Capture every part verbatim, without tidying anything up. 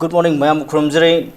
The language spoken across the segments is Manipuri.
Good morning, ꯃꯌꯥꯝꯕꯨ ꯈꯨꯔꯨꯝꯖꯔꯤ꯫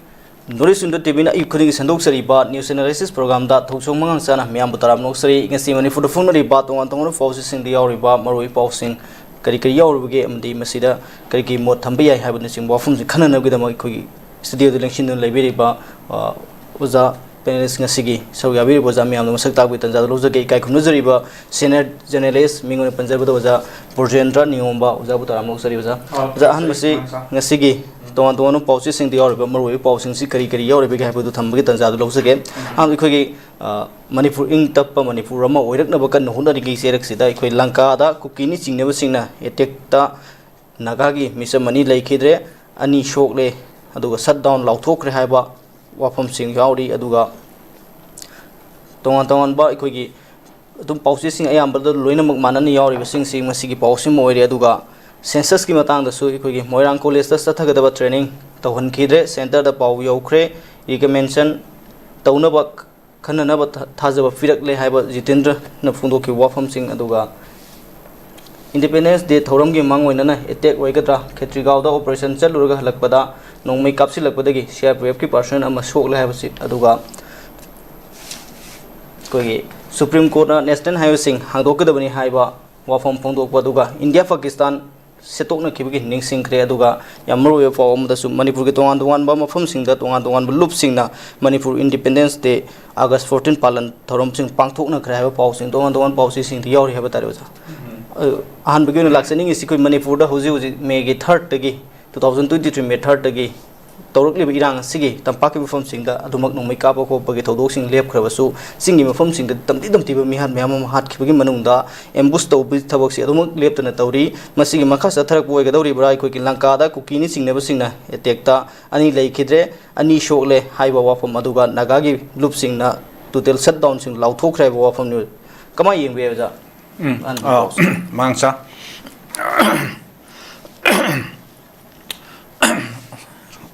North East Window T V ꯅ ꯑꯌꯨꯛ ꯈꯨꯗꯤꯡꯒꯤ ꯁꯟꯗꯣꯛꯆꯔꯤꯕ news analysis program ꯗ ꯊꯣꯛꯆꯣꯝ ꯃꯉꯥꯡꯆꯥꯅ ꯃꯌꯥꯝꯕꯨ ꯇꯔꯥꯝꯅ ꯑꯣꯛꯆꯔꯤ꯫ ꯉꯁꯤ ꯃꯅꯤꯄꯨꯔꯗ ꯐꯣꯡꯅꯔꯤꯕ ꯇꯣꯉꯥꯟ ꯇꯣꯉꯥꯟꯕ ꯄꯥꯎꯆꯦꯁꯤꯡꯗ ꯌꯥꯎꯔꯤꯕ ꯃꯔꯨꯑꯣꯏꯕ ꯄꯥꯎꯁꯤꯡ ꯀꯔꯤ ꯀꯔꯤ ꯌꯥꯎꯔꯤꯕꯒꯦ ꯑꯃꯗꯤ ꯃꯁꯤꯗ ꯀꯔꯤ ꯀꯔꯤ ꯃꯣꯠ ꯊꯝꯕ ꯌꯥꯏ ꯍꯥꯏꯕꯅꯆꯤꯡꯕ ꯋꯥꯐꯝꯁꯤꯡ ꯈꯟꯅꯅꯕꯒꯤꯗꯃꯛ ꯑꯩꯈꯣꯏꯒꯤ studio ꯗ ꯂꯦꯡꯁꯤꯟꯗꯨꯅ ꯂꯩꯕꯤꯔꯤꯕ, ꯑ, ꯑꯣꯖꯥ panelist ꯉꯁꯤꯒꯤ ꯁꯔꯨꯛ ꯌꯥꯕꯤꯔꯤꯕ ꯑꯣꯖꯥ ꯃꯌꯥꯝꯗ ꯃꯁꯛ ꯇꯥꯛꯄꯒꯤ ꯇꯥꯟꯖꯥꯗ ꯂꯧꯖꯒꯦ꯫ ꯏꯀꯥꯏ ꯈꯨꯝꯅꯖꯔꯤꯕ senior journalist ꯃꯤꯡ ꯑꯣꯏꯅ ꯄꯟꯖꯕꯗ ꯑꯣꯖꯥ ꯕ꯭ꯔꯣꯖꯦꯟꯗ꯭ꯔ ꯅꯤꯉꯣꯝꯕ ꯑꯣꯖꯥꯕꯨ ꯇꯔꯥꯝꯅ ꯑꯣꯛꯆꯔꯤ ꯑꯣꯖꯥ꯫ ꯑ, ꯑꯣꯖꯥ, ꯑꯍꯥꯟꯕꯁꯤ ꯃꯥꯅꯤ, ꯁꯥꯔ꯫ ꯉꯁꯤꯒꯤ ꯇꯣꯉꯥꯟ ꯇꯣꯉꯥꯟꯕ ꯄꯥꯎꯆꯦꯁꯤꯡꯗ ꯌꯥꯎꯔꯤꯕ ꯃꯔꯨꯑꯣꯏꯕ ꯄꯥꯎꯁꯤꯡꯁꯤ ꯀꯔꯤ ꯀꯔꯤ ꯌꯥꯎꯔꯤꯕꯒꯦ ꯍꯥꯏꯕꯗꯨ ꯊꯝꯕꯒꯤ ꯇꯥꯟꯖꯥꯗꯨ ꯂꯧꯖꯒꯦ꯫ ꯎꯝ꯫ ꯑꯍꯥꯟꯕꯗ ꯑꯩꯈꯣꯏꯒꯤ, ꯑ, ꯃꯅꯤꯄꯨꯔ ꯏꯪ ꯇꯞꯄ ꯃꯅꯤꯄꯨꯔ ꯑꯃ ꯑꯣꯏꯔꯛꯅꯕ ꯀꯟꯅ ꯍꯣꯠꯅꯔꯤꯉꯩ ꯆꯩꯔꯛꯁꯤꯗ ꯑꯩꯈꯣꯏ ꯂꯪꯀꯥꯗ ꯀꯨꯀꯤꯅ ꯆꯤꯡꯅꯕꯁꯤꯡꯅ attack ꯇ ꯅꯥꯒꯥꯒꯤ ꯃꯤꯆꯝ ꯑꯅꯤ ꯂꯩꯈꯤꯗ꯭ꯔꯦ, ꯑꯅꯤ ꯁꯣꯛꯂꯦ, ꯑꯗꯨꯒ shut down ꯂꯥꯎꯊꯣꯛꯈ꯭ꯔꯦ ꯍꯥꯏꯕ ꯋꯥꯐꯝꯁꯤꯡ ꯌꯥꯎꯔꯤ꯫ ꯑꯗꯨꯒ ꯇꯣꯉꯥꯟ ꯇꯣꯉꯥꯟꯕ ꯑꯩꯈꯣꯏꯒꯤ ꯑꯗꯨꯝ ꯄꯥꯎꯆꯦꯁꯤꯡ ꯑꯌꯥꯝꯕꯗ ꯂꯣꯏꯅꯃꯛ ꯃꯥꯟꯅꯅ ꯌꯥꯎꯔꯤꯕꯁꯤꯡꯁꯤ ꯃꯁꯤꯒꯤ ꯄꯥꯎꯁꯤꯃ ꯑꯣꯏꯔꯦ꯫ ꯑꯗꯨꯒ census ꯀꯤ ꯃꯇꯥꯡꯗꯁꯨ ꯑꯩꯈꯣꯏꯒꯤ ꯃꯣꯏꯔꯥꯡ college ꯇ ꯆꯠꯊꯒꯗꯕ training ꯇꯧꯍꯟꯈꯤꯗ꯭ꯔꯦ, centre ꯗ ꯄꯥꯎ ꯌꯧꯈ꯭ꯔꯦ, recommendation ꯇꯧꯅꯕ ꯈꯟꯅꯅꯕ ꯊꯥ-, ꯊꯥꯖꯕ ꯄꯤꯔꯛꯂꯦ ꯍꯥꯏꯕ ꯖꯤꯇꯦꯟꯗ꯭ꯔꯅ ꯐꯣꯡꯗꯣꯛꯈꯤꯕ ꯋꯥꯐꯝꯁꯤꯡ꯫ ꯑꯗꯨꯒ Independence Day ꯊꯧꯔꯝꯒꯤ ꯃꯥꯡꯑꯣꯏꯅꯅ attack ꯑꯣꯏꯒꯗ꯭ꯔꯥ, ꯈꯦꯇ꯭ꯔꯤꯒꯥꯎꯗ operation ꯆꯠꯂꯨꯔꯒ ꯍꯜꯂꯛꯄꯗ ꯅꯣꯡꯃꯩ ꯀꯥꯞꯁꯤꯜꯂꯛꯄꯗꯒꯤ C R P F ꯀꯤ personnel ꯑꯃ ꯁꯣꯛꯂꯦ ꯍꯥꯏꯕꯁꯤ, ꯑꯗꯨꯒ ꯑꯩꯈꯣꯏꯒꯤ Supreme Court ꯅ national highway ꯁꯤꯡ ꯍꯥꯡꯗꯣꯛꯀꯗꯕꯅꯤ ꯍꯥꯏꯕ ꯋꯥꯐꯝ ꯐꯣꯡꯗꯣꯛꯄ, ꯑꯗꯨꯒ ꯏꯟꯗꯤꯌꯥ ꯄꯥꯀꯤꯁꯇꯥꯟ ꯁꯦꯠꯇꯣꯛꯅꯈꯤꯕꯒꯤ ꯅꯤꯡꯁꯤꯡꯈ꯭ꯔꯦ꯫ ꯑꯗꯨꯒ ꯌꯥꯝ ꯃꯔꯨꯑꯣꯏꯕ ꯄꯥꯎ ꯑꯃꯗꯁꯨ ꯃꯅꯤꯄꯨꯔꯒꯤ ꯇꯣꯉꯥꯟ ꯇꯣꯉꯥꯟꯕ ꯃꯐꯝꯁꯤꯡꯗ ꯇꯣꯉꯥꯟ ꯇꯣꯉꯥꯟꯕ ꯂꯨꯞꯁꯤꯡꯅ Manipur Independence Day, August fourteen ꯄꯥꯂꯟ ꯊꯧꯔꯝꯁꯤꯡ ꯄꯥꯡꯊꯣꯛꯅꯈ꯭ꯔꯦ ꯍꯥꯏꯕ ꯄꯥꯎꯁꯤꯡ, ꯇꯣꯉꯥꯟ ꯇꯣꯉꯥꯟꯕ ꯄꯥꯎꯆꯦꯁꯤꯡꯗ ꯌꯥꯎꯔꯤ ꯍꯥꯏꯕ ꯇꯥꯔꯦ ꯑꯣꯖꯥ꯫ ꯎꯝ꯫ ꯑ, ꯑꯍꯥꯟꯕꯒꯤ ꯑꯣꯏꯅ ꯂꯥꯛꯆꯅꯤꯡꯉꯤꯁꯤ ꯑꯩꯈꯣꯏ ꯃꯅꯤꯄꯨꯔꯗ ꯍꯧꯖꯤꯛ ꯍꯧꯖꯤꯛ May ꯒꯤ third ꯇꯒꯤ, two thousand twenty three May third ꯇꯒꯤ ꯇꯧꯔꯛꯂꯤꯕ ꯏꯔꯥꯡ ꯑꯁꯤꯒꯤ ꯇꯝꯄꯥꯛꯀꯤ ꯃꯐꯝꯁꯤꯡꯗ ꯑꯗꯨꯃꯛ ꯅꯣꯡꯃꯩ ꯀꯥꯞꯄ ꯈꯣꯠꯄꯒꯤ ꯊꯧꯗꯣꯛꯁꯤꯡ ꯂꯦꯞꯈ꯭ꯔꯕꯁꯨ, ꯆꯤꯡꯒꯤ ꯃꯐꯝꯁꯤꯡꯗ ꯇꯝꯊꯤ ꯇꯝꯊꯤꯕ ꯃꯤꯍꯥꯠ ꯃꯌꯥꯝ ꯑꯃ ꯍꯥꯠꯈꯤꯕꯒꯤ ꯃꯅꯨꯡꯗ ambush ꯇꯧꯕꯒꯤ ꯊꯕꯛꯁꯤ ꯑꯗꯨꯃꯛ ꯂꯦꯞꯇꯅ ꯇꯧꯔꯤ꯫ ꯃꯁꯤꯒꯤ ꯃꯈꯥ ꯆꯠꯊꯔꯛꯄ ꯑꯣꯏꯒꯗꯧꯔꯤꯕ꯭ꯔꯥ? ꯑꯩꯈꯣꯏꯒꯤ ꯂꯪꯀꯥꯗ ꯀꯨꯀꯤꯅ ꯆꯤꯡꯅꯕꯁꯤꯡꯅ attack ꯇ ꯑꯅꯤ ꯂꯩꯈꯤꯗ꯭ꯔꯦ, ꯑꯅꯤ ꯁꯣꯛꯂꯦ ꯍꯥꯏꯕ ꯋꯥꯐꯝ, ꯑꯗꯨꯒ ꯅꯥꯒꯥꯒꯤ ꯂꯨꯞꯁꯤꯡꯅ total shut down ꯁꯤꯡ ꯂꯥꯎꯊꯣꯛꯈ꯭ꯔꯦ ꯍꯥꯏꯕ ꯋꯥꯐꯝꯅꯤ꯫ ꯀꯃꯥꯏꯅ ꯌꯦꯡꯕ ꯌꯥꯏ ꯑꯣꯖꯥ? ꯎꯝ, ꯑꯍꯥꯟꯕ ꯑꯥ, ꯄꯥꯎꯁꯦ꯫ ꯃꯥꯡꯆꯥ꯫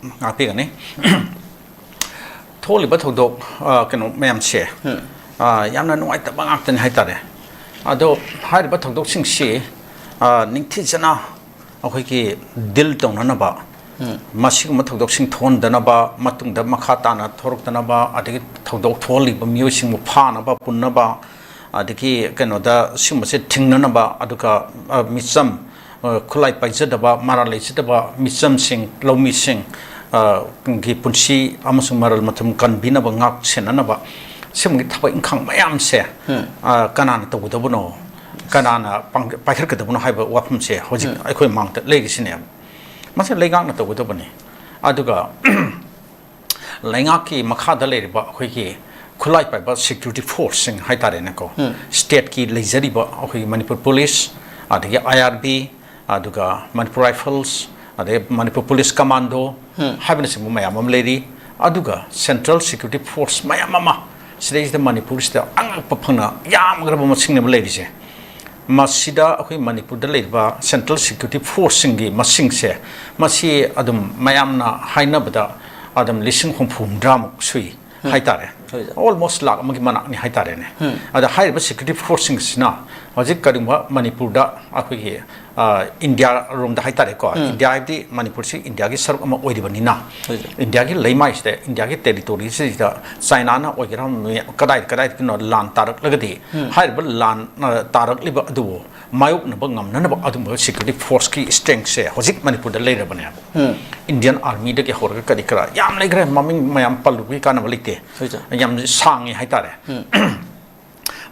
ꯉꯥꯛꯄꯤꯒꯅꯤ꯫ ꯊꯣꯛꯂꯤꯕ ꯊꯧꯗꯣꯛ, ꯑ, ꯀꯩꯅꯣ ꯃꯌꯥꯝꯁꯦ, ꯎꯝ꯫ ꯑ, ꯌꯥꯝꯅ ꯅꯨꯡꯉꯥꯏꯇꯕ ꯉꯥꯛꯇꯅꯤ ꯍꯥꯏꯇꯥꯔꯦ꯫ ꯑꯗꯣ ꯍꯥꯏꯔꯤꯕ ꯊꯧꯗꯣꯛꯁꯤꯡꯁꯤ, ꯑ, ꯅꯤꯡꯊꯤꯖꯅ ꯑꯩꯈꯣꯏꯒꯤ deal ꯇꯧꯅꯅꯕ, ꯃꯁꯤꯒꯨꯝꯕ ꯊꯧꯗꯣꯛꯁꯤꯡ ꯊꯣꯛꯍꯟꯗꯅꯕ, ꯃꯇꯨꯡꯗ ꯃꯈꯥ ꯇꯥꯅ ꯊꯣꯔꯛꯇꯅꯕ, ꯑꯗꯒꯤ ꯊꯧꯗꯣꯛ ꯊꯣꯛꯍꯜꯂꯤꯕ ꯃꯤꯑꯣꯏꯁꯤꯡꯕꯨ ꯐꯥꯅꯕ, ꯄꯨꯟꯅꯕ, ꯑꯗꯒꯤ ꯀꯩꯅꯣꯗ ꯁꯤꯒꯨꯝꯕꯁꯦ ꯊꯤꯡꯅꯅꯕ, ꯑꯗꯨꯒ, ꯑ, ꯃꯤꯆꯝ, ꯑ, ꯈꯨꯠꯂꯥꯏ ꯄꯥꯏꯖꯗꯕ, ꯃꯔꯥꯜ ꯂꯩꯖꯗꯕ ꯃꯤꯆꯝꯁꯤꯡ, ꯂꯧꯃꯤꯁꯤꯡ, ꯑ, ꯒꯤ ꯄꯨꯟꯁꯤ ꯑꯃꯁꯨꯡ ꯃꯔꯜ ꯃꯊꯨꯝ ꯀꯟꯕꯤꯅꯕ, ꯉꯥꯛ ꯁꯦꯟꯅꯅꯕ, ꯁꯤꯒꯨꯝꯕꯒꯤ ꯊꯕꯛ ꯏꯪꯈꯥꯡ ꯃꯌꯥꯝꯁꯦ, ꯑ, ꯀꯅꯥꯅ ꯇꯧꯒꯗꯕꯅꯣ, ꯀꯅꯥꯅ ꯄꯥꯡ-, ꯄꯥꯏꯈꯠꯀꯗꯕꯅꯣ ꯍꯥꯏꯕ ꯋꯥꯐꯝꯁꯦ ꯍꯧꯖꯤꯛ ꯑꯩꯈꯣꯏ ꯃꯥꯡꯗ ꯂꯩꯔꯤꯁꯤꯅꯦꯕ꯫ ꯃꯁꯤ ꯂꯩꯉꯥꯛꯅ ꯇꯧꯒꯗꯕꯅꯤ꯫ ꯑꯗꯨꯒ ꯂꯩꯉꯥꯛꯀꯤ ꯃꯈꯥꯗ ꯂꯩꯔꯤꯕ ꯑꯩꯈꯣꯏꯒꯤ ꯈꯨꯠꯂꯥꯏ ꯄꯥꯏꯕ ꯁꯦꯀ꯭ꯌꯨꯔꯤꯇꯤ ꯐꯣꯔꯁꯁꯤꯡ ꯍꯥꯏꯇꯥꯔꯦꯅꯦꯀꯣ, ꯎꯝ꯫ ꯁ꯭ꯇꯦꯠꯀꯤ ꯂꯩꯖꯔꯤꯕ ꯑꯩꯈꯣꯏꯒꯤ ꯃꯅꯤꯄꯨꯔ ꯄꯨꯂꯤꯁ, ꯑꯗꯒꯤ ꯑꯥꯏ ꯑꯥꯔ ꯕꯤ, ꯑꯗꯨꯒ ꯃꯅꯤꯄꯨꯔ ꯔꯥꯏꯐꯜꯁ, ꯑꯗꯩ ꯃꯅꯤꯄꯨꯔ ꯄꯨꯂꯤꯁ ꯀꯃꯥꯟꯗꯣ ꯎꯝ꯫ ꯍꯥꯏꯕꯅꯆꯤꯡꯕ ꯃꯌꯥꯝ ꯑꯃ ꯂꯩꯔꯤ꯫ ꯑꯗꯨꯒ ꯁꯦꯟꯇ꯭ꯔꯦꯜ ꯁꯦꯀ꯭ꯌꯨꯔꯤꯇꯤ ꯐꯣꯔꯁ ꯃꯌꯥꯝ ꯑꯃ, ꯁꯤꯗꯩꯁꯤꯗ ꯃꯅꯤꯄꯨꯔꯁꯤꯗ ꯑꯉꯛꯄ ꯐꯪꯅ ꯌꯥꯝꯈ꯭ꯔꯕ ꯃꯁꯤꯡꯅꯦꯕ ꯂꯩꯔꯤꯁꯦ꯫ ꯃꯁꯤꯗ ꯑꯩꯈꯣꯏ ꯃꯅꯤꯄꯨꯔꯗ ꯂꯩꯔꯤꯕ ꯁꯦꯟꯇ꯭ꯔꯦꯜ ꯁꯦꯀ꯭ꯌꯨꯔꯤꯇꯤ ꯐꯣꯔꯁꯁꯤꯡꯒꯤ ꯃꯁꯤꯡꯁꯦ, ꯃꯁꯤ ꯑꯗꯨꯝ ꯃꯌꯥꯝꯅ ꯍꯥꯏꯅꯕꯗ ꯑꯗꯨꯝ ꯂꯤꯁꯤꯡ ꯍꯨꯝꯐꯨ ꯍꯨꯝꯗ꯭ꯔꯥꯃꯨꯛ ꯁꯨꯏ ꯍꯥꯏꯇꯥꯔꯦ꯫ ꯍꯣꯏ, ꯁꯥꯔ꯫ ꯑꯣꯜꯃꯣꯁ ꯂꯥꯛ ꯑꯃꯒꯤ ꯃꯅꯥꯛꯅꯤ ꯍꯥꯏꯇꯥꯔꯦꯅꯦ꯫ ꯎꯝ꯫ ꯑꯗ ꯍꯥꯏꯔꯤꯕ ꯁꯦꯀ꯭ꯌꯨꯔꯤꯇꯤ ꯐꯣꯔꯁꯁꯤꯡꯁꯤꯅ ꯍꯧꯖꯤꯛ ꯀꯔꯤꯒꯨꯝꯕ ꯃꯅꯤꯄꯨꯔꯗ ꯑꯩꯈꯣꯏꯒꯤ, ꯑ, ꯏꯟꯗꯤꯌꯥ ꯔꯣꯝꯗ ꯍꯥꯏꯇꯥꯔꯦꯀꯣ, ꯎꯝ꯫ ꯏꯟꯗꯤꯌꯥ ꯍꯥꯏꯕꯗꯤ ꯃꯅꯤꯄꯨꯔꯁꯤ ꯏꯟꯗꯤꯌꯥꯒꯤ ꯁꯔꯨꯛ ꯑꯃ ꯑꯣꯏꯔꯤꯕꯅꯤꯅ, ꯍꯣꯏ, ꯁꯥꯔ꯫ ꯏꯟꯗꯤꯌꯥꯒꯤ ꯂꯩꯃꯥꯏꯁꯤꯗ, ꯏꯟꯗꯤꯌꯥꯒꯤ ꯇꯦꯔꯤꯇꯣꯔꯤꯁꯤꯗ ꯆꯥꯏꯅꯥꯅ ꯑꯣꯏꯒꯦꯔꯥ, ꯃꯤ-, ꯀꯗꯥꯏ ꯀꯗꯥꯏꯗꯒꯤꯅꯣ ꯂꯥꯟ ꯇꯥꯔꯛꯂꯒꯗꯤ, ꯎꯝ꯫ ꯍꯥꯏꯔꯤꯕ ꯂꯥꯟ, ꯑ, ꯇꯥꯔꯛꯂꯤꯕ ꯑꯗꯨꯕꯨ ꯃꯥꯌꯣꯛꯅꯕ ꯉꯝꯅꯅꯕ ꯑꯗꯨꯝꯕ ꯁꯦꯀ꯭ꯌꯨꯔꯤꯇꯤ ꯐꯣꯔꯁꯀꯤ ꯁ꯭ꯇꯔꯦꯡꯁꯦ ꯍꯧꯖꯤꯛ ꯃꯅꯤꯄꯨꯔꯗ ꯂꯩꯔꯕꯅꯦꯕ꯫ ꯎꯝ꯫ ꯏꯟꯗꯤꯌꯟ ꯑꯥꯔꯃꯤꯗꯒꯤ ꯍꯧꯔꯒ ꯀꯔꯤ ꯀꯔꯥ ꯌꯥꯝ ꯂꯩꯈ꯭ꯔꯦ, ꯃꯃꯤꯡ ꯃꯌꯥꯝ ꯄꯜꯂꯨꯕꯒꯤ ꯀꯥꯟꯅꯕ ꯂꯩꯇꯦ꯫ ꯍꯣꯏ, ꯁꯥꯔ꯫ ꯌꯥꯝ ꯁꯥꯡꯉꯤ ꯍꯥꯏꯇꯥꯔꯦ꯫ ꯎꯝ꯫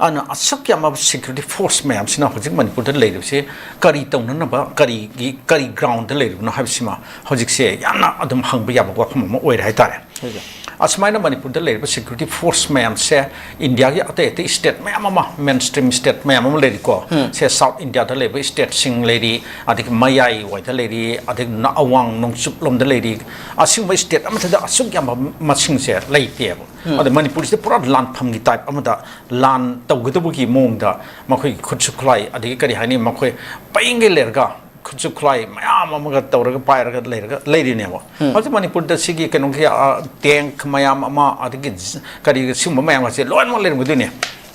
ꯑꯗꯨꯅ ꯑꯁꯨꯛ ꯌꯥꯝꯕ ꯁꯦꯀ꯭ꯌꯨꯔꯤꯇꯤ ꯐꯣꯔꯁ ꯃꯌꯥꯝꯁꯤꯅ ꯍꯧꯖꯤꯛ ꯃꯅꯤꯄꯨꯔꯗ ꯂꯩꯔꯤꯕꯁꯤ ꯀꯔꯤ ꯇꯧꯅꯅꯕ, ꯀꯔꯤꯒꯤ, ꯀꯔꯤ ꯒ꯭ꯔꯥꯎꯟꯗ ꯂꯩꯔꯤꯕꯅꯣ ꯍꯥꯏꯕꯁꯤꯃ ꯍꯧꯖꯤꯛꯁꯦ ꯌꯥꯝꯅ ꯑꯗꯨꯝ ꯍꯪꯕ ꯌꯥꯕ ꯋꯥꯐꯝ ꯑꯃ ꯑꯣꯏꯔꯦ ꯍꯥꯏꯇꯥꯔꯦ꯫ ꯍꯣꯏ, ꯁꯥꯔ꯫ ꯑꯁꯨꯃꯥꯏꯅ ꯃꯅꯤꯄꯨꯔꯗ ꯂꯩꯔꯤꯕ ꯁꯦꯀ꯭ꯌꯨꯔꯤꯇꯤ ꯐꯣꯔꯁ ꯃꯌꯥꯝꯁꯦ ꯏꯟꯗꯤꯌꯥꯒꯤ ꯑꯇꯩ ꯑꯇꯩ ꯁ꯭ꯇꯦꯠ ꯃꯌꯥꯝ ꯑꯃ, ꯃꯦꯟ ꯁ꯭ꯇ꯭ꯔꯤꯝ ꯁ꯭ꯇꯦꯠ ꯃꯌꯥꯝ ꯑꯃ ꯂꯩꯔꯤꯀꯣ꯫ ꯎꯝ꯫ ꯁꯦ ꯁꯥꯎꯠ ꯏꯟꯗꯤꯌꯥꯗ ꯂꯩꯕ ꯁ꯭ꯇꯦꯠꯁꯤꯡ ꯂꯩꯔꯤ, ꯑꯗꯒꯤ ꯃꯌꯥꯏ ꯋꯥꯏꯗ ꯂꯩꯔꯤ, ꯑꯗꯒꯤ ꯑꯋꯥꯡ ꯅꯣꯡꯆꯨꯞ ꯂꯣꯝꯗ ꯂꯩꯔꯤ꯫ ꯑꯁꯤꯒꯨꯝꯕ ꯁ꯭ꯇꯦꯠ ꯑꯃꯠꯇꯗ ꯑꯁꯨꯛ ꯌꯥꯝꯕ ꯃꯁꯤꯡꯁꯦ ꯂꯩꯇꯦꯕ꯫ ꯎꯝ꯫ ꯑꯗ ꯃꯅꯤꯄꯨꯔꯁꯤꯗ ꯄꯨꯔꯥ ꯂꯥꯟꯐꯝꯒꯤ ꯇꯥꯏꯞ ꯑꯃꯗ ꯂꯥꯟ ꯇꯧꯒꯗꯕꯒꯤ ꯃꯑꯣꯡꯗ ꯃꯈꯣꯏꯒꯤ ꯈꯨꯠꯁꯨ ꯈꯨꯠꯂꯥꯏ, ꯑꯗꯒꯤ ꯀꯔꯤ ꯍꯥꯏꯅꯤ, ꯃꯈꯣꯏ ꯄꯩꯉꯩ ꯂꯩꯔꯒ ꯈꯨꯠꯁꯨ ꯈꯨꯠꯂꯥꯏ ꯃꯌꯥꯝ ꯑꯃꯒ ꯇꯧꯔꯒ ꯄꯥꯏꯔꯒ ꯂꯩꯔꯒ ꯂꯩꯔꯤꯅꯦꯕ꯫ ꯎꯝ꯫ ꯍꯧꯖꯤꯛ ꯃꯅꯤꯄꯨꯔꯗ ꯁꯤꯒꯤ ꯀꯩꯅꯣꯒꯤ, ꯑ, ꯇꯦꯡꯛ ꯃꯌꯥꯝ ꯑꯃ, ꯑꯗꯒꯤ ꯖ-, ꯀꯔꯤ ꯁꯤꯒꯨꯝꯕ ꯃꯌꯥꯝ ꯑꯁꯦ ꯂꯣꯏꯅꯃꯛ ꯂꯩꯔꯝꯒꯗꯣꯏꯅꯦ꯫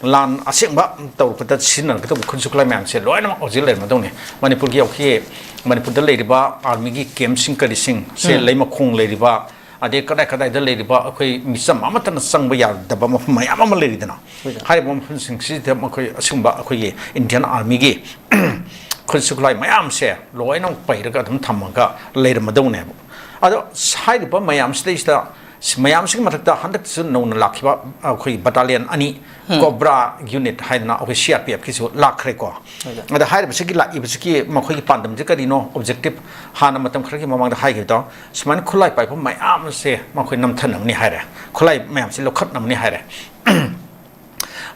ꯂꯥꯟ ꯑꯁꯦꯡꯕ ꯇꯧꯔꯛꯄꯗ ꯁꯤꯖꯤꯟꯅꯒꯗꯧꯕ ꯈꯨꯠꯁꯨ ꯈꯨꯠꯂꯥꯏ ꯃꯌꯥꯝꯁꯦ ꯂꯣꯏꯅꯃꯛ ꯍꯧꯖꯤꯛ ꯂꯩꯔꯝꯃꯗꯧꯅꯤ꯫ ꯃꯅꯤꯄꯨꯔꯒꯤ ꯍꯧꯖꯤꯛ ꯃꯅꯤꯄꯨꯔꯗ ꯂꯩꯔꯤꯕ ꯑꯥꯔꯃꯤꯒꯤ ꯀꯦꯝꯞꯁꯤꯡ ꯀꯔꯤꯁꯤꯡꯁꯦ, ꯎꯝ꯫ ꯂꯩꯃꯈꯣꯡ ꯂꯩꯔꯤꯕ, ꯑꯗꯩ ꯀꯗꯥꯏ ꯀꯗꯥꯏꯗ ꯂꯩꯔꯤꯕ ꯑꯩꯈꯣꯏ ꯃꯤꯆꯝ ꯑꯃꯠꯇꯅ ꯆꯪꯕ ꯌꯥꯗꯕ ꯃꯐꯝ ꯃꯌꯥꯝ ꯑꯃ ꯂꯩꯔꯤꯗꯅ, ꯍꯣꯏ, ꯁꯥꯔ꯫ ꯍꯥꯏꯔꯤꯕ ꯃꯐꯝꯁꯤꯡꯁꯤꯗ ꯃꯈꯣꯏ ꯑꯁꯤꯒꯨꯝꯕ ꯑꯩꯈꯣꯏꯒꯤ ꯏꯟꯗꯤꯌꯥꯟ ꯑꯥꯔꯃꯤꯒꯤ ꯈꯨꯠꯁꯨ ꯈꯨꯠꯂꯥꯏ ꯃꯌꯥꯝꯁꯦ ꯂꯣꯏꯅꯃꯛ ꯄꯩꯔꯒ ꯑꯗꯨꯝ ꯊꯝꯃꯒ ꯂꯩꯔꯝꯃꯗꯧꯅꯦꯕ꯫ ꯑꯗꯣ ꯍꯥꯏꯔꯤꯕ ꯃꯌꯥꯝꯁꯤꯗꯩꯁꯤꯗ, ꯃꯌꯥꯝꯁꯤꯒꯤ ꯃꯊꯛꯇ ꯍꯟꯗꯛꯇꯁꯨ ꯅꯧꯅ ꯂꯥꯛꯈꯤꯕ ꯑꯩꯈꯣꯏ ꯕꯇꯥꯂꯤꯌꯟ ꯑꯅꯤ, ꯎꯝ꯫ ꯀꯣꯕ꯭ꯔꯥ ꯌꯨꯅꯤꯠ ꯍꯥꯏꯗꯅ ꯑꯩꯈꯣꯏ ꯁꯤ ꯑꯥꯔ ꯄꯤ ꯑꯦꯐꯀꯤꯁꯨ ꯂꯥꯛꯈ꯭ꯔꯦꯀꯣ꯫ ꯍꯣꯏ, ꯁꯥꯔ꯫ ꯑꯗ ꯍꯥꯏꯔꯤꯕꯁꯤꯒꯤ ꯂꯥꯛꯏꯕꯁꯤꯒꯤ ꯃꯈꯣꯏꯒꯤ ꯄꯥꯟꯗꯝꯁꯦ ꯀꯔꯤꯅꯣ? ꯑꯣꯕꯖꯦꯛꯇꯤꯞ ꯍꯥꯟꯅ ꯃꯇꯝ ꯈꯔꯒꯤ ꯃꯃꯥꯡꯗ ꯍꯥꯏꯈꯤꯕꯗꯣ, ꯁꯨꯃꯥꯏꯅ ꯈꯨꯠꯂꯥꯏ ꯄꯥꯏꯕ ꯃꯌꯥꯝꯁꯦ ꯃꯈꯣꯏ ꯅꯝꯊꯅꯕꯅꯤ ꯍꯥꯏꯔꯦ, ꯈꯨꯠꯂꯥꯏ ꯃꯌꯥꯝꯁꯦ ꯂꯧꯈꯠꯅꯕꯅꯤ ꯍꯥꯏꯔꯦ꯫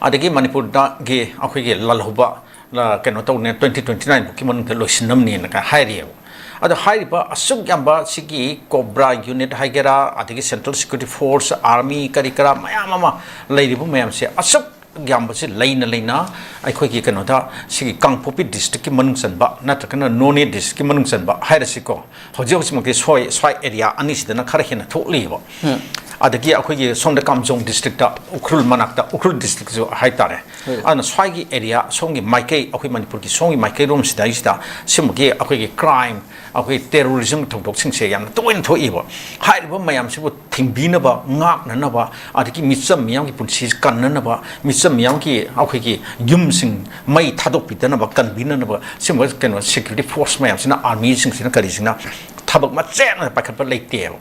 ꯑꯗꯒꯤ ꯃꯅꯤꯄꯨꯔꯗꯒꯤ ꯑꯩꯈꯣꯏꯒꯤ ꯂꯥꯜꯍꯧꯕ, ꯂ-, ꯀꯩꯅꯣ ꯇꯧꯅꯦ, ꯇ꯭ꯋꯦꯟꯇꯤ ꯇ꯭ꯋꯦꯟꯇꯤ ꯅꯥꯏꯟ ꯐꯥꯎꯒꯤ ꯃꯅꯨꯡꯗ ꯂꯣꯏꯁꯤꯟꯅꯕꯅꯦꯅ ꯀ-, ꯍꯥꯏꯔꯤꯑꯕ꯫ ꯑꯗꯣ ꯍꯥꯏꯔꯤꯕ ꯑꯁꯨꯛ ꯌꯥꯝꯕ ꯁꯤꯒꯤ ꯀꯣꯕ꯭ꯔꯥ ꯌꯨꯅꯤꯠ ꯍꯥꯏꯒꯦꯔꯥ, ꯑꯗꯒꯤ ꯁꯦꯟꯇ꯭ꯔꯦꯜ ꯁꯦꯀ꯭ꯌꯨꯔꯤꯇꯤ ꯐꯣꯔꯁ, ꯑꯥꯔꯃꯤ, ꯀꯔꯤ ꯀꯔꯥ ꯃꯌꯥꯝ ꯑꯃ ꯂꯩꯔꯤꯕ ꯃꯌꯥꯝꯁꯦ, ꯑꯁꯨꯛ ꯌꯥꯝꯕꯁꯤ ꯂꯩꯅ ꯂꯩꯅ ꯑꯩꯈꯣꯏꯒꯤ ꯀꯩꯅꯣꯗ, ꯁꯤꯒꯤ ꯀꯥꯡꯄꯣꯛꯄꯤ ꯗꯤꯁꯇ꯭ꯔꯤꯛꯀꯤ ꯃꯅꯨꯡ ꯆꯟꯕ ꯅꯠꯇ꯭ꯔꯒꯅ ꯅꯣꯅꯦ ꯗꯤꯁꯇ꯭ꯔꯤꯛꯀꯤ ꯃꯅꯨꯡ ꯆꯟꯕ ꯍꯥꯏꯔꯁꯤꯀꯣ, ꯍꯧꯖꯤꯛ ꯍꯧꯖꯤꯛꯃꯛꯇꯤ ꯁ꯭ꯋꯥꯏ, ꯁ꯭ꯋꯥꯏ ꯑꯦꯔꯤꯌꯥ ꯑꯅꯤꯁꯤꯗꯅ ꯈꯔ ꯍꯦꯟꯅ ꯊꯣꯛꯂꯤꯕ꯫ ꯎꯝ꯫ ꯑꯗꯒꯤ ꯑꯩꯈꯣꯏꯒꯤ ꯁꯣꯝꯗ ꯀꯥꯝꯖꯣꯡ ꯗꯤꯁꯇ꯭ꯔꯤꯛꯇ, ꯎꯈ꯭ꯔꯨꯜ ꯃꯅꯥꯛꯇ, ꯎꯈ꯭ꯔꯨꯜ ꯗꯤꯁꯇ꯭ꯔꯤꯛꯁꯨ ꯍꯥꯏꯇꯥꯔꯦ꯫ ꯍꯣꯏ꯫ ꯑꯗꯨꯅ ꯁ꯭ꯋꯥꯏꯒꯤ ꯑꯦꯔꯤꯌꯥ, ꯁꯣꯝꯒꯤ ꯃꯥꯏꯀꯩ, ꯑꯩꯈꯣꯏ ꯃꯅꯤꯄꯨꯔꯒꯤ ꯁꯣꯝꯒꯤ ꯃꯥꯏꯀꯩꯔꯣꯝꯁꯤꯗꯩꯁꯤꯗ ꯁꯤꯒꯨꯝꯕꯒꯤ ꯑꯩꯈꯣꯏꯒꯤ ꯀ꯭ꯔꯥꯏꯝ, ꯑꯩꯈꯣꯏ ꯇꯦꯔꯣꯔꯤꯖꯝ ꯊꯧꯗꯣꯛꯁꯤꯡꯁꯦ ꯌꯥꯝꯅ ꯇꯣꯏꯅ ꯊꯣꯛꯏꯕ꯫ ꯍꯥꯏꯔꯤꯕ ꯃꯌꯥꯝꯁꯤꯕꯨ ꯊꯤꯡꯕꯤꯅꯕ, ꯉꯥꯛꯅꯅꯕ, ꯑꯗꯒꯤ ꯃꯤꯆꯝ ꯃꯤꯌꯥꯝꯒꯤ ꯄꯨꯟꯁꯤ ꯀꯟꯅꯅꯕ, ꯃꯤꯆꯝ ꯃꯤꯌꯥꯝꯒꯤ ꯑꯩꯈꯣꯏꯒꯤ ꯌꯨꯝꯁꯤꯡ ꯃꯩ ꯊꯥꯗꯣꯛꯄꯤꯗꯅꯕ, ꯀꯟꯕꯤꯅꯅꯕ, ꯁꯤꯒꯨꯝꯕ ꯀꯩꯅꯣ ꯁꯦꯀ꯭ꯌꯨꯔꯤꯇꯤ ꯐꯣꯔꯁ ꯃꯌꯥꯝꯁꯤꯅ, ꯑꯥꯔꯃꯤꯁꯤꯡꯁꯤꯅ, ꯀꯔꯤꯁꯤꯅ ꯊꯕꯛ ꯃꯆꯦꯠ ꯑꯃ ꯄꯥꯏꯈꯠꯄ ꯂꯩꯇꯦꯕ꯫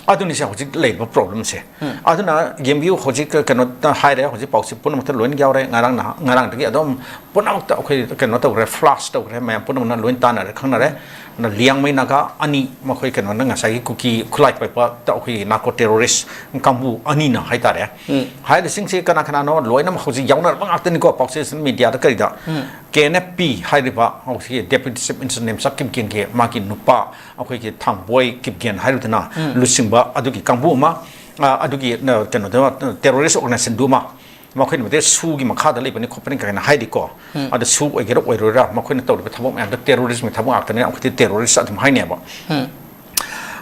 ꯑꯗꯨꯅꯤꯁꯦ ꯍꯧꯖꯤꯛ ꯂꯩꯔꯤꯕ ꯄ꯭ꯔꯣꯕ꯭ꯂꯦꯝꯁꯦ꯫ ꯎꯝ꯫ ꯑꯗꯨꯅ ꯌꯦꯡꯕꯤꯌꯨ, ꯍꯧꯖꯤꯛ ꯀꯩꯅꯣꯗ ꯍꯥꯏꯔꯦ, ꯍꯧꯖꯤꯛ ꯄꯥꯎꯁꯦ ꯄꯨꯝꯅꯃꯛꯇ ꯂꯣꯏꯅ ꯌꯥꯎꯔꯦ꯫ ꯉꯔꯥꯡ ꯅꯍꯥꯟ, ꯉꯔꯥꯡꯗꯒꯤ ꯑꯗꯨꯝ ꯄꯨꯝꯅꯃꯛꯇ ꯑꯩꯈꯣꯏ ꯀꯩꯅꯣ ꯇꯧꯈ꯭ꯔꯦ, ꯐ꯭ꯂꯥꯁ ꯇꯧꯈ꯭ꯔꯦ, ꯃꯌꯥꯝ ꯄꯨꯝꯅꯃꯛꯅ ꯂꯣꯏꯅ ꯇꯥꯟꯅꯔꯦ, ꯈꯪꯅꯔꯦ꯫ ꯑꯗꯨꯅ ꯂꯤꯌꯥꯡꯃꯩ ꯅꯥꯒꯥ ꯑꯅꯤ, ꯃꯈꯣꯏ ꯀꯩꯅꯣꯅ ꯉꯁꯥꯏꯒꯤ ꯀꯨꯀꯤ ꯈꯨꯠꯂꯥꯏ ꯄꯥꯏꯕ ꯑꯩꯈꯣꯏꯒꯤ ꯅꯥꯔꯀꯣ ꯇꯦꯔꯣꯔꯤꯁ ꯀꯥꯡꯕꯨ ꯑꯅꯤꯅ ꯍꯥꯏꯇꯥꯔꯦ꯫ ꯎꯝ꯫ ꯍꯥꯏꯔꯤꯁꯤꯡꯁꯤ ꯀꯅꯥ ꯀꯅꯥꯅꯣ? ꯂꯣꯏꯅꯃꯛ ꯍꯧꯖꯤꯛ ꯌꯥꯎꯅꯔꯕ ꯉꯥꯛꯇꯅꯤꯀꯣ, ꯄꯥꯎꯆꯦ ꯃꯦꯗꯤꯌꯥꯗ ꯀꯔꯤꯗ꯫ ꯎꯝ꯫ ꯀꯦ ꯑꯦꯟ ꯑꯦꯐ ꯄꯤ ꯍꯥꯏꯔꯤꯕ ꯍꯧꯖꯤꯛꯀꯤ ꯗꯦꯄ꯭ꯌꯨꯇꯤ ꯆꯤꯐ ꯃꯤꯅꯤꯁꯇꯔ ꯅꯦꯝꯆꯥꯛ ꯀꯤꯞꯒꯦꯟꯒꯤ ꯃꯥꯒꯤ ꯅꯨꯄꯥ, ꯑꯩꯈꯣꯏꯒꯤ ꯊꯥꯡꯕꯣꯏ ꯀꯤꯞꯒꯦꯟ ꯍꯥꯏꯔꯤꯗꯅ, ꯎꯝ꯫ ꯂꯨꯆꯤꯡꯕ ꯑꯗꯨꯒꯤ ꯀꯥꯡꯕꯨ ꯑꯃ, ꯑ, ꯑꯗꯨꯒꯤ, ꯑ, ꯀꯩꯅꯣꯗ, ꯇꯦꯔꯣꯔꯤꯁ ꯑꯣꯔꯒꯅꯥꯏꯖꯦꯁꯟꯗꯨ ꯑꯃ, ꯃꯈꯣꯏꯅ ꯃꯗꯨꯗ ꯁꯨꯒꯤ ꯃꯈꯥꯗ ꯂꯩꯕꯅꯤ ꯈꯣꯠꯄꯅꯤ ꯀꯥꯏꯅ ꯍꯥꯏꯔꯤꯀꯣ꯫ ꯎꯝ꯫ ꯑꯗ ꯁꯨ ꯑꯣꯏꯒꯦꯔꯥ ꯑꯣꯏꯔꯣꯏꯔꯥ, ꯃꯈꯣꯏꯅ ꯇꯧꯔꯤꯕ ꯊꯕꯛ ꯃꯌꯥꯝꯗꯣ ꯇꯦꯔꯣꯔꯤꯖꯝꯒꯤ ꯊꯕꯛ ꯉꯥꯛꯇꯅꯤꯅ ꯑꯩꯈꯣꯏꯗꯤ ꯇꯦꯔꯣꯔꯤꯁ ꯑꯗꯨꯝ ꯍꯥꯏꯅꯦꯕ꯫ ꯎꯝ꯫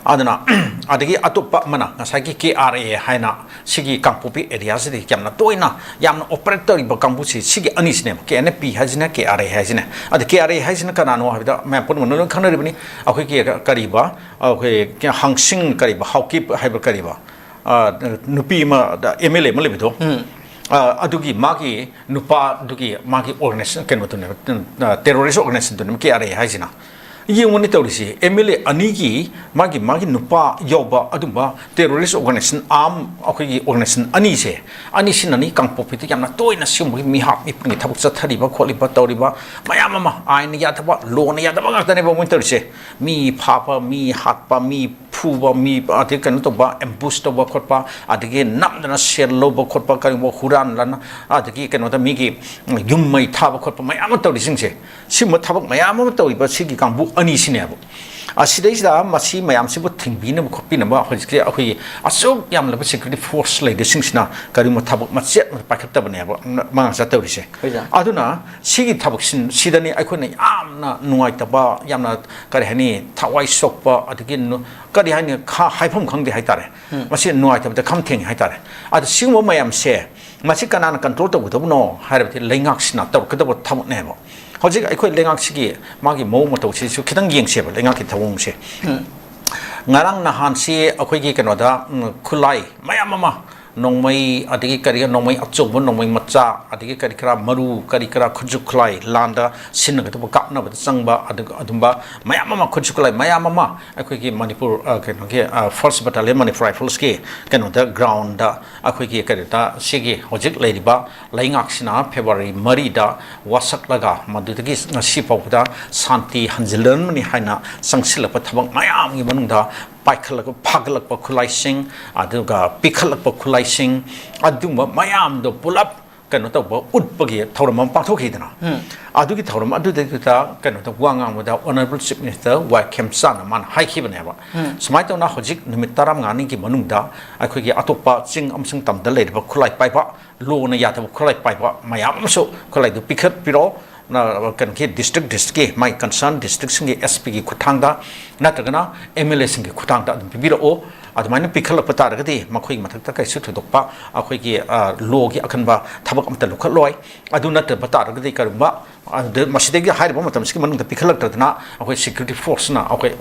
ꯑꯗꯨꯅ ꯑꯗꯒꯤ ꯑꯇꯣꯞꯄ ꯑꯃꯅ ꯉꯁꯥꯏꯒꯤ ꯀꯦ ꯑꯥꯔ ꯑꯦ ꯍꯥꯏꯅ ꯁꯤꯒꯤ ꯀꯥꯡꯄꯣꯛꯄꯤ ꯑꯦꯔꯤꯌꯥꯁꯤꯗ ꯌꯥꯝꯅ ꯇꯣꯏꯅ ꯌꯥꯝꯅ ꯑꯣꯄꯔꯦꯠ ꯇꯧꯔꯤꯕ ꯀꯥꯡꯕꯨꯁꯤ ꯁꯤꯒꯤ ꯑꯅꯤꯁꯤꯅꯦꯕ, ꯀꯦ ꯑꯦꯟ ꯑꯦꯐ ꯄꯤ ꯍꯥꯏꯁꯤꯅ, ꯀꯦ ꯑꯥꯔ ꯑꯦ ꯍꯥꯏꯁꯤꯅ꯫ ꯑꯗ ꯀꯦ ꯑꯥꯔ ꯑꯦ ꯍꯥꯏꯁꯤꯅ ꯀꯅꯥꯅꯣ ꯍꯥꯏꯕꯗ ꯃꯌꯥꯝ ꯄꯨꯝꯅꯃꯛꯅ ꯂꯣꯏꯅ ꯈꯪꯅꯔꯤꯕꯅꯤ, ꯑꯩꯈꯣꯏꯒꯤ ꯀꯔꯤꯕ, ꯑꯩꯈꯣꯏ ꯍꯪꯁꯤꯡ ꯀꯔꯤꯕ, ꯍꯥꯎꯀꯤꯞ ꯍꯥꯏꯕ ꯀꯔꯤꯕ, ꯑ, ꯅꯨꯄꯤ ꯑꯃ ꯑꯦꯝ ꯑꯦꯜ ꯑꯦ ꯑꯃ ꯂꯩꯕꯗꯣ, ꯑ, ꯑꯗꯨꯒꯤ ꯃꯥꯒꯤ ꯅꯨꯄꯥꯗꯨꯒꯤ ꯃꯥꯒꯤ ꯑꯣꯔꯒꯅꯥꯏꯖꯦꯁꯟ ꯀꯩꯅꯣꯗꯨꯅꯦꯕ, ꯇꯦꯔꯣꯔꯤꯁ ꯑꯣꯔꯒꯅꯥꯏꯖꯦꯁꯟꯗꯨꯅꯦꯕ ꯀꯦ ꯑꯥꯔ ꯑꯦ ꯍꯥꯏꯁꯤꯅ꯫ ꯌꯦꯡꯉꯨꯅꯦ ꯇꯧꯔꯤꯁꯤ, ꯑꯦꯝ ꯑꯦꯜ ꯑꯦ ꯑꯅꯤꯒꯤ ꯃꯥꯒꯤ ꯃꯥꯒꯤ ꯅꯨꯄꯥ ꯌꯥꯎꯕ ꯑꯗꯨꯝꯕ ꯇꯦꯔꯣꯔꯤꯁ ꯑꯣꯔꯒꯅꯥꯏꯖꯦꯁꯟ, ꯑꯥꯔꯝ ꯑꯩꯈꯣꯏꯒꯤ ꯑꯣꯔꯒꯅꯥꯏꯖꯦꯁꯟ ꯑꯅꯤꯁꯦ, ꯑꯅꯤꯁꯤꯅꯅꯤ ꯀꯥꯡꯄꯣꯛꯄꯤꯗ ꯌꯥꯝꯅ ꯇꯣꯏꯅ ꯁꯤꯒꯨꯝꯕꯒꯤ ꯃꯤꯍꯥꯠ ꯃꯤꯄꯨꯟꯒꯤ ꯊꯕꯛ ꯆꯠꯊꯔꯤꯕ ꯈꯣꯠꯂꯤꯕ ꯇꯧꯔꯤꯕ ꯃꯌꯥꯝ ꯑꯃ꯫ ꯑꯥꯏꯟꯅ ꯌꯥꯗꯕ, ꯂꯣꯅ ꯌꯥꯗꯕ ꯉꯥꯛꯇꯅꯦꯕ ꯃꯣꯏꯅ ꯇꯧꯔꯤꯁꯦ꯫ ꯃꯤ ꯐꯥꯕ, ꯃꯤ ꯍꯥꯠꯄ, ꯃꯤ ꯐꯨꯕ, ꯃꯤ ꯑꯗꯒꯤ ꯀꯩꯅꯣ ꯇꯧꯕ, ꯑꯦꯝꯕꯨꯁ ꯇꯧꯕ ꯈꯣꯠꯄ, ꯑꯗꯒꯤ ꯅꯝꯗꯅ ꯁꯦꯜ ꯂꯧꯕ ꯈꯣꯠꯄ, ꯀꯔꯤꯒꯨꯝꯕ ꯍꯨꯔꯥꯟꯂꯅ, ꯑꯗꯒꯤ ꯀꯩꯅꯣꯗ ꯃꯤꯒꯤ ꯌꯨꯝ ꯃꯩ ꯊꯥꯕ ꯈꯣꯠꯄ ꯃꯌꯥꯝ ꯑꯃ ꯇꯧꯔꯤꯁꯤꯡꯁꯦ, ꯁꯤꯒꯨꯝꯕ ꯊꯕꯛ ꯃꯌꯥꯝ ꯑꯃ ꯇꯧꯔꯤꯕ ꯁꯤꯒꯤ ꯀꯥꯡꯕꯨ ꯑꯅꯤꯁꯤꯅꯦꯕ꯫ ꯑꯁꯤꯗꯩꯁꯤꯗ ꯃꯁꯤ ꯃꯌꯥꯝꯁꯤꯕꯨ ꯊꯤꯡꯕꯤꯅꯕ ꯈꯣꯠꯄꯤꯅꯕ ꯍꯧꯖꯤꯛꯁꯦ ꯑꯩꯈꯣꯏꯒꯤ ꯑꯁꯨꯛ ꯌꯥꯝꯂꯕ ꯁꯦꯀ꯭ꯌꯨꯔꯤꯇꯤ ꯐꯣꯔꯁ ꯂꯩꯔꯤꯁꯤꯡꯁꯤꯅ ꯀꯔꯤꯒꯨꯝꯕ ꯊꯕꯛ ꯃꯆꯦꯠ ꯑꯃ ꯄꯥꯏꯈꯠꯇꯕꯅꯦꯕ ꯃꯉꯥ ꯆꯠꯇꯧꯔꯤꯁꯦ꯫ ꯑꯗꯨꯅ ꯁꯤꯒꯤ ꯊꯕꯛꯁꯤꯡ ꯁꯤꯗꯅꯤ ꯑꯩꯈꯣꯏꯅ ꯌꯥꯝꯅ ꯅꯨꯡꯉꯥꯏꯇꯕ, ꯌꯥꯝꯅ ꯀꯔꯤ ꯍꯥꯏꯅꯤ, ꯊꯋꯥꯏ ꯁꯣꯛꯄ, ꯑꯗꯒꯤ ꯅꯨ-, ꯀꯔꯤ ꯍꯥꯏꯅꯤ, ꯈꯥ-, ꯍꯥꯏꯐꯝ ꯈꯪꯗꯦ ꯍꯥꯏꯇꯥꯔꯦ꯫ ꯃꯁꯤ ꯅꯨꯡꯉꯥꯏꯇꯕꯗ ꯈꯝ ꯊꯦꯡꯉꯤ ꯍꯥꯏꯇꯥꯔꯦ꯫ ꯑꯗ ꯁꯤꯒꯨꯝꯕ ꯃꯌꯥꯝꯁꯦ ꯃꯁꯤ ꯀꯅꯥꯅ ꯀꯟꯇ꯭ꯔꯣꯜ ꯇꯧꯒꯗꯕꯅꯣ ꯍꯥꯏꯔꯕꯗꯤ ꯂꯩꯉꯥꯛꯁꯤꯅ ꯇꯧꯔꯛꯀꯗꯕ ꯊꯕꯛꯅꯦꯕ꯫ ꯍꯧꯖꯤꯛ ꯑꯩꯈꯣꯏ ꯂꯩꯉꯥꯛꯁꯤꯒꯤ ꯃꯥꯒꯤ ꯃꯑꯣꯡ ꯃꯇꯧꯁꯤꯁꯨ ꯈꯤꯇꯪ ꯌꯦꯡꯁꯦꯕ, ꯂꯩꯉꯥꯛꯀꯤ ꯊꯧꯑꯣꯡꯁꯦ꯫ ꯉꯔꯥꯡ ꯅꯍꯥꯟꯁꯤ ꯑꯩꯈꯣꯏꯒꯤ ꯀꯩꯅꯣꯗ, ꯎꯝ, ꯈꯨꯠꯂꯥꯏ ꯃꯌꯥꯝ ꯑꯃ, ꯅꯣꯡꯃꯩ, ꯑꯗꯒꯤ ꯀꯔꯤ, ꯅꯣꯡꯃꯩ ꯑꯆꯧꯕ, ꯅꯣꯡꯃꯩ ꯃꯆꯥ, ꯑꯗꯒꯤ ꯀꯔꯤ ꯀꯔꯥ ꯃꯔꯨ, ꯀꯔꯤ ꯀꯔꯥ ꯈꯨꯠꯁꯨ ꯈꯨꯠꯂꯥꯏ, ꯂꯥꯟꯗ ꯁꯤꯖꯤꯟꯅꯒꯗꯕ, ꯀꯥꯞꯅꯕꯗ ꯆꯪꯕ, ꯑꯗꯨꯒ ꯑꯗꯨꯝꯕ ꯃꯌꯥꯝ ꯑꯃ, ꯈꯨꯠꯁꯨ ꯈꯨꯠꯂꯥꯏ ꯃꯌꯥꯝ ꯑꯃ ꯑꯩꯈꯣꯏꯒꯤ ꯃꯅꯤꯄꯨꯔ, ꯑ, ꯀꯩꯅꯣꯒꯤ, ꯑ, ꯐꯥꯔꯁ ꯕꯠꯇꯥꯂꯤꯌꯟ ꯃꯅꯤꯄꯨꯔ ꯔꯥꯏꯐꯜꯁꯀꯤ ꯀꯩꯅꯣꯗ, ꯒ꯭ꯔꯥꯎꯟꯗ ꯑꯩꯈꯣꯏꯒꯤ ꯀꯩꯅꯣꯗ ꯁꯤꯒꯤ ꯍꯧꯖꯤꯛ ꯂꯩꯔꯤꯕ ꯂꯩꯉꯥꯛꯁꯤꯅ ꯐꯦꯕ꯭ꯔꯨꯋꯥꯔꯤ ꯃꯔꯤꯗ ꯋꯥꯁꯛꯂꯒ ꯃꯗꯨꯗꯒꯤ ꯉꯁꯤ ꯐꯥꯎꯕꯗ ꯁꯥꯟꯇꯤ ꯍꯟꯖꯤꯜꯂꯔꯝꯕꯅꯤ ꯍꯥꯏꯅ ꯆꯪꯁꯤꯜꯂꯛꯄ ꯊꯕꯛ ꯃꯌꯥꯝꯒꯤ ꯃꯅꯨꯡꯗ ꯄꯥꯏꯈꯠꯂꯛꯄ, ꯐꯥꯒꯠꯂꯛꯄ ꯈꯨꯠꯂꯥꯏꯁꯤꯡ, ꯑꯗꯨꯒ ꯄꯤꯈꯠꯂꯛꯄ ꯈꯨꯠꯂꯥꯏꯁꯤꯡ, ꯑꯗꯨꯒꯨꯝꯕ ꯃꯌꯥꯝꯗꯣ ꯄꯨꯂꯞ ꯀꯩꯅꯣ ꯇꯧꯕ, ꯎꯠꯄꯒꯤ ꯊꯧꯔꯝ ꯑꯃ ꯄꯥꯡꯊꯣꯛꯈꯤꯗꯅ꯫ ꯑꯗꯨꯒꯤ ꯊꯧꯔꯝ ꯑꯗꯨꯗꯩꯗꯨꯗ ꯀꯩꯅꯣꯗ ꯋꯥ ꯉꯥꯡꯕꯗ Honourable Chief Minister ꯋꯥꯏ ꯈꯦꯝꯆꯥꯅ ꯃꯥꯅ ꯍꯥꯏꯈꯤꯕꯅꯦꯕ, ꯁꯨꯃꯥꯏꯅ ꯇꯧꯅ ꯍꯧꯖꯤꯛ ꯅꯨꯃꯤꯠ ꯇꯔꯥꯃꯉꯥꯅꯤꯒꯤ ꯃꯅꯨꯡꯗ ꯑꯩꯈꯣꯏꯒꯤ ꯑꯇꯣꯞꯄ ꯆꯤꯡ ꯑꯃꯁꯨꯡ ꯇꯝꯗ ꯂꯩꯔꯤꯕ ꯈꯨꯠꯂꯥꯏ ꯄꯥꯏꯕ, ꯂꯣꯅ ꯌꯥꯗꯕ ꯈꯨꯠꯂꯥꯏ ꯄꯥꯏꯕ ꯃꯌꯥꯝ ꯑꯃꯁꯨ ꯈꯨꯠꯂꯥꯏꯗꯨ ꯄꯤꯈꯠꯄꯤꯔꯣ꯫ ꯀꯩꯅꯣꯒꯤ district districtꯀꯤ ꯃꯥꯒꯤ concern districtꯁꯤꯡꯒꯤ S Pꯒꯤ ꯈꯨꯠꯊꯥꯡꯗ ꯅꯠꯇ꯭ꯔꯒꯅ M L Aꯁꯤꯡꯒꯤ ꯈꯨꯠꯊꯥꯡꯗ ꯑꯗꯨꯝ ꯄꯤꯕꯤꯔꯛꯑꯣ꯫ ꯑꯗꯨꯃꯥꯏꯅ ꯄꯤꯈꯠꯂꯛꯄ ꯇꯥꯔꯒꯗꯤ ꯃꯈꯣꯏꯒꯤ ꯃꯊꯛꯇ ꯀꯩꯁꯨ ꯊꯣꯏꯗꯣꯛꯄ ꯑꯩꯈꯣꯏꯒꯤ lawꯒꯤ ꯑꯀꯟꯕ ꯊꯕꯛ ꯑꯃꯠꯇ ꯂꯧꯈꯠꯂꯣꯏ꯫ ꯑꯗꯨ ꯅꯠꯇꯕ ꯇꯥꯔꯒꯗꯤ ꯀꯔꯤꯒꯨꯝꯕ ꯑꯗꯨꯗ ꯃꯁꯤꯗꯒꯤ ꯍꯥꯏꯔꯤꯕ ꯃꯇꯝꯁꯤꯒꯤ ꯃꯅꯨꯡꯗ ꯄꯤꯈꯠꯂꯛꯇꯗꯅ ꯑꯩꯈꯣꯏ security forceꯅ ꯑꯩꯈꯣꯏ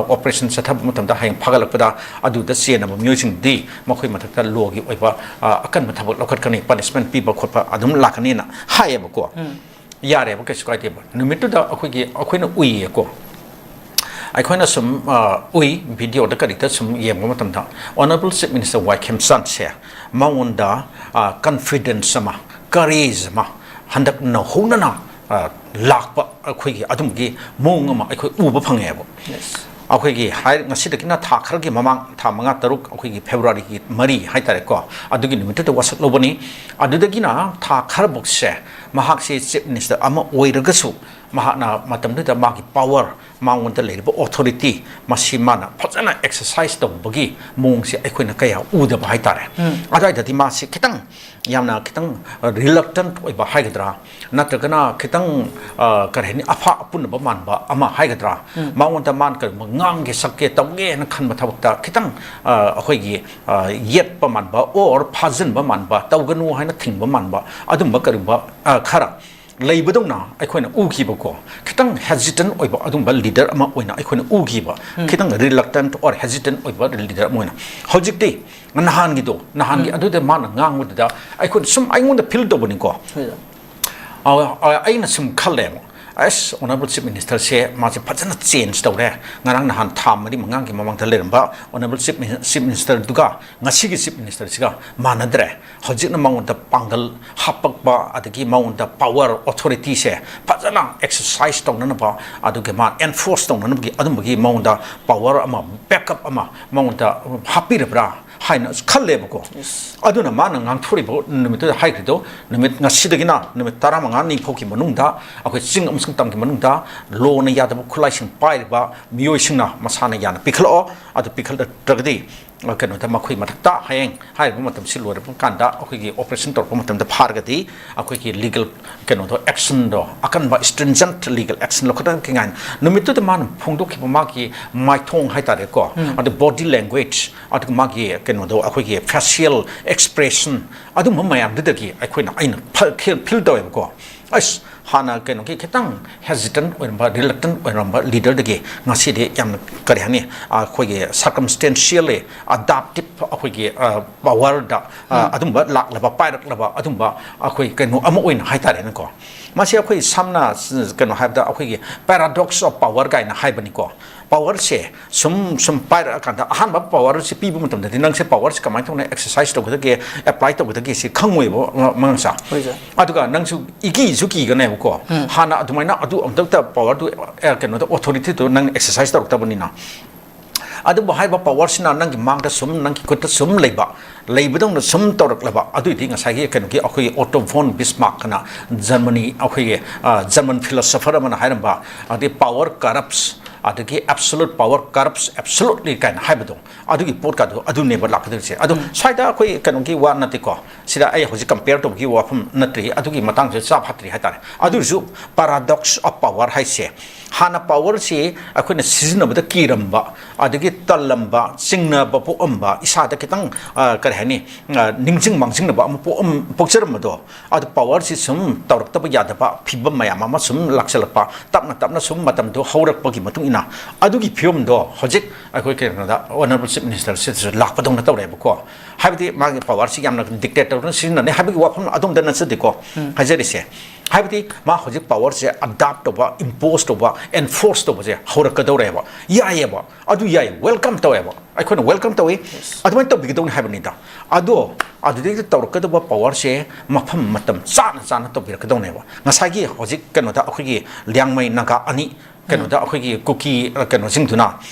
operation ꯆꯠꯊꯕ ꯃꯇꯝꯗ ꯍꯌꯦꯡ ꯐꯥꯒꯠꯂꯛꯄꯗ ꯑꯗꯨꯗ ꯆꯦꯟꯅꯕ ꯃꯤꯑꯣꯏꯁꯤꯡꯗꯤ ꯃꯈꯣꯏ ꯃꯊꯛꯇ lawꯒꯤ ꯑꯣꯏꯕ ꯑꯀꯟꯕ ꯊꯕꯛ ꯂꯧꯈꯠꯀꯅꯤ, punishment ꯄꯤꯕ ꯈꯣꯠꯄ ꯑꯗꯨꯝ ꯂꯥꯛꯀꯅꯤꯅ ꯍꯥꯏꯌꯦꯕꯀꯣ꯫ ꯌꯥꯔꯦꯕ, ꯀꯩꯁꯨ ꯀꯥꯏꯗꯦꯕ꯫ ꯅꯨꯃꯤꯠꯇꯨꯗ ꯑꯩꯈꯣꯏꯒꯤ ꯑꯩꯈꯣꯏꯅ ꯎꯏꯌꯦꯀꯣ꯫ ꯑꯩꯈꯣꯏꯅ ꯁꯨꯝ ꯎꯏ, videoꯗ ꯀꯔꯤꯗ ꯁꯨꯝ ꯌꯦꯡꯕ ꯃꯇꯝꯗ Honourable Chief Minister ꯋꯥꯏꯈꯦꯝꯆꯥꯟꯁꯦ ꯃꯉꯣꯟꯗ confidence ꯑꯃ, courage ꯑꯃ ꯍꯟꯗꯛ ꯅꯧꯍꯧꯅꯅ ꯂꯥꯛꯄ ꯑꯩꯈꯣꯏꯒꯤ ꯑꯗꯨꯝꯕꯒꯤ ꯃꯑꯣꯡ ꯑꯃ ꯑꯩꯈꯣꯏ ꯎꯕ ꯐꯪꯉꯦꯕ꯫ ꯑꯩꯈꯣꯏꯒꯤ ꯍꯥꯏ, ꯉꯁꯤꯗꯒꯤꯅ ꯊꯥ ꯈꯔꯒꯤ ꯃꯃꯥꯡ, ꯊꯥ ꯃꯉꯥ ꯇꯔꯨꯛ, ꯑꯩꯈꯣꯏꯒꯤ Februaryꯒꯤ ꯃꯔꯤ ꯍꯥꯏꯇꯥꯔꯦꯀꯣ, ꯑꯗꯨꯒꯤ ꯅꯨꯃꯤꯠꯇꯨꯗ ꯋꯥꯁꯛ ꯂꯧꯕꯅꯤ꯫ ꯑꯗꯨꯗꯒꯤꯅ ꯊꯥ ꯈꯔꯕꯨꯛꯁꯦ ꯃꯍꯥꯛꯁꯦ Chief Minister ꯑꯃ ꯑꯣꯏꯔꯒꯁꯨ ꯃꯍꯥꯛꯅ ꯃꯇꯝꯗꯨꯗ ꯃꯥꯒꯤ power, ꯃꯉꯣꯟꯗ ꯂꯩꯔꯤꯕ authority, ꯃꯁꯤ ꯃꯥꯅ ꯐꯖꯅ exercise ꯇꯧꯕꯒꯤ ꯃꯑꯣꯡꯁꯦ ꯑꯩꯈꯣꯏꯅ ꯀꯌꯥ ꯎꯗꯕ ꯍꯥꯏꯇꯥꯔꯦ꯫ ꯑꯗꯨꯋꯥꯏꯗꯗꯤ ꯃꯥꯁꯤ ꯈꯤꯇꯪ, ꯌꯥꯝꯅ ꯈꯤꯇꯪ reluctant ꯑꯣꯏꯕ ꯍꯥꯏꯒꯗ꯭ꯔꯥ, ꯅꯠꯇ꯭ꯔꯒꯅ ꯈꯤꯇꯪ ꯀꯔꯤ ꯍꯥꯏꯅꯤ, ꯑꯐꯥ ꯑꯄꯨꯟꯅꯕ ꯃꯥꯟꯕ ꯑꯃ ꯍꯥꯏꯒꯗ꯭ꯔꯥ, ꯃꯉꯣꯟꯗ ꯃꯥꯅ ꯀꯔꯤꯒꯨꯝꯕ ꯉꯥꯡꯒꯦ ꯁꯛꯀꯦ ꯇꯧꯒꯦꯅ ꯈꯟꯕ ꯊꯕꯛꯇ ꯈꯤꯇꯪ ꯑꯩꯈꯣꯏꯒꯤ ꯌꯦꯠꯄ ꯃꯥꯟꯕ or ꯐꯥꯖꯤꯟꯕ ꯃꯥꯟꯕ, ꯇꯧꯒꯅꯨ ꯍꯥꯏꯅ ꯊꯤꯡꯕ ꯃꯥꯟꯕ, ꯑꯗꯨꯝꯕ ꯀꯔꯤꯒꯨꯝꯕ ꯈꯔ ꯂꯩꯕꯗꯧꯅ ꯑꯩꯈꯣꯏꯅ ꯎꯈꯤꯕꯀꯣ꯫ ꯈꯤꯇꯪ hesitant ꯑꯣꯏꯕ ꯑꯗꯨꯝꯕ leader ꯑꯃ ꯑꯣꯏꯅ ꯑꯩꯈꯣꯏꯅ ꯎꯈꯤꯕ, ꯈꯤꯇꯪ reluctant or hesitant ꯑꯣꯏꯕ leader ꯑꯃ ꯑꯣꯏꯅ꯫ ꯍꯧꯖꯤꯛꯇꯤ ꯅꯍꯥꯟꯒꯤꯗꯣ, ꯅꯍꯥꯟꯒꯤ ꯑꯗꯨꯗ ꯃꯥꯅ ꯉꯥꯡꯕꯗꯨꯗ ꯑꯩꯈꯣꯏꯅ ꯁꯨꯝ, ꯑꯩꯉꯣꯟꯗ feel ꯇꯧꯕꯅꯤꯀꯣ꯫ ꯑꯩꯅ ꯁꯨꯝ ꯈꯜꯂꯦꯕ, ꯑꯁ, Honourable Chief Ministerꯁꯦ ꯃꯥꯁꯦ ꯐꯖꯅ change ꯇꯧꯔꯦ꯫ ꯉꯔꯥꯡ ꯅꯍꯥꯟ ꯊꯥ ꯃꯔꯤ ꯃꯉꯥꯒꯤ ꯃꯃꯥꯡꯗ ꯂꯩꯔꯝꯕ Honourable Chief Min-, Chief Ministerꯗꯨꯒ ꯉꯁꯤꯒꯤ Chief Ministerꯁꯤꯒ ꯃꯥꯟꯅꯗ꯭ꯔꯦ꯫ ꯍꯧꯖꯤꯛꯅ ꯃꯉꯣꯟꯗ ꯄꯥꯡꯒꯜ ꯍꯥꯞꯄꯛꯄ, ꯑꯗꯒꯤ ꯃꯉꯣꯟꯗ power, authorityꯁꯦ ꯐꯖꯅ exercise ꯇꯧꯅꯅꯕ, ꯑꯗꯨꯒ ꯃꯥ enforce ꯇꯧꯅꯅꯕꯒꯤ ꯑꯗꯨꯝꯕꯒꯤ ꯃꯉꯣꯟꯗ power ꯑꯃ, backup ꯑꯃ ꯃꯉꯣꯟꯗ ꯍꯥꯞꯄꯤꯔꯕ꯭ꯔꯥ ꯍꯥꯏꯅ ꯈꯜꯂꯦꯕꯀꯣ꯫ ꯑꯗꯨꯅ ꯃꯥꯅ ꯉꯥꯡꯊꯣꯔꯤꯕ ꯅꯨꯃꯤꯠꯇꯨꯗ ꯍꯥꯏꯈ꯭ꯔꯤꯗꯣ, ꯅꯨꯃꯤꯠ ꯉꯁꯤꯗꯒꯤꯅ ꯅꯨꯃꯤꯠ ꯇꯔꯥꯃꯉꯥꯅꯤ ꯐꯥꯎꯒꯤ ꯃꯅꯨꯡꯗ ꯑꯩꯈꯣꯏ ꯆꯤꯡ ꯑꯃꯁꯨꯡ ꯇꯝꯒꯤ ꯃꯅꯨꯡꯗ lawꯅ ꯌꯥꯗꯕ ꯈꯨꯠꯂꯥꯏꯁꯤꯡ ꯄꯥꯏꯔꯤꯕ ꯃꯤꯑꯣꯏꯁꯤꯡꯅ ꯃꯁꯥꯅ ꯌꯥꯅ ꯄꯤꯈꯠꯂꯛꯑꯣ, ꯑꯗꯨ ꯄꯤꯈꯠꯂꯛꯇ꯭ꯔꯒꯗꯤ ꯀꯩꯅꯣꯗ ꯃꯈꯣꯏ ꯃꯊꯛꯇ ꯍꯌꯦꯡ ꯍꯥꯏꯔꯤꯕ ꯃꯇꯝꯁꯤ ꯂꯣꯏꯔꯕ ꯀꯥꯟꯗ ꯑꯩꯈꯣꯏꯒꯤ ꯑꯣꯄꯔꯦꯁꯟ ꯇꯧꯔꯛꯄ ꯃꯇꯝꯗ ꯐꯥꯔꯒꯗꯤ ꯑꯩꯈꯣꯏꯒꯤ ꯂꯤꯒꯦꯜ ꯀꯩꯅꯣꯗꯣ, ꯑꯦꯛꯁꯟꯗꯣ, ꯑꯀꯟꯕ stringent legal action ꯂꯧꯈꯠꯀꯅꯤ ꯍꯥꯏꯅ ꯅꯨꯃꯤꯠꯇꯨꯗ ꯃꯥꯅ ꯐꯣꯡꯗꯣꯛꯈꯤꯕ ꯃꯥꯒꯤ ꯃꯥꯏꯊꯣꯡ ꯍꯥꯏ ꯇꯥꯔꯦꯀꯣ, ꯑꯗꯨ body language, ꯑꯗꯨꯒ ꯃꯥꯒꯤ ꯀꯩꯅꯣꯗꯣ, ꯑꯩꯈꯣꯏꯒꯤ facial expression, ꯑꯗꯨꯝꯕ ꯃꯌꯥꯝꯗꯨꯗꯒꯤ ꯑꯩꯈꯣꯏꯅ, ꯑꯩꯅ ꯐꯤꯜ ꯇꯧꯋꯦꯕꯀꯣ꯫ ꯑꯁ, ꯍꯥꯟꯅ ꯀꯩꯅꯣꯒꯤ ꯈꯤꯇꯪ ꯍꯦꯖꯤꯇꯦꯟ ꯑꯣꯏꯔꯝꯕ, ꯔꯤꯂꯛꯇꯦꯟ ꯑꯣꯏꯔꯝꯕ ꯂꯤꯗꯔꯗꯒꯤ ꯉꯁꯤꯗꯤ ꯌꯥꯝꯅ, ꯀꯔꯤ ꯍꯥꯏꯅꯤ, ꯑꯩꯈꯣꯏꯒꯤ circumstantially adaptive, ꯑꯩꯈꯣꯏꯒꯤ ꯄꯋꯥꯔꯗ ꯑꯗꯨꯝꯕ ꯂꯥꯛꯂꯕ, ꯄꯥꯏꯔꯛꯂꯕ ꯑꯗꯨꯝꯕ ꯑꯩꯈꯣꯏ ꯀꯩꯅꯣ ꯑꯃ ꯑꯣꯏꯅ ꯍꯥꯏ ꯇꯥꯔꯦꯅꯦꯀꯣ꯫ ꯃꯁꯤ ꯑꯩꯈꯣꯏ ꯁꯝꯅ ꯀꯩꯅꯣ ꯍꯥꯏꯕꯗ ꯑꯩꯈꯣꯏꯒꯤ paradox of power ꯀꯥꯏꯅ ꯍꯥꯏꯕꯅꯤꯀꯣ꯫ ꯄꯋꯥꯔꯁꯦ ꯁꯨꯝ ꯁꯨꯝ ꯄꯥꯏꯔꯛꯑꯀꯥꯟꯗ, ꯑꯍꯥꯟꯕ ꯄꯋꯥꯔꯁꯦ ꯄꯤꯕ ꯃꯇꯝꯗꯗꯤ ꯅꯪꯁꯦ ꯄꯋꯥꯔꯁꯦ ꯀꯃꯥꯏꯅ ꯇꯧꯅ ꯑꯦꯛꯁꯔꯁꯥꯏꯁ ꯇꯧꯒꯗꯒꯦ, ꯑꯦꯄ꯭ꯂꯥꯏ ꯇꯧꯒꯗꯒꯦ ꯁꯤ ꯈꯪꯉꯣꯏꯕ, ꯃ- ꯃꯉꯥꯡꯁꯥ꯫ ꯍꯣꯏ ꯁꯥꯔ꯫ ꯑꯗꯨꯒ ꯅꯪꯁꯨ ꯏꯀꯤꯁꯨ ꯀꯤꯒꯅꯦꯕꯀꯣ꯫ ꯍꯥꯟꯅ ꯑꯗꯨꯃꯥꯏꯅ ꯑꯗꯨ ꯑꯃꯨꯛꯇ ꯄꯋꯥꯔꯗꯨ, ꯑꯦ, ꯀꯩꯅꯣꯗ, ꯑꯣꯊꯣꯔꯤꯇꯤꯗꯨ ꯅꯪ ꯑꯦꯛꯁꯔꯁꯥꯏꯁ ꯇꯧꯔꯛꯇꯕꯅꯤꯅ꯫ ꯑꯗꯨꯕꯨ ꯍꯥꯏꯔꯤꯕ ꯄꯋꯥꯔꯁꯤꯅ ꯅꯪꯒꯤ ꯃꯥꯡꯗ ꯁꯨꯝ, ꯅꯪꯒꯤ ꯈꯨꯠꯇ ꯁꯨꯝ ꯂꯩꯕ, ꯂꯩꯕꯗꯧꯅ ꯁꯨꯝ ꯇꯧꯔꯛꯂꯕ, ꯑꯗꯨꯏꯗꯤ ꯉꯁꯥꯏꯒꯤ ꯀꯩꯅꯣꯒꯤ, ꯑꯩꯈꯣꯏꯒꯤ Otto von Bismarck ꯑꯅ ꯖꯔꯃꯅꯤ, ꯑꯩꯈꯣꯏꯒꯤ, ꯑ, ꯖꯔꯃꯟ ꯐꯤꯂꯣꯁꯣꯐꯔ ꯑꯃꯅ ꯍꯥꯏꯔꯝꯕ, ꯑꯗꯩ "Power corrupts", ꯑꯗꯒꯤ "Absolute power corrupts absolutely" ꯀꯥꯏꯅ ꯍꯥꯏꯕꯗꯣ, ꯑꯗꯨꯒꯤ ꯄꯣꯠꯀꯗꯣ ꯑꯗꯨꯅꯦꯕ ꯂꯥꯛꯀꯗꯣꯏꯁꯦ꯫ ꯑꯗꯣ ꯁ꯭ꯋꯥꯏꯗ ꯑꯩꯈꯣꯏ ꯀꯩꯅꯣꯒꯤ ꯋꯥ ꯅꯠꯇꯦꯀꯣ, ꯁꯤꯗ ꯑꯩ ꯍꯧꯖꯤꯛ ꯀꯝꯄꯤꯌꯔ ꯇꯧꯕꯒꯤ ꯋꯥꯐꯝ ꯅꯠꯇ꯭ꯔꯤ, ꯑꯗꯨꯒꯤ ꯃꯇꯥꯡꯁꯦ ꯆꯥ ꯐꯠꯇ꯭ꯔꯤ ꯍꯥꯏꯇꯥꯔꯦ꯫ ꯑꯗꯨ ꯑꯣꯏꯔꯁꯨ paradox of power ꯍꯥꯏꯁꯦ, ꯍꯥꯟꯅ ꯄꯋꯥꯔꯁꯤ ꯑꯩꯈꯣꯏꯅ ꯁꯤꯖꯤꯟꯅꯕꯗ ꯀꯤꯔꯝꯕ, ꯑꯗꯒꯤ ꯇꯜꯂꯝꯕ, ꯆꯤꯡꯅꯕ ꯄꯣꯛꯑꯝꯕ, ꯏꯁꯥꯗ ꯈꯤꯇꯪ, ꯑ, ꯀꯔꯤ ꯍꯥꯏꯅꯤ, ꯑ, ꯅꯤꯡꯁꯤꯡ ꯃꯥꯡꯖꯤꯡꯅꯕ ꯑꯃ ꯄꯣꯛꯑꯝ-, ꯄꯣꯛꯆꯔꯝꯕꯗꯣ, ꯑꯗꯨ ꯄꯋꯥꯔꯁꯤ ꯁꯨꯝ ꯇꯧꯔꯛꯇꯕ ꯌꯥꯗꯕ ꯐꯤꯕꯝ ꯃꯌꯥꯝ ꯑꯃ ꯁꯨꯝ ꯂꯥꯛꯁꯜꯂꯛꯄ, ꯇꯞꯅ ꯇꯞꯅ ꯁꯨꯝ ꯃꯇꯝꯗꯣ ꯍꯧꯔꯛꯄꯒꯤ ꯃꯇꯨꯡ ꯏꯟꯅ, ꯑꯗꯨꯒꯤ ꯐꯤꯕꯝꯗꯣ ꯍꯧꯖꯤꯛ ꯑꯩꯈꯣꯏ ꯀꯩꯅꯣꯗ, ꯑꯣꯅꯔꯦꯕꯜ ꯆꯤꯐ ꯃꯤꯅꯤꯁꯇꯔꯁꯤꯗꯁꯨ ꯂꯥꯛꯄꯗꯧꯅ ꯇꯧꯔꯦꯕꯀꯣ꯫ ꯍꯥꯏꯕꯗꯤ ꯃꯥꯒꯤ ꯄꯋꯥꯔꯁꯤ ꯌꯥꯝꯅ ꯗꯤꯛꯇꯦꯠ ꯇꯧꯗꯨꯅ ꯁꯤꯖꯤꯟꯅꯅꯤ ꯍꯥꯏꯕꯒꯤ ꯋꯥꯐꯝ ꯑꯗꯣꯝꯗ ꯅꯠꯆꯗꯦꯀꯣ ꯍꯥꯏꯖꯔꯤꯁꯦ꯫ ꯍꯥꯏꯕꯗꯤ ꯃꯥ ꯍꯧꯖꯤꯛ ꯄꯋꯥꯔꯁꯦ ꯑꯦꯗꯥꯞ ꯇꯧꯕ, ꯏꯝꯄꯣꯁ ꯇꯧꯕ, ꯑꯦꯟꯐꯣꯔꯁ ꯇꯧꯕꯁꯦ ꯍꯧꯔꯛꯀꯗꯧꯔꯦꯕ꯫ ꯌꯥꯏꯌꯦꯕ, ꯑꯗꯨ ꯌꯥꯏ, ꯋꯦꯜꯀꯝ ꯇꯧꯋꯦꯕ, ꯑꯩꯈꯣꯏꯅ ꯋꯦꯜꯀꯝ ꯇꯧꯏ꯫ ꯑꯗꯨꯃꯥꯏꯅ ꯇꯧꯕꯤꯒꯗꯧꯅꯤ ꯍꯥꯏꯕꯅꯤꯗ꯫ ꯑꯗꯣ ꯑꯗꯨꯗꯩꯗ ꯇꯧꯔꯛꯀꯗꯧꯕ ꯄꯋꯥꯔꯁꯦ ꯃꯐꯝ ꯃꯇꯝ ꯆꯥꯅ ꯆꯥꯅ ꯇꯧꯕꯤꯔꯛꯀꯗꯧꯅꯦꯕ꯫ ꯉꯁꯥꯏꯒꯤ ꯍꯧꯖꯤꯛ ꯀꯩꯅꯣꯗ ꯑꯩꯈꯣꯏꯒꯤ ꯂꯤꯌꯥꯡꯃꯩ ꯅꯥꯒꯥ ꯑꯅꯤ ꯀꯩꯅꯣꯗ ꯑꯩꯈꯣꯏꯒꯤ ꯀꯨꯀꯤ, ꯑ, ꯀꯩꯅꯣꯁꯤꯡꯗꯨꯅ,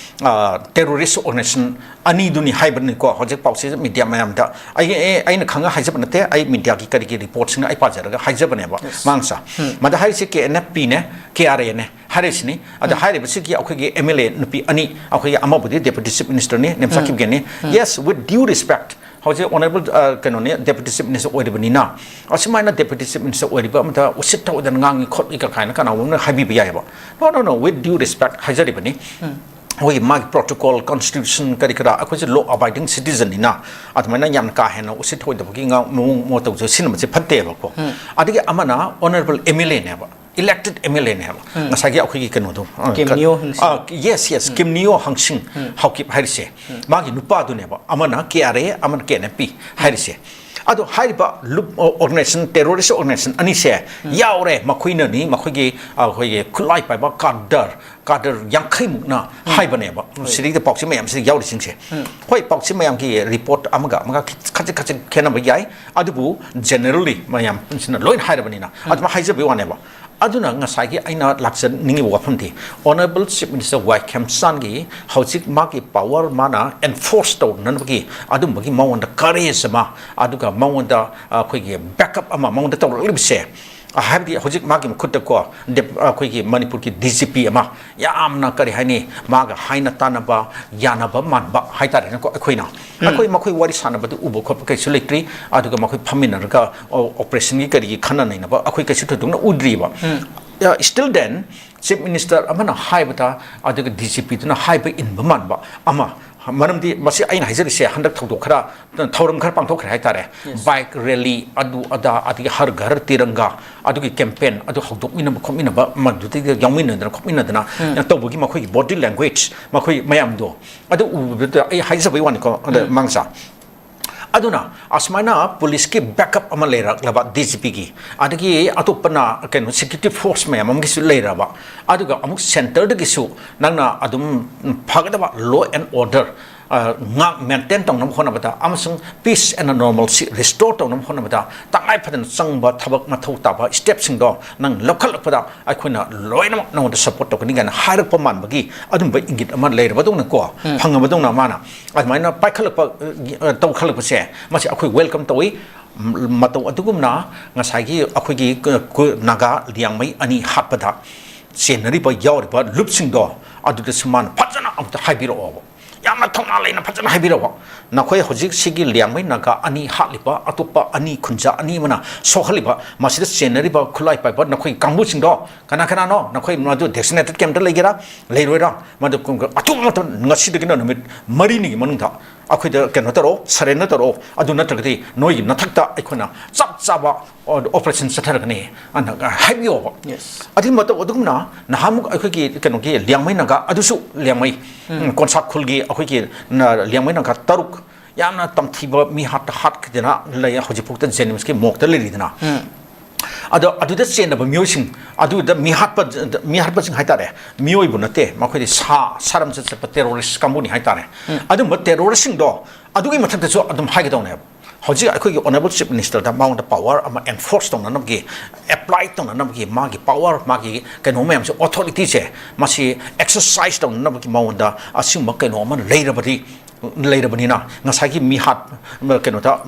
ꯑ, ꯇꯦꯔꯣꯔꯤꯁ ꯑꯣꯔꯒꯅꯥꯏꯖꯦꯁꯟ ꯑꯅꯤꯗꯨꯅꯤ ꯍꯥꯏꯕꯅꯤꯀꯣ꯫ ꯍꯧꯖꯤꯛ ꯄꯥꯎꯁꯦ ꯃꯤꯗꯤꯌꯥ ꯃꯌꯥꯝꯗ ꯑꯩ, ꯑꯩ, ꯑꯩꯅ ꯈꯪꯉ ꯍꯥꯏꯖꯕ ꯅꯠꯇꯦ, ꯑꯩ ꯃꯤꯗꯤꯌꯥꯒꯤ ꯀꯔꯤꯒꯤ ꯔꯤꯄꯣꯔꯠꯁꯤꯡꯅ ꯑꯩ ꯄꯥꯖꯔꯒ ꯍꯥꯏꯖꯕꯅꯦꯕ꯫ ꯃꯥꯡꯁꯥ ꯃꯗ ꯍꯥꯏꯔꯤꯁꯦ ꯀꯦ ꯑꯦꯟ ꯑꯦꯐ ꯄꯤꯅꯦ, ꯀꯦ ꯑꯥꯔ ꯑꯦꯅꯦ꯫ ꯍꯥꯏꯔꯤꯁꯤꯅꯤ꯫ ꯑꯗ ꯍꯥꯏꯔꯤꯕꯁꯤꯒꯤ ꯑꯩꯈꯣꯏꯒꯤ M L A ꯅꯨꯄꯤ ꯑꯅꯤ, ꯑꯩꯈꯣꯏꯒꯤ ꯑꯃꯕꯨꯗꯤ Deputy Chief Minister ꯅꯤ, Nemcha ꯀꯤꯞꯒꯦꯟꯅꯤ꯫ Yes, with due respect, ꯍꯧꯖꯤꯛ Honourable, ꯑ, ꯀꯩꯅꯣꯅꯤ, Deputy Chief Minister ꯑꯣꯏꯔꯤꯕꯅꯤꯅ, ꯑꯁꯨꯃꯥꯏꯅ Deputy Chief Minister ꯑꯣꯏꯔꯤꯕ ꯑꯃꯗ ꯎꯁꯤꯠ ꯊꯑꯣꯏꯗꯅ ꯉꯥꯡꯉꯤ ꯈꯣꯠꯂꯤꯒ ꯀꯥꯏꯅ ꯀꯅꯥꯒꯨꯝꯕꯅ ꯍꯥꯏꯕꯤꯕ ꯌꯥꯏꯑꯕ꯫ No, no, no, with due respect ꯍꯥꯏꯖꯔꯤꯕꯅꯤ꯫ ꯑꯩꯈꯣꯏꯒꯤ ꯃꯥꯒꯤ protocol, constitution ꯀꯔꯤ ꯀꯔꯥ, ꯑꯩꯈꯣꯏꯁꯦ law abiding citizen ꯅꯤꯅ ꯑꯗꯨꯃꯥꯏꯅ ꯌꯥꯝꯅ ꯀꯥ ꯍꯦꯟꯅ ꯎꯁꯤꯠ ꯊꯑꯣꯏꯗꯕꯒꯤ ꯉꯥ-, ꯃꯑꯣꯡ ꯃꯇꯧꯁꯦ ꯁꯤꯖꯤꯟꯅꯕꯁꯦ ꯐꯠꯇꯦꯕꯀꯣ꯫ ꯑꯗꯒꯤ ꯑꯃꯅ Honourable M L A ꯅꯦꯕ, elected M L A ꯅꯦꯕ꯫ ꯉꯁꯥꯏꯒꯤ ꯑꯩꯈꯣꯏꯒꯤ ꯀꯩꯅꯣꯗꯣ, ꯑ, Kim ꯀ-, Neo Hangsing꯫ ꯑ, yes, yes, Kim Neo Hangsing Haokip ꯍꯥꯏꯔꯤꯁꯦ꯫ ꯃꯥꯒꯤ ꯅꯨꯄꯥꯗꯨꯅꯦꯕ, ꯑꯃꯅ K R A, ꯑꯃꯅ K N F P ꯍꯥꯏꯔꯤꯁꯦ꯫ ꯑꯗꯣ ꯍꯥꯏꯔꯤꯕ ꯂꯨꯞ-, organization, terrorist organization ꯑꯅꯤꯁꯦ ꯌꯥꯎꯔꯦ, ꯃꯈꯣꯏꯅꯅꯤ, ꯃꯈꯣꯏꯒꯤ, ꯑꯩꯈꯣꯏꯒꯤ ꯈꯨꯠꯂꯥꯏ ꯄꯥꯏꯕ ꯀꯥꯗꯔ, ꯀꯥꯗꯔ ꯌꯥꯡꯈꯩꯃꯨꯛꯅ ꯍꯥꯏꯕꯅꯦꯕ꯫ ꯍꯣꯏ꯫ ꯁꯤꯗꯩꯗ ꯄꯥꯎꯆꯦ ꯃꯌꯥꯝꯁꯤꯗ ꯌꯥꯎꯔꯤꯁꯤꯡꯁꯦ꯫ ꯍꯣꯏ, ꯄꯥꯎꯆꯦ ꯃꯌꯥꯝꯒꯤ report ꯑꯃꯒ ꯑꯃꯒ ꯈꯤ-, ꯈꯖꯤꯛ ꯈꯖꯤꯛ ꯈꯦꯠꯅꯕ ꯌꯥꯏ, ꯑꯗꯨꯕꯨ generally ꯃꯌꯥꯝꯁꯤꯅ ꯂꯣꯏꯅ ꯍꯥꯏꯔꯕꯅꯤꯅ ꯑꯗꯨꯃꯥꯏꯅ ꯍꯥꯏꯖꯕꯒꯤ ꯋꯥꯅꯦꯕ꯫ ꯑꯗꯨꯅ ꯉꯁꯥꯏꯒꯤ ꯑꯩꯅ ꯂꯥꯛꯆꯅꯤꯡꯉꯤꯕ ꯋꯥꯐꯝꯗꯤ, Honourable Chief Minister ꯋꯥꯏ ꯈꯦꯝꯆꯥꯟꯒꯤ ꯍꯧꯖꯤꯛ ꯃꯥꯒꯤ power ꯃꯥꯅ enforce ꯇꯧꯅꯅꯕꯒꯤ ꯑꯗꯨꯝꯕꯒꯤ ꯃꯉꯣꯟꯗ courage ꯑꯃ, ꯑꯗꯨꯒ ꯃꯉꯣꯟꯗ ꯑꯩꯈꯣꯏꯒꯤ backup ꯑꯃ ꯃꯉꯣꯟꯗ ꯇꯧꯔꯛꯂꯤꯕꯁꯦ, ꯍꯥꯏꯕꯗꯤ ꯍꯧꯖꯤꯛ ꯃꯥꯒꯤ ꯃꯈꯨꯠꯇꯀꯣ, ꯗꯦꯞ-, ꯑꯩꯈꯣꯏꯒꯤ ꯃꯅꯤꯄꯨꯔꯒꯤ D G P ꯑꯃ ꯌꯥꯝꯅ, ꯀꯔꯤ ꯍꯥꯏꯅꯤ, ꯃꯥꯒ ꯍꯥꯏꯅ ꯇꯥꯟꯅꯕ, ꯌꯥꯅꯕ ꯃꯥꯟꯕ ꯍꯥꯏꯇꯥꯔꯦꯅꯦꯀꯣ꯫ ꯑꯩꯈꯣꯏꯅ, ꯑꯩꯈꯣꯏ ꯃꯈꯣꯏ ꯋꯥꯔꯤ ꯁꯥꯟꯅꯕꯗꯨ ꯎꯕ ꯈꯣꯠꯄ ꯀꯩꯁꯨ ꯂꯩꯇ꯭ꯔꯤ, ꯑꯗꯨꯒ ꯃꯈꯣꯏ ꯐꯝꯃꯤꯟꯅꯔꯒ, ꯑꯣ, operation ꯒꯤ ꯀꯔꯤꯒꯤ ꯈꯟꯅ ꯅꯩꯅꯕ ꯑꯩꯈꯣꯏ ꯀꯩꯁꯨ ꯊꯣꯏꯗꯣꯛꯅ ꯎꯗ꯭ꯔꯤꯕ꯫ ꯑ, still then, Chief Minister ꯑꯃꯅ ꯍꯥꯏꯕꯗ, ꯑꯗꯨꯒ D G P ꯗꯨꯅ ꯍꯥꯏꯕ ꯏꯟꯕ ꯃꯥꯟꯕ ꯑꯃ, ꯃꯔꯝꯗꯤ ꯃꯁꯤ ꯑꯩꯅ ꯍꯥꯏꯖꯔꯤꯁꯦ ꯍꯟꯗꯛ ꯊꯧꯗꯣꯛ ꯈꯔ, ꯊꯧꯔꯝ ꯈꯔ ꯄꯥꯡꯊꯣꯛꯈ꯭ꯔꯦ ꯍꯥꯏꯇꯥꯔꯦ꯫ Yes. Bike rally, ꯑꯗꯨ ꯑꯗꯥ, ꯑꯗꯒꯤ ꯍꯔ ꯘꯔ ꯇꯤꯔꯪꯒꯥ, ꯑꯗꯨꯒꯤ campaign ꯑꯗꯨ ꯍꯧꯗꯣꯛꯃꯤꯟꯅꯕ ꯈꯣꯠꯃꯤꯟꯅꯕ, ꯃꯗꯨꯗꯩꯗ ꯌꯥꯎꯃꯤꯟꯅꯗꯅ ꯈꯣꯠꯃꯤꯟꯅꯗꯅ ꯇꯧꯕꯒꯤ ꯃꯈꯣꯏꯒꯤ body language, ꯃꯈꯣꯏ ꯃꯌꯥꯝꯗꯣ, ꯑꯗꯨ ꯎꯕꯗ ꯑꯩ ꯍꯥꯏꯖꯕꯩ ꯋꯥꯅꯤꯀꯣ, ꯑꯗ ꯃꯥꯡꯖꯥ꯫ ꯑꯗꯨꯅ ꯑꯁꯨꯃꯥꯏꯅ police ꯀꯤ backup ꯑꯃ ꯂꯩꯔꯛꯂꯕ, D G P ꯒꯤ, ꯑꯗꯒꯤ ꯑꯇꯣꯞꯄꯅ ꯀꯩꯅꯣ security force ꯃꯌꯥꯝ ꯑꯃꯒꯤꯁꯨ ꯂꯩꯔꯕ, ꯑꯗꯨꯒ ꯑꯃꯨꯛ centre ꯗꯒꯤꯁꯨ ꯅꯪꯅ ꯑꯗꯨꯝ ꯐꯒꯗꯕ law and order, ꯑ, ꯉꯥꯛ maintain ꯇꯧꯅꯕ ꯍꯣꯠꯅꯕꯗ ꯑꯃꯁꯨꯡ peace and normalcy restore ꯇꯧꯅꯕ ꯍꯣꯠꯅꯕꯗ ꯇꯉꯥꯏ ꯐꯗꯅ ꯆꯪꯕ ꯊꯕꯛ ꯃꯊꯧ ꯇꯥꯕ step ꯁꯤꯡꯗꯣ ꯅꯪ ꯂꯧꯈꯠꯂꯛꯄꯗ ꯑꯩꯈꯣꯏꯅ ꯂꯣꯏꯅꯃꯛ ꯅꯉꯣꯟꯗ support ꯇꯧꯒꯅꯤ ꯀꯥꯏꯅ ꯍꯥꯏꯔꯛꯄ ꯃꯥꯟꯕꯒꯤ ꯑꯗꯨꯝꯕ ꯏꯪꯒꯤꯠ ꯑꯃ ꯂꯩꯔꯕꯗꯧꯅꯀꯣ, ꯐꯪꯉꯕꯗꯧꯅ ꯃꯥꯅ ꯑꯗꯨꯃꯥꯏꯅ ꯄꯥꯏꯈꯠꯂꯛꯄ, ꯑ, ꯇꯧꯈꯠꯂꯛꯄꯁꯦ, ꯃꯁꯤ ꯑꯩꯈꯣꯏ welcome ꯇꯧꯏ꯫ ꯃꯇꯧ ꯑꯗꯨꯒꯨꯝꯅ ꯉꯁꯥꯏꯒꯤ ꯑꯩꯈꯣꯏꯒꯤ ꯀ-, ꯀ-, ꯅꯥꯒꯥ ꯂꯤꯌꯥꯡꯃꯩ ꯑꯅꯤ ꯍꯥꯠꯄꯗ ꯆꯦꯟꯅꯔꯤꯕ ꯌꯥꯎꯔꯤꯕ ꯂꯨꯞꯁꯤꯡꯗꯣ, ꯑꯗꯨꯗꯁꯨ ꯃꯥꯅ ꯐꯖꯅ ꯑꯃꯨꯛꯇ ꯍꯥꯏꯕꯤꯔꯛꯑꯣꯕ, ꯌꯥꯝꯅ ꯊꯧꯅꯥ ꯂꯩꯅ ꯐꯖꯅ ꯍꯥꯏꯕꯤꯔꯛꯑꯣꯕ꯫ ꯅꯈꯣꯏ ꯍꯧꯖꯤꯛ ꯁꯤꯒꯤ ꯂꯤꯌꯥꯡꯃꯩ ꯅꯥꯒꯥ ꯑꯅꯤ ꯍꯥꯠꯂꯤꯕ, ꯑꯇꯣꯞꯄ ꯑꯅꯤ, ꯈꯨꯟꯖꯥ ꯑꯅꯤ ꯑꯃꯅ ꯁꯣꯛꯍꯜꯂꯤꯕ, ꯃꯁꯤꯗ ꯆꯦꯟꯅꯔꯤꯕ ꯈꯨꯠꯂꯥꯏ ꯄꯥꯏꯕ ꯅꯈꯣꯏ ꯀꯥꯡꯕꯨꯁꯤꯡꯗꯣ ꯀꯅꯥ ꯀꯅꯥꯅꯣ? ꯅꯈꯣꯏ ꯃꯗꯨ designated camp ꯇ ꯂꯩꯒꯦꯔꯥ, ꯂꯩꯔꯣꯏꯔꯥ? ꯃꯗꯨ ꯑꯊꯨꯕ ꯃꯇꯝ, ꯉꯁꯤꯗꯒꯤꯅ ꯅꯨꯃꯤꯠ ꯃꯔꯤꯅꯤꯒꯤ ꯃꯅꯨꯡꯗ ꯑꯩꯈꯣꯏꯗ ꯀꯩꯅꯣ ꯇꯧꯔꯛꯑꯣ, surrender ꯇꯧꯔꯛꯑꯣ, ꯑꯗꯨ ꯅꯠꯇ꯭ꯔꯒꯗꯤ ꯅꯣꯏꯒꯤ ꯅꯊꯛꯇ ꯑꯩꯈꯣꯏꯅ ꯆꯞ ꯆꯥꯕ operation ꯆꯠꯊꯔꯒꯅꯤ ꯑꯅ ꯍꯥꯏꯕꯤꯌꯣꯕ꯫ Yes. ꯑꯗꯨꯒꯤ ꯃꯇꯧ ꯑꯗꯨꯒꯨꯝꯅ ꯅꯍꯥꯟꯃꯨꯛ ꯑꯩꯈꯣꯏꯒꯤ ꯀꯩꯅꯣꯒꯤ ꯂꯤꯌꯥꯡꯃꯩ ꯅꯥꯒꯥ, ꯑꯗꯨꯁꯨ ꯂꯤꯌꯥꯡꯃꯩ, ꯎꯝ, ꯀꯣꯟꯁꯥꯛ ꯈꯨꯜꯒꯤ ꯑꯩꯈꯣꯏꯒꯤ ꯅ-, ꯂꯤꯌꯥꯡꯃꯩ ꯅꯥꯒꯥ ꯇꯔꯨꯛ ꯌꯥꯝꯅ ꯇꯝꯊꯤꯕ ꯃꯤ ꯍꯥꯠꯇ ꯍꯥꯠꯈꯤꯗꯅ ꯂꯩ, ꯍꯧꯖꯤꯛꯐꯥꯎꯗ JNIMS ꯀꯤ morgue ꯇ ꯂꯩꯔꯤꯗꯅ꯫ ꯎꯝ꯫ ꯑꯗꯣ ꯑꯗꯨꯗ ꯆꯦꯟꯅꯕ ꯃꯤꯑꯣꯏꯁꯤꯡ, ꯑꯗꯨꯗ ꯃꯤꯍꯥꯠꯄ, ꯃꯤꯍꯥꯠꯄꯁꯤꯡ ꯍꯥꯏꯇꯥꯔꯦ, ꯃꯤꯑꯣꯏꯕ ꯅꯠꯇꯦ, ꯃꯈꯣꯏꯗꯤ ꯁꯥ, ꯁꯥꯔꯝ ꯆꯠ ꯆꯠꯄ terrorist ꯀꯥꯡꯕꯨꯅꯤ ꯍꯥꯏꯇꯥꯔꯦ꯫ ꯎꯝ꯫ ꯑꯗꯨꯝꯕ terrorist ꯁꯤꯡꯗꯣ ꯑꯗꯨꯒꯤ ꯃꯊꯛꯇꯁꯨ ꯑꯗꯨꯝ ꯍꯥꯏꯒꯗꯧꯅꯦꯕ꯫ ꯍꯧꯖꯤꯛ ꯑꯩꯈꯣꯏꯒꯤ Honourable Chief Minister ꯗ ꯃꯉꯣꯟꯗ power ꯑꯃ enforce ꯇꯧꯅꯅꯕꯒꯤ, apply ꯇꯧꯅꯅꯕꯒꯤ ꯃꯥꯒꯤ power, ꯃꯥꯒꯤ ꯀꯩꯅꯣ ꯃꯌꯥꯝꯁꯦ, authority ꯁꯦ, ꯃꯁꯤ exercise ꯇꯧꯅꯅꯕꯒꯤ ꯃꯉꯣꯟꯗ ꯑꯁꯤꯒꯨꯝꯕ ꯀꯩꯅꯣ ꯑꯃ ꯂꯩꯔꯕꯗꯤ, ꯂꯩꯔꯕꯅꯤꯅ, ꯉꯁꯥꯏꯒꯤ ꯃꯤꯍꯥꯠ, ꯀꯩꯅꯣꯗ,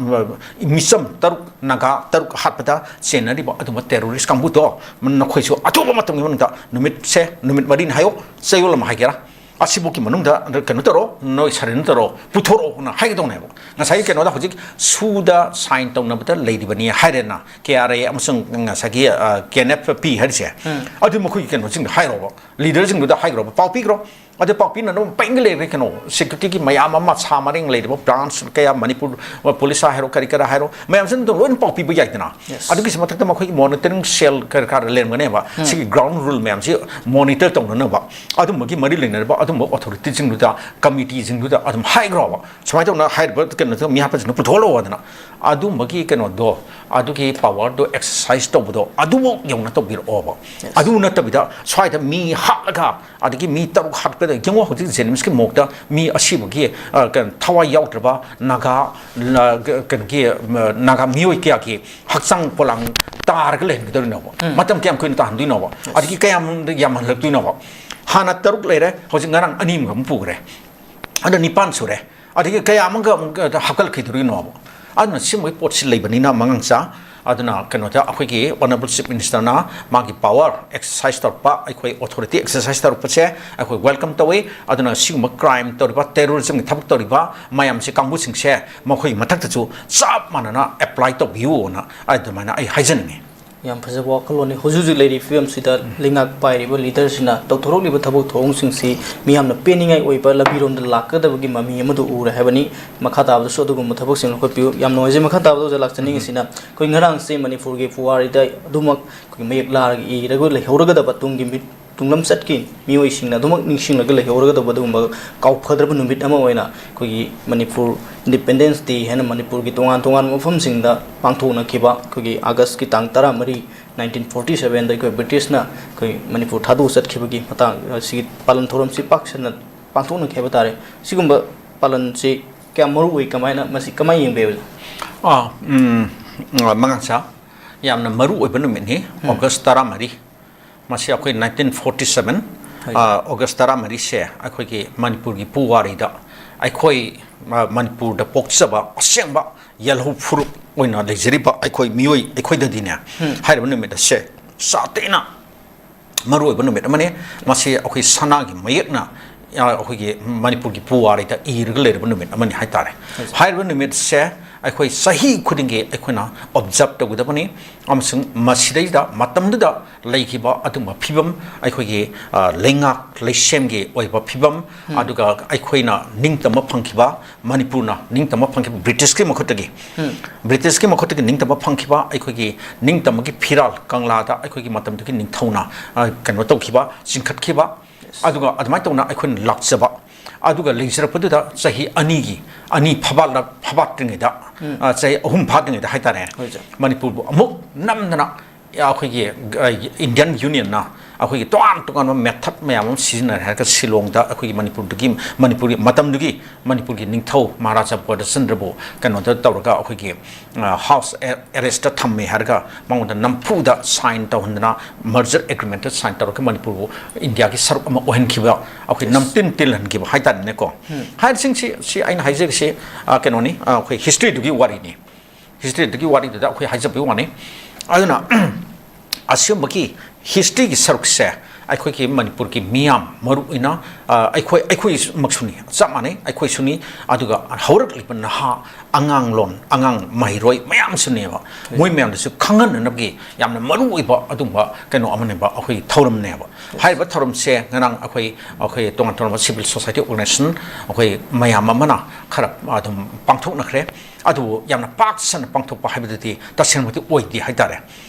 ꯃꯤꯆꯝ ꯇꯔꯨꯛ, ꯅꯥꯒꯥ ꯇꯔꯨꯛ ꯍꯥꯠꯄꯗ ꯆꯦꯟꯅꯔꯤꯕ ꯑꯗꯨꯝꯕ terrorist ꯀꯥꯡꯕꯨꯗꯣ, ꯅꯈꯣꯏꯁꯨ ꯑꯊꯨꯕ ꯃꯇꯝꯒꯤ ꯃꯅꯨꯡꯗ, ꯅꯨꯃꯤꯠꯁꯦ, ꯅꯨꯃꯤꯠ ꯃꯔꯤꯅꯤ ꯍꯥꯏꯌꯣ, ꯆꯌꯣꯜ ꯑꯃ ꯍꯥꯏꯒꯦꯔꯥ, ꯑꯁꯤꯐꯥꯎꯒꯤ ꯃꯅꯨꯡꯗ ꯀꯩꯅꯣ ꯇꯧꯔꯣ, ꯅꯣꯏ surrender ꯇꯧꯔꯣ, ꯄꯨꯊꯣꯔꯛꯑꯣꯅ ꯍꯥꯏꯒꯗꯧꯅꯦꯕ꯫ ꯉꯁꯥꯏꯒꯤ ꯀꯩꯅꯣꯗ ꯍꯧꯖꯤꯛ ꯁꯨꯗ sign ꯇꯧꯅꯕꯗ ꯂꯩꯔꯤꯕꯅꯤ ꯍꯥꯏꯔꯦꯅ, K R A ꯑꯃꯁꯨꯡ ꯉꯁꯥꯏꯒꯤ, ꯑ, K N F P ꯍꯥꯏꯔꯤꯁꯦ, ꯎꯝ꯫ ꯑꯗꯨ ꯃꯈꯣꯏꯒꯤ ꯀꯩꯅꯣꯁꯤꯡꯗꯣ ꯍꯥꯏꯔꯣꯕ, leader ꯁꯤꯡꯗꯨꯗ ꯍꯥꯏꯈ꯭ꯔꯣꯕ, ꯄꯥꯎ ꯄꯤꯈ꯭ꯔꯣ꯫ ꯑꯗꯨ ꯄꯥꯎ ꯄꯤꯅꯅꯕ ꯄꯩꯉꯩ ꯂꯩꯔꯦ ꯀꯩꯅꯣ, security ꯒꯤ ꯃꯌꯥꯝ ꯑꯃ, ꯁꯥ ꯃꯔꯦꯡ ꯂꯩꯔꯤꯕ branch ꯀꯌꯥ, ꯃꯅꯤꯄꯨꯔ police ꯍꯥꯏꯔꯣ, ꯀꯔꯤ ꯀꯔꯥ ꯍꯥꯏꯔꯣ, ꯃꯌꯥꯝꯁꯤꯅ ꯑꯗꯨꯝ ꯂꯣꯏꯅ ꯄꯥꯎ ꯄꯤꯕ ꯌꯥꯏꯗꯅ꯫ Yes. ꯑꯗꯨꯒꯤꯁꯨ ꯃꯊꯛꯇ ꯃꯈꯣꯏꯒꯤ monitoring cell ꯀꯔꯤ ꯀꯔꯥ ꯂꯩꯔꯝꯒꯅꯦꯕ꯫ ꯎꯝ꯫ ꯁꯤꯒꯤ ground rule ꯃꯌꯥꯝꯁꯤ monitor ꯇꯧꯅꯅꯕ, ꯑꯗꯨꯝꯕꯒꯤ ꯃꯔꯤ ꯂꯩꯅꯔꯕ ꯑꯗꯨꯝꯕ authority ꯁꯤꯡꯗꯨꯗ, committee ꯁꯤꯡꯗꯨꯗ ꯑꯗꯨꯝ ꯍꯥꯏꯈ꯭ꯔꯣꯕ, ꯁꯨꯃꯥꯏꯅ ꯇꯧꯅ ꯍꯥꯏꯔꯤꯕ ꯀꯩꯅꯣꯗꯣ, ꯃꯤꯍꯥꯠꯄꯁꯤꯡꯗꯣ ꯄꯨꯊꯣꯛꯍꯜꯂꯛꯑꯣꯗꯅ꯫ ꯑꯗꯨꯝꯕꯒꯤ ꯀꯩꯅꯣꯗꯣ, ꯑꯗꯨꯒꯤ power ꯗꯣ exercise ꯇꯧꯕꯗꯣ ꯑꯗꯨꯃꯛ ꯌꯧꯅ ꯇꯧꯕꯤꯔꯛꯑꯣꯕ꯫ Yes. ꯑꯗꯨ ꯅꯠꯇꯕꯤꯗ ꯁ꯭ꯋꯥꯏꯗ ꯃꯤ ꯍꯥꯠꯂꯒ, ꯑꯗꯒꯤ ꯃꯤ ꯇꯔꯨꯛ ꯍꯥꯠꯄꯗ ꯌꯦꯡꯉꯣ, ꯍꯧꯖꯤꯛ JNIMS ꯀꯤ morgue ꯇ ꯃꯤ ꯑꯁꯤꯕꯒꯤ, ꯑ, ꯀꯩꯅꯣ, ꯊꯋꯥꯏ ꯌꯥꯎꯗ꯭ꯔꯕ ꯅꯥꯒꯥ, ꯅ-, ꯀꯩꯅꯣꯒꯤ, ꯅꯥꯒꯥ ꯃꯤꯑꯣꯏ ꯀꯌꯥꯒꯤ ꯍꯛꯆꯥꯡ ꯄꯣꯂꯥꯡ ꯇꯥꯔꯒ ꯂꯩꯍꯟꯒꯗꯧꯔꯤꯅꯣꯕ? ꯎꯝ꯫ ꯃꯇꯝ ꯀꯌꯥꯝ ꯀꯨꯏꯅ ꯇꯥꯍꯟꯗꯣꯏꯅꯣꯕ? ꯑꯗꯒꯤ ꯀꯌꯥꯝ ꯌꯥꯝꯍꯜꯂꯛꯇꯣꯏꯅꯣꯕ? ꯍꯥꯟꯅ ꯇꯔꯨꯛ ꯂꯩꯔꯦ, ꯍꯧꯖꯤꯛ ꯉꯔꯥꯡ ꯑꯅꯤ ꯑꯃꯒ ꯑꯃꯨꯛ ꯄꯨꯈ꯭ꯔꯦ꯫ ꯑꯗ ꯅꯤꯄꯥꯟ ꯁꯨꯔꯦ꯫ ꯑꯗꯒꯤ ꯀꯌꯥ ꯑꯃꯒ ꯑꯃꯨꯛ ꯍꯥꯞꯀꯠꯂꯛꯈꯤꯗꯣꯔꯤꯅꯣꯕ? ꯑꯗꯨꯅ ꯁꯤꯒꯨꯝꯕꯒꯤ ꯄꯣꯠꯁꯤ ꯂꯩꯕꯅꯤꯅ, ꯃꯉꯥꯡꯆꯥ, ꯑꯗꯨꯅ ꯀꯩꯅꯣꯗ ꯑꯩꯈꯣꯏꯒꯤ Honourable Chief Minister ꯅ ꯃꯥꯒꯤ power exercise ꯇꯧꯔꯛꯄ, ꯑꯩꯈꯣꯏ authority exercise ꯇꯧꯔꯛꯄꯁꯦ ꯑꯩꯈꯣꯏ welcome ꯇꯧꯏ꯫ ꯑꯗꯨꯅ ꯁꯤꯒꯨꯝꯕ crime ꯇꯧꯔꯤꯕ, terrorism ꯒꯤ ꯊꯕꯛ ꯇꯧꯔꯤꯕ ꯃꯌꯥꯝꯁꯦ, ꯀꯥꯡꯕꯨꯁꯤꯡꯁꯦ ꯃꯈꯣꯏꯒꯤ ꯃꯊꯛꯇꯁꯨ ꯆꯞ ꯃꯥꯟꯅꯅ apply ꯇꯧꯕꯤꯌꯨꯅ ꯑꯗꯨꯃꯥꯏꯅ ꯑꯩ ꯍꯥꯏꯖꯅꯤꯡꯉꯤ꯫ ꯌꯥꯝ ꯐꯖꯕ ꯋꯥꯈꯜꯂꯣꯟꯅꯤ꯫ ꯍꯧꯖꯤꯛ ꯍꯧꯖꯤꯛ ꯂꯩꯔꯤꯕ ꯐꯤꯕꯝꯁꯤꯗ ꯂꯩꯉꯥꯛ ꯄꯥꯏꯔꯤꯕ leader ꯁꯤꯅ ꯇꯧꯊꯣꯔꯛꯂꯤꯕ ꯊꯕꯛ ꯊꯧꯑꯣꯡꯁꯤꯡꯁꯤ ꯃꯤꯌꯥꯝꯅ ꯄꯦꯟꯅꯤꯡꯉꯥꯏ ꯑꯣꯏꯕ ꯂꯝꯕꯤꯔꯣꯝꯗ ꯂꯥꯛꯀꯗꯕꯒꯤ ꯃꯃꯤ ꯑꯃꯗꯨ ꯎꯔꯦ ꯍꯥꯏꯕꯅꯤ꯫ ꯃꯈꯥ ꯇꯥꯕꯗꯁꯨ ꯑꯗꯨꯒꯨꯝꯕ ꯊꯕꯛꯁꯤꯡ ꯂꯧꯈꯠꯄꯤꯌꯨ꯫ ꯌꯥꯝ ꯅꯨꯡꯉꯥꯏꯖꯩ꯫ ꯃꯈꯥ ꯇꯥꯕꯗ ꯑꯣꯖꯥ ꯂꯥꯛꯆꯅꯤꯡꯉꯤꯁꯤꯅ ꯑꯩꯈꯣꯏ ꯉꯔꯥꯡꯁꯦ ꯃꯅꯤꯄꯨꯔꯒꯤ ꯄꯨꯋꯥꯔꯤꯗ ꯑꯗꯨꯃꯛ ꯑꯩꯈꯣꯏꯒꯤ ꯃꯌꯦꯛ ꯂꯥꯔꯒ ꯏꯔꯒ ꯂꯩꯍꯧꯔꯒꯗꯕ ꯇꯨꯡꯒꯤ ꯃꯤ-, ꯇꯨꯡꯂꯝꯆꯠꯀꯤ ꯃꯤꯑꯣꯏꯁꯤꯡꯅ ꯑꯗꯨꯃꯛ ꯅꯤꯡꯁꯤꯡꯂꯒ ꯂꯩꯍꯧꯔꯒꯗꯕ ꯑꯗꯨꯒꯨꯝꯕ ꯀꯥꯎꯐꯗ꯭ꯔꯕ ꯅꯨꯃꯤꯠ ꯑꯃ ꯑꯣꯏꯅ ꯑꯩꯈꯣꯏꯒꯤ ꯃꯅꯤꯄꯨꯔ Independence Day ꯍꯥꯏꯅ ꯃꯅꯤꯄꯨꯔꯒꯤ ꯇꯣꯉꯥꯟ ꯇꯣꯉꯥꯟꯕ ꯃꯐꯝꯁꯤꯡꯗ ꯄꯥꯡꯊꯣꯛꯅꯈꯤꯕ ꯑꯩꯈꯣꯏꯒꯤ ꯑꯥꯒꯁꯀꯤ ꯇꯥꯡ ꯇꯔꯥꯃꯔꯤ, nineteen forty seven ꯗ ꯑꯩꯈꯣꯏ ꯕ꯭ꯔꯤꯇꯤꯁꯅ ꯑꯩꯈꯣꯏ ꯃꯅꯤꯄꯨꯔ ꯊꯥꯗꯣꯛꯑ ꯆꯠꯈꯤꯕꯒꯤ ꯃꯇꯥꯡ ꯑꯁꯤꯒꯤ ꯄꯥꯂꯟ ꯊꯧꯔꯝꯁꯤ ꯄꯥꯛ ꯁꯟꯅ ꯄꯥꯡꯊꯣꯛꯅꯈꯤ ꯍꯥꯏꯕ ꯇꯥꯔꯦ꯫ ꯁꯤꯒꯨꯝꯕ ꯄꯥꯂꯟꯁꯤ ꯀꯌꯥꯝ ꯃꯔꯨ ꯑꯣꯏ, ꯀꯃꯥꯏꯅ, ꯃꯁꯤ ꯀꯃꯥꯏꯅ ꯌꯦꯡꯕꯤꯕ? ꯑꯥ, ꯎꯝ, ꯑ, ꯃꯉꯥꯡꯆꯥ, ꯌꯥꯝꯅ ꯃꯔꯨ ꯑꯣꯏꯕ ꯅꯨꯃꯤꯠꯅꯤ, ꯎꯝ꯫ ꯑꯣꯒꯁ ꯇꯔꯥꯃꯔꯤ꯫ ꯃꯁꯤ ꯑꯩꯈꯣꯏ nineteen forty seven, ꯍꯣꯏ꯫ ꯑ, ꯑꯣꯒꯁ ꯇꯔꯥꯃꯔꯤꯁꯦ ꯑꯩꯈꯣꯏꯒꯤ ꯃꯅꯤꯄꯨꯔꯒꯤ ꯄꯨꯋꯥꯔꯤꯗ ꯑꯩꯈꯣꯏ, ꯑ, ꯃꯅꯤꯄꯨꯔꯗ ꯄꯣꯛꯆꯕ ꯑꯁꯦꯡꯕ ꯌꯦꯜꯍꯧ ꯐꯨꯔꯨꯞ ꯑꯣꯏꯅ ꯂꯩꯖꯔꯤꯕ ꯑꯩꯈꯣꯏ ꯃꯤꯑꯣꯏ ꯑꯩꯈꯣꯏꯗꯗꯤꯅꯦ, ꯎꯝ꯫ ꯍꯥꯏꯔꯤꯕ ꯅꯨꯃꯤꯠ ꯑꯁꯦ ꯆꯥꯇꯦꯅ ꯃꯔꯨꯑꯣꯏꯕ ꯅꯨꯃꯤꯠ ꯑꯃꯅꯤ꯫ ꯃꯁꯤ ꯑꯩꯈꯣꯏ ꯁꯅꯥꯒꯤ ꯃꯌꯦꯛꯅ, ꯑ, ꯑꯩꯈꯣꯏꯒꯤ ꯃꯅꯤꯄꯨꯔꯒꯤ ꯄꯨꯋꯥꯔꯤꯗ ꯏꯔꯒ ꯂꯩꯔꯕ ꯅꯨꯃꯤꯠ ꯑꯃꯅꯤ ꯍꯥꯏꯇꯥꯔꯦ꯫ ꯍꯣꯏ, ꯁꯥꯔ꯫ ꯍꯥꯏꯔꯤꯕ ꯅꯨꯃꯤꯠꯁꯦ ꯑꯩꯈꯣꯏ ꯆꯍꯤ ꯈꯨꯗꯤꯡꯒꯤ ꯑꯩꯈꯣꯏꯅ observe ꯇꯧꯒꯗꯕꯅꯤ, ꯑꯃꯁꯨꯡ ꯃꯁꯤꯗꯩꯗ ꯃꯇꯝꯗꯨꯗ ꯂꯩꯈꯤꯕ ꯑꯗꯨꯒꯨꯝꯕ ꯐꯤꯕꯝ, ꯑꯩꯈꯣꯏꯒꯤ, ꯑ, ꯂꯩꯉꯥꯛ ꯂꯩꯁꯦꯝꯒꯤ ꯑꯣꯏꯕ ꯐꯤꯕꯝ, ꯎꯝ꯫ ꯑꯗꯨꯒ ꯑꯩꯈꯣꯏꯅ ꯅꯤꯡꯇꯝꯕ ꯐꯪꯈꯤꯕ, ꯃꯅꯤꯄꯨꯔꯅ ꯅꯤꯡꯇꯝꯕ ꯐꯪꯈꯤꯕ ꯕ꯭ꯔꯤꯇꯤꯁꯀꯤ ꯃꯈꯨꯠꯇꯒꯤ, ꯎꯝ꯫ ꯕ꯭ꯔꯤꯇꯤꯁꯀꯤ ꯃꯈꯨꯠꯇꯒꯤ ꯅꯤꯡꯇꯝꯕ ꯐꯪꯈꯤꯕ ꯑꯩꯈꯣꯏꯒꯤ ꯅꯤꯡꯇꯝꯕꯒꯤ ꯐꯤꯔꯥꯜ ꯀꯪꯂꯥꯗ ꯑꯩꯈꯣꯏꯒꯤ ꯃꯇꯝꯗꯨꯒꯤ ꯅꯤꯡꯊꯧꯅ, ꯑ, ꯀꯩꯅꯣ ꯇꯧꯈꯤꯕ, ꯆꯤꯡꯈꯠꯈꯤꯕ, ꯑꯗꯨꯒ ꯑꯗꯨꯃꯥꯏꯅ ꯇꯧꯅ ꯑꯩꯈꯣꯏꯅ ꯂꯥꯛꯆꯕ, ꯑꯗꯨꯒ ꯂꯩꯖꯔꯛꯄꯗꯨꯗ ꯆꯍꯤ ꯑꯅꯤꯒꯤ, ꯑꯅꯤ ꯐꯕꯥꯠꯂ-, ꯐꯕꯥꯠꯇ꯭ꯔꯤꯉꯩꯗ, ꯎꯝ꯫ ꯑ, ꯆꯍꯤ ꯑꯍꯨꯝ ꯐꯥꯗ꯭ꯔꯤꯉꯩꯗ ꯍꯥꯏꯇꯥꯔꯦ, ꯍꯣꯏ, ꯁꯥꯔ꯫ ꯃꯅꯤꯄꯨꯔꯕꯨ ꯑꯃꯨꯛ ꯅꯝꯗꯅ ꯑꯩꯈꯣꯏꯒꯤ, ꯑ, Indian Union ꯅ ꯑꯩꯈꯣꯏꯒꯤ ꯇꯣꯉꯥꯟ ꯇꯣꯉꯥꯟꯕ method ꯃꯌꯥꯝ ꯑꯃ ꯁꯤꯖꯤꯟꯅꯔꯦ ꯍꯥꯏꯔꯒ ꯁꯤꯂꯣꯡꯗ ꯑꯩꯈꯣꯏꯒꯤ ꯃꯅꯤꯄꯨꯔꯗꯒꯤ, ꯃꯅꯤꯄꯨꯔꯒꯤ ꯃꯇꯝꯗꯨꯒꯤ ꯃꯅꯤꯄꯨꯔꯒꯤ ꯅꯤꯡꯊꯧ ꯃꯍꯥꯔꯥꯖꯥ ꯕꯣꯙꯆꯟꯗ꯭ꯔꯕꯨ ꯀꯩꯅꯣꯗ ꯇꯧꯔꯒ ꯑꯩꯈꯣꯏꯒꯤ, ꯑ, house arrest ꯇ ꯊꯝꯃꯦ ꯍꯥꯏꯔꯒ ꯃꯉꯣꯟꯗ ꯅꯝꯐꯨꯗ sign ꯇꯧꯍꯟꯗꯅ merger agreement ꯇ sign ꯇꯧꯔꯒ ꯃꯅꯤꯄꯨꯔꯕꯨ ꯏꯟꯗꯤꯌꯥꯒꯤ ꯁꯔꯨꯛ ꯑꯃ ꯑꯣꯏꯍꯟꯈꯤꯕ, ꯑꯩꯈꯣꯏ ꯅꯝꯇꯤꯟ ꯇꯤꯜꯍꯟꯈꯤꯕ ꯍꯥꯏꯇꯥꯔꯦꯅꯦꯀꯣ꯫ ꯎꯝ꯫ ꯍꯥꯏꯔꯤꯁꯤꯡꯁꯤ, ꯁꯤ ꯑꯩꯅ ꯍꯥꯏꯖꯔꯤꯁꯤ, ꯑ, ꯀꯩꯅꯣꯅꯤ, ꯑ, ꯑꯩꯈꯣꯏ history ꯗꯨꯒꯤ ꯋꯥꯔꯤꯅꯤ꯫ ꯍꯤꯁꯇ꯭ꯔꯤꯗꯨꯒꯤ ꯋꯥꯔꯤꯗꯨꯗ ꯑꯩꯈꯣꯏ ꯍꯥꯏꯖꯕꯒꯤ ꯋꯥꯅꯤ꯫ ꯑꯗꯨꯅ ꯑꯁꯤꯒꯨꯝꯕꯒꯤ ꯍꯤꯁꯇ꯭ꯔꯤꯒꯤ ꯁꯔꯨꯛꯁꯦ ꯑꯩꯈꯣꯏꯒꯤ ꯃꯅꯤꯄꯨꯔꯒꯤ ꯃꯤꯌꯥꯝ, ꯃꯔꯨ ꯑꯣꯏꯅ, ꯑ, ꯑꯩꯈꯣꯏ, ꯑꯩꯈꯣꯏꯃꯛꯁꯨꯅꯤ, ꯆꯞ ꯃꯥꯟꯅꯩ, ꯑꯩꯈꯣꯏꯁꯨꯅꯤ꯫ ꯑꯗꯨꯒ ꯍꯧꯔꯛꯂꯤꯕ ꯅꯍꯥ, ꯑꯉꯥꯡꯂꯣꯟ, ꯑꯉꯥꯡ ꯃꯍꯩꯔꯣꯏ ꯃꯌꯥꯝꯁꯨꯅꯦꯕ, ꯃꯣꯏ ꯃꯌꯥꯝꯗꯁꯨ ꯈꯪꯍꯟꯅꯅꯕꯒꯤ ꯌꯥꯝꯅ ꯃꯔꯨ ꯑꯣꯏꯕ ꯑꯗꯨꯒꯨꯝꯕ ꯀꯩꯅꯣ ꯑꯃꯅꯦꯕ, ꯑꯩꯈꯣꯏꯒꯤ ꯊꯧꯔꯝꯅꯦꯕ꯫ ꯍꯥꯏꯔꯤꯕ ꯊꯧꯔꯝꯁꯦ ꯉꯔꯥꯡ ꯑꯩꯈꯣꯏ, ꯑꯩꯈꯣꯏ ꯇꯣꯉꯥꯟ ꯇꯣꯉꯥꯟꯕ civil society organization, ꯑꯩꯈꯣꯏ ꯃꯌꯥꯝ ꯑꯃꯅ ꯈꯔ ꯑꯗꯨꯝ ꯄꯥꯡꯊꯣꯛꯅꯈ꯭ꯔꯦ꯫ ꯑꯗꯨꯕꯨ ꯌꯥꯝꯅ ꯄꯥꯛ ꯁꯟꯅ ꯄꯥꯡꯊꯣꯛꯄ ꯍꯥꯏꯕꯗꯨꯗꯤ ꯇꯁꯦꯡꯕꯗꯤ ꯑꯣꯏꯗꯦ ꯍꯥꯏꯇꯥꯔꯦ꯫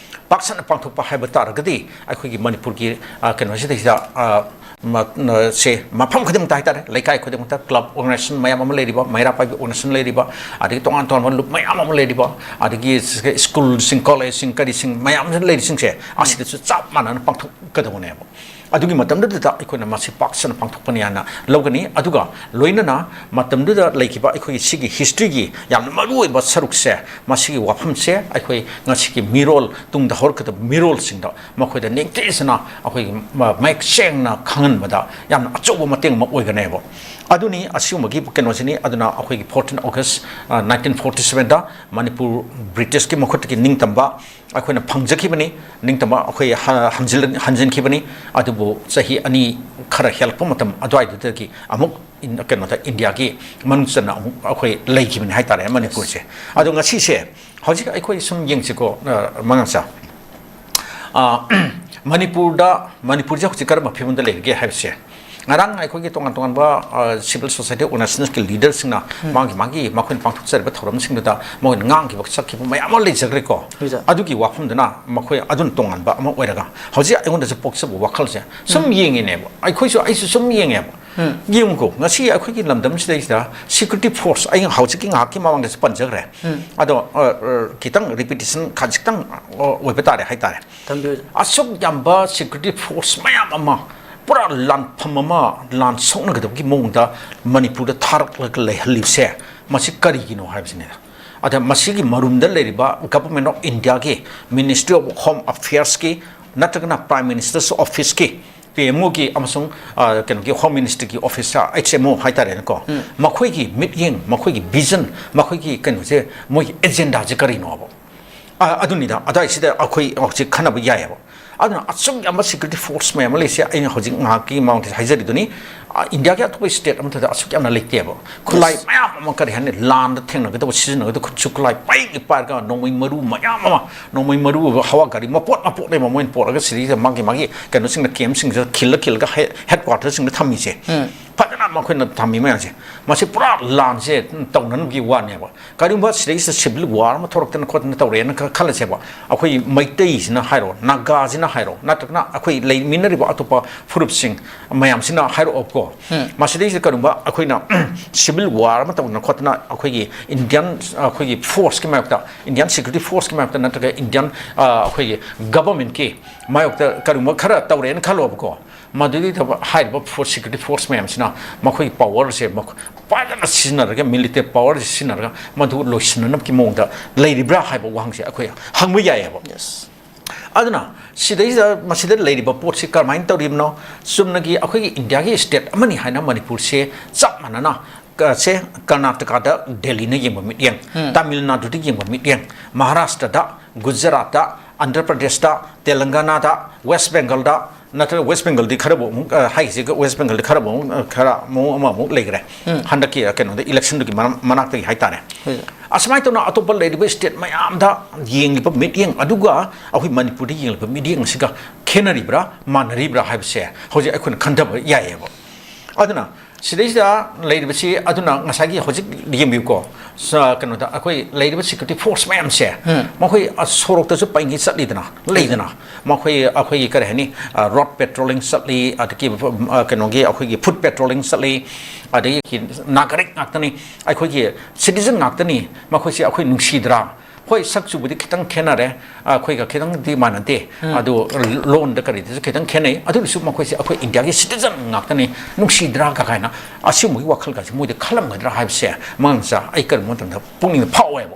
ꯄꯥꯛ ꯁꯟꯅ ꯄꯥꯡꯊꯣꯛꯄ ꯍꯥꯏꯕ ꯇꯥꯔꯒꯗꯤ ꯑꯩꯈꯣꯏꯒꯤ ꯃꯅꯤꯄꯨꯔꯒꯤ, ꯑ, ꯀꯩꯅꯣꯁꯤꯗꯩꯁꯤꯗ, ꯑ, ꯃ-, ꯅ-, ꯁꯦ ꯃꯐꯝ ꯈꯨꯗꯤꯡꯃꯛꯇ ꯍꯥꯏꯇꯥꯔꯦ, ꯂꯩꯀꯥꯏ ꯈꯨꯗꯤꯡꯃꯛꯇ club organization ꯃꯌꯥꯝ ꯑꯃ ꯂꯩꯔꯤꯕ, ꯃꯩꯔꯥ ꯄꯥꯏꯕꯤ organization ꯂꯩꯔꯤꯕ, ꯑꯗꯒꯤ ꯇꯣꯉꯥꯟ ꯇꯣꯉꯥꯟꯕ ꯂꯨꯞ ꯃꯌꯥꯝ ꯑꯃ ꯂꯩꯔꯤꯕ, ꯑꯗꯒꯤ ꯁ꯭ꯀꯨꯜꯁꯤꯡ, ꯀꯣꯂꯦꯖꯁꯤꯡ, ꯀꯔꯤꯁꯤꯡ ꯃꯌꯥꯝ ꯑꯃ ꯂꯩꯔꯤꯁꯤꯡꯁꯦ, ꯑꯁꯤꯗꯁꯨ ꯆꯞ ꯃꯥꯟꯅꯅ ꯄꯥꯡꯊꯣꯛꯀꯗꯧꯕꯅꯦꯕ꯫ ꯑꯗꯨꯒꯤ ꯃꯇꯝꯗꯨꯗ ꯑꯩꯈꯣꯏꯅ ꯃꯁꯤ ꯄꯥꯛ ꯁꯟꯅ ꯄꯥꯡꯊꯣꯛꯄꯅꯤ ꯍꯥꯏꯅ ꯂꯧꯒꯅꯤ꯫ ꯑꯗꯨꯒ ꯂꯣꯏꯅꯅ ꯃꯇꯝꯗꯨꯗ ꯂꯩꯈꯤꯕ ꯑꯩꯈꯣꯏꯒꯤ ꯁꯤꯒꯤ ꯍꯤꯁꯇ꯭ꯔꯤꯒꯤ ꯌꯥꯝꯅ ꯃꯔꯨꯑꯣꯏꯕ ꯁꯔꯨꯛꯁꯦ, ꯃꯁꯤꯒꯤ ꯋꯥꯐꯝꯁꯦ ꯑꯩꯈꯣꯏ ꯉꯁꯤꯒꯤ ꯃꯤꯔꯣꯜ, ꯇꯨꯡꯗ ꯍꯧꯔꯛꯀꯗꯕ ꯃꯤꯔꯣꯜꯁꯤꯡꯗ ꯃꯈꯣꯏꯗ ꯅꯤꯡꯊꯤꯖꯅ ꯑꯩꯈꯣꯏꯒꯤ ꯃ-, ꯃꯌꯦꯛ ꯁꯦꯡꯅ ꯈꯪꯍꯟꯕꯗ ꯌꯥꯝꯅ ꯑꯆꯧꯕ ꯃꯇꯦꯡ ꯑꯃ ꯑꯣꯏꯒꯅꯦꯕ꯫ ꯑꯗꯨꯅꯤ ꯑꯁꯤꯒꯨꯝꯕꯒꯤ ꯀꯩꯅꯣꯁꯤꯅꯤ꯫ ꯑꯗꯨꯅ ꯑꯩꯈꯣꯏꯒꯤ fourteen August, ꯑ, nineteen forty sevenꯗ ꯃꯅꯤꯄꯨꯔ ꯕ꯭ꯔꯤꯇꯤꯁꯀꯤ ꯃꯈꯨꯠꯇꯒꯤ ꯅꯤꯡꯇꯝꯕ ꯑꯩꯈꯣꯏꯅ ꯐꯪꯖꯈꯤꯕꯅꯤ꯫ ꯅꯤꯡꯇꯝꯕ ꯑꯩꯈꯣꯏ ꯍ-, ꯍꯟꯖꯤꯜ-, ꯍꯟꯖꯤꯟꯈꯤꯕꯅꯤ꯫ ꯑꯗꯨꯕꯨ ꯆꯍꯤ ꯑꯅꯤ ꯈꯔ ꯍꯦꯜꯂꯛꯄ ꯃꯇꯝ ꯑꯗꯨꯋꯥꯏꯗꯨꯗꯒꯤ ꯑꯃꯨꯛ ꯏꯟ-, ꯀꯩꯅꯣꯗ, ꯏꯟꯗꯤꯌꯥꯒꯤ ꯃꯅꯨꯡ ꯆꯟꯅ ꯑꯃꯨꯛ ꯑꯩꯈꯣꯏ ꯂꯩꯈꯤꯕꯅꯤ ꯍꯥꯏꯇꯥꯔꯦ, ꯃꯅꯤꯄꯨꯔꯁꯦ꯫ ꯑꯗꯣ ꯉꯁꯤꯁꯦ, ꯍꯧꯖꯤꯛ ꯑꯩꯈꯣꯏ ꯁꯨꯝ ꯌꯦꯡꯁꯤꯀꯣ, ꯑ, ꯃꯉꯥꯡꯆꯥ꯫ ꯑ, ꯃꯅꯤꯄꯨꯔꯗ, ꯃꯅꯤꯄꯨꯔꯁꯦ ꯍꯧꯖꯤꯛ ꯀꯔꯝꯕ ꯐꯤꯕꯝꯗ ꯂꯩꯔꯤꯒꯦ ꯍꯥꯏꯕꯁꯦ, ꯉꯔꯥꯡ ꯑꯩꯈꯣꯏꯒꯤ ꯇꯣꯉꯥꯟ ꯇꯣꯉꯥꯟꯕ, ꯑ, civil society organizationꯀꯤ leaderꯁꯤꯡꯅ ꯃꯥꯒꯤ, ꯃꯥꯒꯤ ꯃꯈꯣꯏꯅ ꯄꯥꯡꯊꯣꯛꯆꯔꯤꯕ ꯊꯧꯔꯝꯁꯤꯡꯗꯨꯗ ꯃꯣꯏꯅ ꯉꯥꯡꯈꯤꯕ ꯁꯛꯈꯤꯕ ꯃꯌꯥꯝ ꯑꯃ ꯂꯩꯖꯈ꯭ꯔꯦꯀꯣ꯫ ꯂꯩꯖ-, ꯑꯗꯨꯒꯤ ꯋꯥꯐꯝꯗꯨꯅ ꯃꯈꯣꯏ ꯑꯗꯨꯅ ꯇꯣꯉꯥꯟꯕ ꯑꯃ ꯑꯣꯏꯔꯒ, ꯍꯧꯖꯤꯛ ꯑꯩꯉꯣꯟꯗꯁꯨ ꯄꯣꯛꯆꯕ ꯋꯥꯈꯜꯁꯦ ꯁꯨꯝ ꯌꯦꯡꯉꯤꯅꯦꯕ, ꯑꯩꯈꯣꯏꯁꯨ, ꯑꯩꯁꯨ ꯁꯨꯝ ꯌꯦꯡꯉꯦꯕ꯫ ꯌꯦꯡꯉꯨꯀꯣ, ꯉꯁꯤ ꯑꯩꯈꯣꯏꯒꯤ ꯂꯝꯗꯝꯁꯤꯗꯩꯁꯤꯗ security force, ꯑꯩ ꯍꯧꯖꯤꯛꯀꯤ ꯉꯥꯏꯍꯥꯛꯀꯤ ꯃꯃꯥꯡꯗꯁꯨ ꯄꯟꯖꯈ꯭ꯔꯦ꯫ ꯑꯗꯣ, ꯑ, ꯑ, ꯈꯤꯇꯪ repetition ꯈꯖꯤꯛꯇꯪ, ꯑ, ꯑꯣꯏꯕ ꯇꯥꯔꯦ ꯍꯥꯏꯇꯥꯔꯦ꯫ ꯊꯝꯕꯤꯌꯨ꯫ ꯑꯁꯨꯛ ꯌꯥꯝꯕ security force ꯃꯌꯥꯝ ꯑꯃ, ꯄꯨꯔꯥ ꯂꯥꯟꯐꯝ ꯑꯃ, ꯂꯥꯟ ꯁꯣꯛꯅꯒꯗꯕꯒꯤ ꯃꯑꯣꯡꯗ ꯃꯅꯤꯄꯨꯔꯗ ꯊꯥꯔꯛꯂꯒ ꯂꯩꯍꯜꯂꯤꯕꯁꯦ, ꯃꯁꯤ ꯀꯔꯤꯒꯤꯅꯣ ꯍꯥꯏꯕꯁꯤꯅꯤꯗ꯫ ꯑꯗ ꯃꯁꯤꯒꯤ ꯃꯔꯨꯝꯗ ꯂꯩꯔꯤꯕ Government of Indiaꯒꯤ Ministry of Home Affairsꯀꯤ ꯅꯠꯇ꯭ꯔꯒꯅ Prime Minister's Officeꯀꯤ ꯄꯤ ꯑꯦꯝ ꯑꯣꯒꯤ ꯑꯃꯁꯨꯡ, ꯑ, ꯀꯩꯅꯣꯒꯤ ꯍꯣꯝ ꯃꯤꯅꯤꯁꯇ꯭ꯔꯤꯒꯤ ꯑꯣꯐꯤꯁꯇ, ꯑꯩꯆ ꯑꯦꯝ ꯑꯣ ꯍꯥꯏꯇꯥꯔꯦꯅꯦꯀꯣ, ꯃꯈꯣꯏꯒꯤ ꯃꯤꯠꯌꯦꯡ, ꯃꯈꯣꯏꯒꯤ ꯚꯤꯖꯟ, ꯃꯈꯣꯏꯒꯤ ꯀꯩꯅꯣꯁꯦ, ꯃꯣꯏꯒꯤ ꯑꯦꯖꯦꯟꯗꯥꯁꯦ ꯀꯔꯤꯅꯣꯕ? ꯑ, ꯑꯗꯨꯅꯤꯗ, ꯑꯗꯥꯏꯁꯤꯗ ꯑꯩꯈꯣꯏ ꯍꯧꯖꯤꯛ ꯈꯟꯅꯕ ꯌꯥꯏꯑꯕ꯫ ꯑꯗꯨꯅ ꯑꯁꯨꯛ ꯌꯥꯝꯕ ꯁꯦꯀ꯭ꯌꯨꯔꯤꯇꯤ ꯐꯣꯔꯁ ꯃꯌꯥꯝ ꯑꯃ ꯂꯩꯁꯦ, ꯑꯩꯅ ꯍꯧꯖꯤꯛ ꯉꯥꯏꯍꯥꯛꯀꯤ ꯃꯃꯥꯡꯗ ꯍꯥꯏꯖꯔꯤꯗꯨꯅꯤ, ꯑ, ꯏꯟꯗꯤꯌꯥꯒꯤ ꯑꯇꯣꯞꯄ ꯁ꯭ꯇꯦꯠ ꯑꯃꯠꯇꯗ ꯑꯁꯨꯛ ꯌꯥꯝꯅ ꯂꯩꯇꯦꯕ꯫ ꯈꯨꯠꯂꯥꯏ ꯃꯌꯥꯝ ꯑꯃ, ꯀꯔꯤ ꯍꯥꯏꯅꯤ, ꯂꯥꯟꯗ ꯊꯦꯡꯅꯒꯗꯕ, ꯁꯤꯖꯤꯟꯅꯒꯗꯕ ꯈꯨꯠꯁꯨ ꯈꯨꯠꯂꯥꯏ ꯄꯩꯒꯤ ꯄꯥꯏꯔꯒ, ꯅꯣꯡꯃꯩ ꯃꯔꯨ ꯃꯌꯥꯝ ꯑꯃ, ꯅꯣꯡꯃꯩ ꯃꯔꯨ ꯑꯣꯏꯕ ꯍꯋꯥ ꯒꯥꯔꯤ ꯃꯄꯣꯠ ꯃꯄꯣꯠꯅꯦꯕ ꯃꯣꯏꯅ ꯄꯣꯠꯂꯒ ꯁꯤꯗꯩꯁꯤꯗ ꯃꯥꯒꯤ, ꯃꯥꯒꯤ ꯀꯩꯅꯣꯁꯤꯡꯗ, ꯀꯦꯝꯁꯤꯡꯁꯤꯗ ꯈꯤꯜꯂ ꯈꯤꯜꯂꯒ ꯍꯦ-, ꯍꯦꯗ ꯀ꯭ꯋꯥꯇꯔꯁꯤꯡꯗ ꯊꯝꯃꯤꯁꯦ꯫ ꯐꯖꯅ ꯃꯈꯣꯏꯅ ꯊꯝꯃꯤ ꯃꯌꯥꯝꯁꯦ, ꯃꯁꯤ ꯄꯨꯔꯥ ꯂꯥꯟꯁꯦ ꯇꯧꯅꯅꯕꯒꯤ ꯋꯥꯅꯦꯕ꯫ ꯀꯔꯤꯒꯨꯝꯕ ꯁꯤꯗꯩꯁꯤꯗ ꯁꯤꯚꯤꯜ ꯋꯥꯔ ꯑꯃ ꯊꯣꯛꯂꯛꯇꯅ ꯈꯣꯠꯇꯅ ꯇꯧꯔꯦꯅ ꯈ-, ꯈꯜꯂꯁꯦꯕ, ꯑꯩꯈꯣꯏ ꯃꯩꯇꯩꯁꯤꯅ ꯍꯥꯏꯔꯣ, ꯅꯥꯒꯥꯁꯤꯅ ꯍꯥꯏꯔꯣ, ꯅꯠꯇ꯭ꯔꯒꯅ ꯑꯩꯈꯣꯏ ꯂꯩꯃꯤꯟꯅꯔꯤꯕ ꯑꯇꯣꯞꯄ ꯐꯨꯔꯨꯞꯁꯤꯡ ꯃꯌꯥꯝꯁꯤꯅ ꯍꯥꯏꯔꯛꯑꯣꯕꯀꯣ, ꯃꯁꯤꯗꯩꯁꯤꯗ ꯀꯔꯤꯒꯨꯝꯕ ꯑꯩꯈꯣꯏꯅ ꯁꯤꯚꯤꯜ ꯋꯥꯔ ꯑꯃ ꯇꯧꯗꯅ ꯈꯣꯠꯇꯅ ꯑꯩꯈꯣꯏꯒꯤ ꯏꯟꯗꯤꯌꯟ, ꯑꯩꯈꯣꯏꯒꯤ ꯐꯣꯔꯁꯀꯤ ꯃꯥꯌꯣꯛꯇ, ꯏꯟꯗꯤꯌꯟ ꯁꯦꯀ꯭ꯌꯨꯔꯤꯇꯤ ꯐꯣꯔꯁꯀꯤ ꯃꯥꯌꯣꯛꯇ ꯅꯠꯇ꯭ꯔꯒ ꯏꯟꯗꯤꯌꯟ, ꯑ, ꯑꯩꯈꯣꯏꯒꯤ ꯒꯚꯔꯟꯃꯦꯟꯠꯀꯤ ꯃꯥꯌꯣꯛꯇ ꯀꯔꯤꯒꯨꯝꯕ ꯈꯔ ꯇꯧꯔꯦꯅ ꯈꯜꯂꯣꯕꯀꯣ, ꯃꯗꯨꯗꯩꯗ ꯍꯥꯏꯔꯤꯕ ꯐꯣꯔꯁ, ꯁꯦꯀ꯭ꯌꯨꯔꯤꯇꯤ ꯐꯣꯔꯁ ꯃꯌꯥꯝꯁꯤꯅ ꯃꯈꯣꯏꯒꯤ ꯄꯋꯔꯁꯦ ꯃꯈ-, ꯐꯖꯅ ꯁꯤꯖꯤꯟꯅꯔꯒ, ꯃꯤꯂꯤꯇꯦꯔꯤ ꯄꯋꯔꯁꯦ ꯁꯤꯖꯤꯟꯅꯔꯒ ꯃꯗꯨ ꯂꯣꯏꯁꯤꯟꯅꯅꯕꯒꯤ ꯃꯑꯣꯡꯗ ꯂꯩꯔꯤꯕ꯭ꯔꯥ ꯍꯥꯏꯕ ꯋꯥꯍꯪꯁꯦ ꯑꯩꯈꯣꯏ ꯍꯪꯕ ꯌꯥꯏꯑꯕ꯫ ꯑꯗꯨꯅ ꯁꯤꯗꯩꯁꯤꯗ ꯃꯁꯤꯗ ꯂꯩꯔꯤꯕ ꯄꯣꯠꯁꯤ ꯀꯔꯝꯍꯥꯏꯅ ꯇꯧꯔꯤꯕꯅꯣ? ꯆꯨꯝꯅꯒꯤ ꯑꯩꯈꯣꯏꯒꯤ ꯏꯟꯗꯤꯌꯥꯒꯤ ꯁ꯭ꯇꯦꯠ ꯑꯃꯅꯤ ꯍꯥꯏꯅ ꯃꯅꯤꯄꯨꯔꯁꯦ ꯆꯞ ꯃꯥꯟꯅꯅ, ꯀ-, ꯁꯦ ꯀꯔꯅꯥꯇꯀꯥꯗ ꯗꯦꯜꯂꯤꯅ ꯌꯦꯡꯕ ꯃꯤꯠꯌꯦꯡ, ꯇꯥꯃꯤꯜ ꯅꯥꯗꯨꯗ ꯌꯦꯡꯕ ꯃꯤꯠꯌꯦꯡ, ꯃꯍꯥꯔꯥꯁꯇ꯭ꯔꯗ, ꯒꯨꯖꯔꯥꯠꯇ, ꯑꯟꯙ꯭ꯔ ꯄ꯭ꯔꯗꯦꯁꯇ, ꯇꯦꯂꯪꯒꯅꯥꯗ, ꯋꯦꯁ ꯕꯦꯡꯒꯜꯗ, ꯅꯠꯇ꯭ꯔꯒ ꯋꯦꯁ ꯕꯦꯡꯒꯜꯗꯤ ꯈꯔꯕꯨ ꯑꯃꯨꯛ, ꯑ, ꯍꯥꯏꯁꯤꯒ ꯋꯦꯁ ꯕꯦꯡꯒꯜꯗꯤ ꯈꯔꯕꯨ ꯑꯃꯨꯛ, ꯑ, ꯈꯔ ꯃꯑꯣꯡ ꯑꯃꯃꯨꯛ ꯂꯩꯈ꯭ꯔꯦ꯫ ꯍꯟꯗꯛꯀꯤ, ꯑ, ꯀꯩꯅꯣꯗ ꯏꯂꯦꯛꯁꯟꯗꯨꯒꯤ ꯃꯔꯝ-, ꯃꯅꯥꯛꯇꯒꯤ ꯍꯥꯏꯇꯥꯔꯦ꯫ ꯑꯁꯨꯃꯥꯏꯅ ꯇꯧꯅ ꯑꯇꯣꯞꯄ ꯂꯩꯔꯤꯕ ꯁ꯭ꯇꯦꯠ ꯃꯌꯥꯝꯗ ꯌꯦꯡꯂꯤꯕ ꯃꯤꯠꯌꯦꯡ ꯑꯗꯨꯒ ꯑꯩꯈꯣꯏ ꯃꯅꯤꯄꯨꯔꯗ ꯌꯦꯡꯂꯤꯕ ꯃꯤꯠꯌꯦꯡ ꯑꯁꯤꯒ ꯈꯦꯠꯅꯔꯤꯕ꯭ꯔꯥ, ꯃꯥꯟꯅꯔꯤꯕ꯭ꯔꯥ ꯍꯥꯏꯕꯁꯦ ꯍꯧꯖꯤꯛ ꯑꯩꯈꯣꯏꯅ ꯈꯟꯊꯕ ꯌꯥꯏꯌꯦꯕ꯫ ꯑꯗꯨꯅ ꯁꯤꯗꯩꯁꯤꯗ ꯂꯩꯔꯤꯕꯁꯤ, ꯑꯗꯨꯅ ꯉꯁꯥꯏꯒꯤ ꯍꯧꯖꯤꯛ ꯌꯦꯡꯕꯤꯌꯨꯀꯣ, ꯁ-, ꯀꯩꯅꯣꯗ ꯑꯩꯈꯣꯏ ꯂꯩꯔꯤꯕ ꯁꯦꯀ꯭ꯌꯨꯔꯤꯇꯤ ꯐꯣꯔꯁ ꯃꯌꯥꯝꯁꯦ, ꯃꯈꯣꯏ, ꯑ, ꯁꯣꯔꯣꯛꯇꯁꯨ ꯄꯩꯉꯩ ꯆꯠꯂꯤꯗꯅ, ꯂꯩꯗꯅ, ꯃꯈꯣꯏ, ꯑꯩꯈꯣꯏꯒꯤ ꯀꯔꯤ ꯍꯥꯏꯅꯤ, ꯑ, ꯔꯣꯗ ꯄꯦꯇ꯭ꯔꯣꯂꯤꯡ ꯆꯠꯂꯤ, ꯑꯗꯒꯤ, ꯑ, ꯀꯩꯅꯣꯒꯤ ꯑꯩꯈꯣꯏꯒꯤ ꯐꯨꯗ ꯄꯦꯇ꯭ꯔꯣꯂꯤꯡ ꯆꯠꯂꯤ, ꯑꯗꯒꯤ ꯅꯥꯒꯔꯤꯛ ꯉꯥꯛꯇꯅꯤ, ꯑꯩꯈꯣꯏꯒꯤ ꯁꯤꯇꯤꯖꯟ ꯉꯥꯛꯇꯅꯤ, ꯃꯈꯣꯏꯁꯦ ꯑꯩꯈꯣꯏ ꯅꯨꯡꯁꯤꯗ꯭ꯔꯥ? ꯍꯣꯏ, ꯁꯛ ꯆꯨꯕꯨꯗꯤ ꯈꯤꯇꯪ ꯈꯦꯠꯅꯔꯦ, ꯑꯩꯈꯣꯏꯒ ꯈꯤꯇꯪꯗꯤ ꯃꯥꯟꯅꯗꯦ, ꯑꯗꯨ ꯂꯣꯟꯗ ꯀꯔꯤꯗꯁꯨ ꯈꯤꯇꯪ ꯈꯦꯠꯅꯩ꯫ ꯑꯗꯨ ꯑꯣꯏꯔꯁꯨ ꯃꯈꯣꯏꯁꯦ ꯑꯩꯈꯣꯏ ꯏꯟꯗꯤꯌꯥꯒꯤ ꯁꯤꯇꯤꯖꯟ ꯉꯥꯛꯇꯅꯤ, ꯅꯨꯡꯁꯤꯗ꯭ꯔꯥ ꯀ-, ꯀꯥꯏꯅ ꯑꯁꯤꯒꯨꯝꯕꯒꯤ ꯋꯥꯈꯜꯒꯁꯦ ꯃꯣꯏꯗ ꯈꯜꯂꯝꯒꯗ꯭ꯔꯥ ꯍꯥꯏꯕꯁꯦ, ꯃꯉꯥꯡ ꯃꯆꯥ, ꯑꯩ ꯀꯔꯤꯒꯨꯝꯕ ꯃꯇꯝꯗ ꯄꯨꯛꯅꯤꯡꯗ ꯐꯥꯎꯋꯦꯕ꯫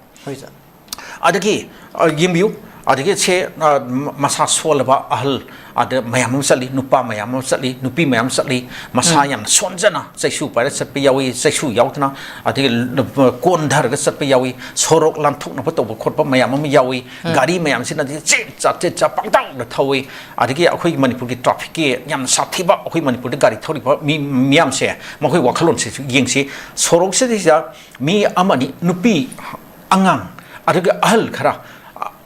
ꯑꯗꯒꯤ, ꯑ, ꯌꯦꯡꯕꯤꯌꯨ, ꯑꯗꯒꯤ ꯁꯦ, ꯑ, ꯃ-, ꯃꯁꯥ ꯁꯣꯜꯂꯕ ꯑꯍꯜ, ꯑꯗ ꯃꯌꯥꯝ ꯑꯃ ꯆꯠꯂꯤ, ꯅꯨꯄꯥ ꯃꯌꯥꯝ ꯑꯃ ꯆꯠꯂꯤ, ꯅꯨꯄꯤ ꯃꯌꯥꯝ ꯆꯠꯂꯤ, ꯃꯁꯥ ꯎꯝ꯫ ꯌꯥꯝꯅ ꯁꯣꯟꯖꯅ ꯆꯩꯁꯨ ꯄꯥꯏꯔ ꯆꯠꯄ ꯌꯥꯎꯏ, ꯆꯩꯁꯨ ꯌꯥꯎꯗꯅ, ꯑꯗꯒꯤ ꯀꯣꯟꯊꯔꯒ ꯆꯠꯄ ꯌꯥꯎꯏ, ꯁꯣꯔꯣꯛ ꯂꯥꯟꯊꯣꯛꯅꯕ ꯇꯧꯕ ꯈꯣꯠꯄ ꯃꯌꯥꯝ ꯑꯃ ꯌꯥꯎꯏ, ꯎꯝ꯫ ꯒꯥꯔꯤ ꯃꯌꯥꯝꯁꯤꯅꯗꯤ ꯆꯦꯠ ꯆꯥ, ꯆꯦꯠ ꯆꯥ ꯄꯪꯊꯧꯗ ꯊꯧꯏ, ꯑꯗꯒꯤ ꯑꯩꯈꯣꯏꯒꯤ ꯃꯅꯤꯄꯨꯔꯒꯤ trafficꯀꯤ ꯌꯥꯝꯅ ꯁꯥꯊꯤꯕ, ꯑꯩꯈꯣꯏ ꯃꯅꯤꯄꯨꯔꯗ ꯒꯥꯔꯤ ꯊꯧꯔꯤꯕ ꯃꯤ ꯃꯤꯌꯥꯝꯁꯦ, ꯃꯈꯣꯏ ꯋꯥꯈꯜꯂꯣꯟꯁꯤꯁꯨ ꯌꯦꯡꯁꯤ꯫ ꯁꯣꯔꯣꯛꯁꯤꯗꯩꯁꯤꯗ ꯃꯤ ꯑꯃꯅꯤ, ꯅꯨꯄꯤ, ꯑꯉꯥꯡ, ꯑꯗꯨꯒ ꯑꯍꯜ ꯈꯔ,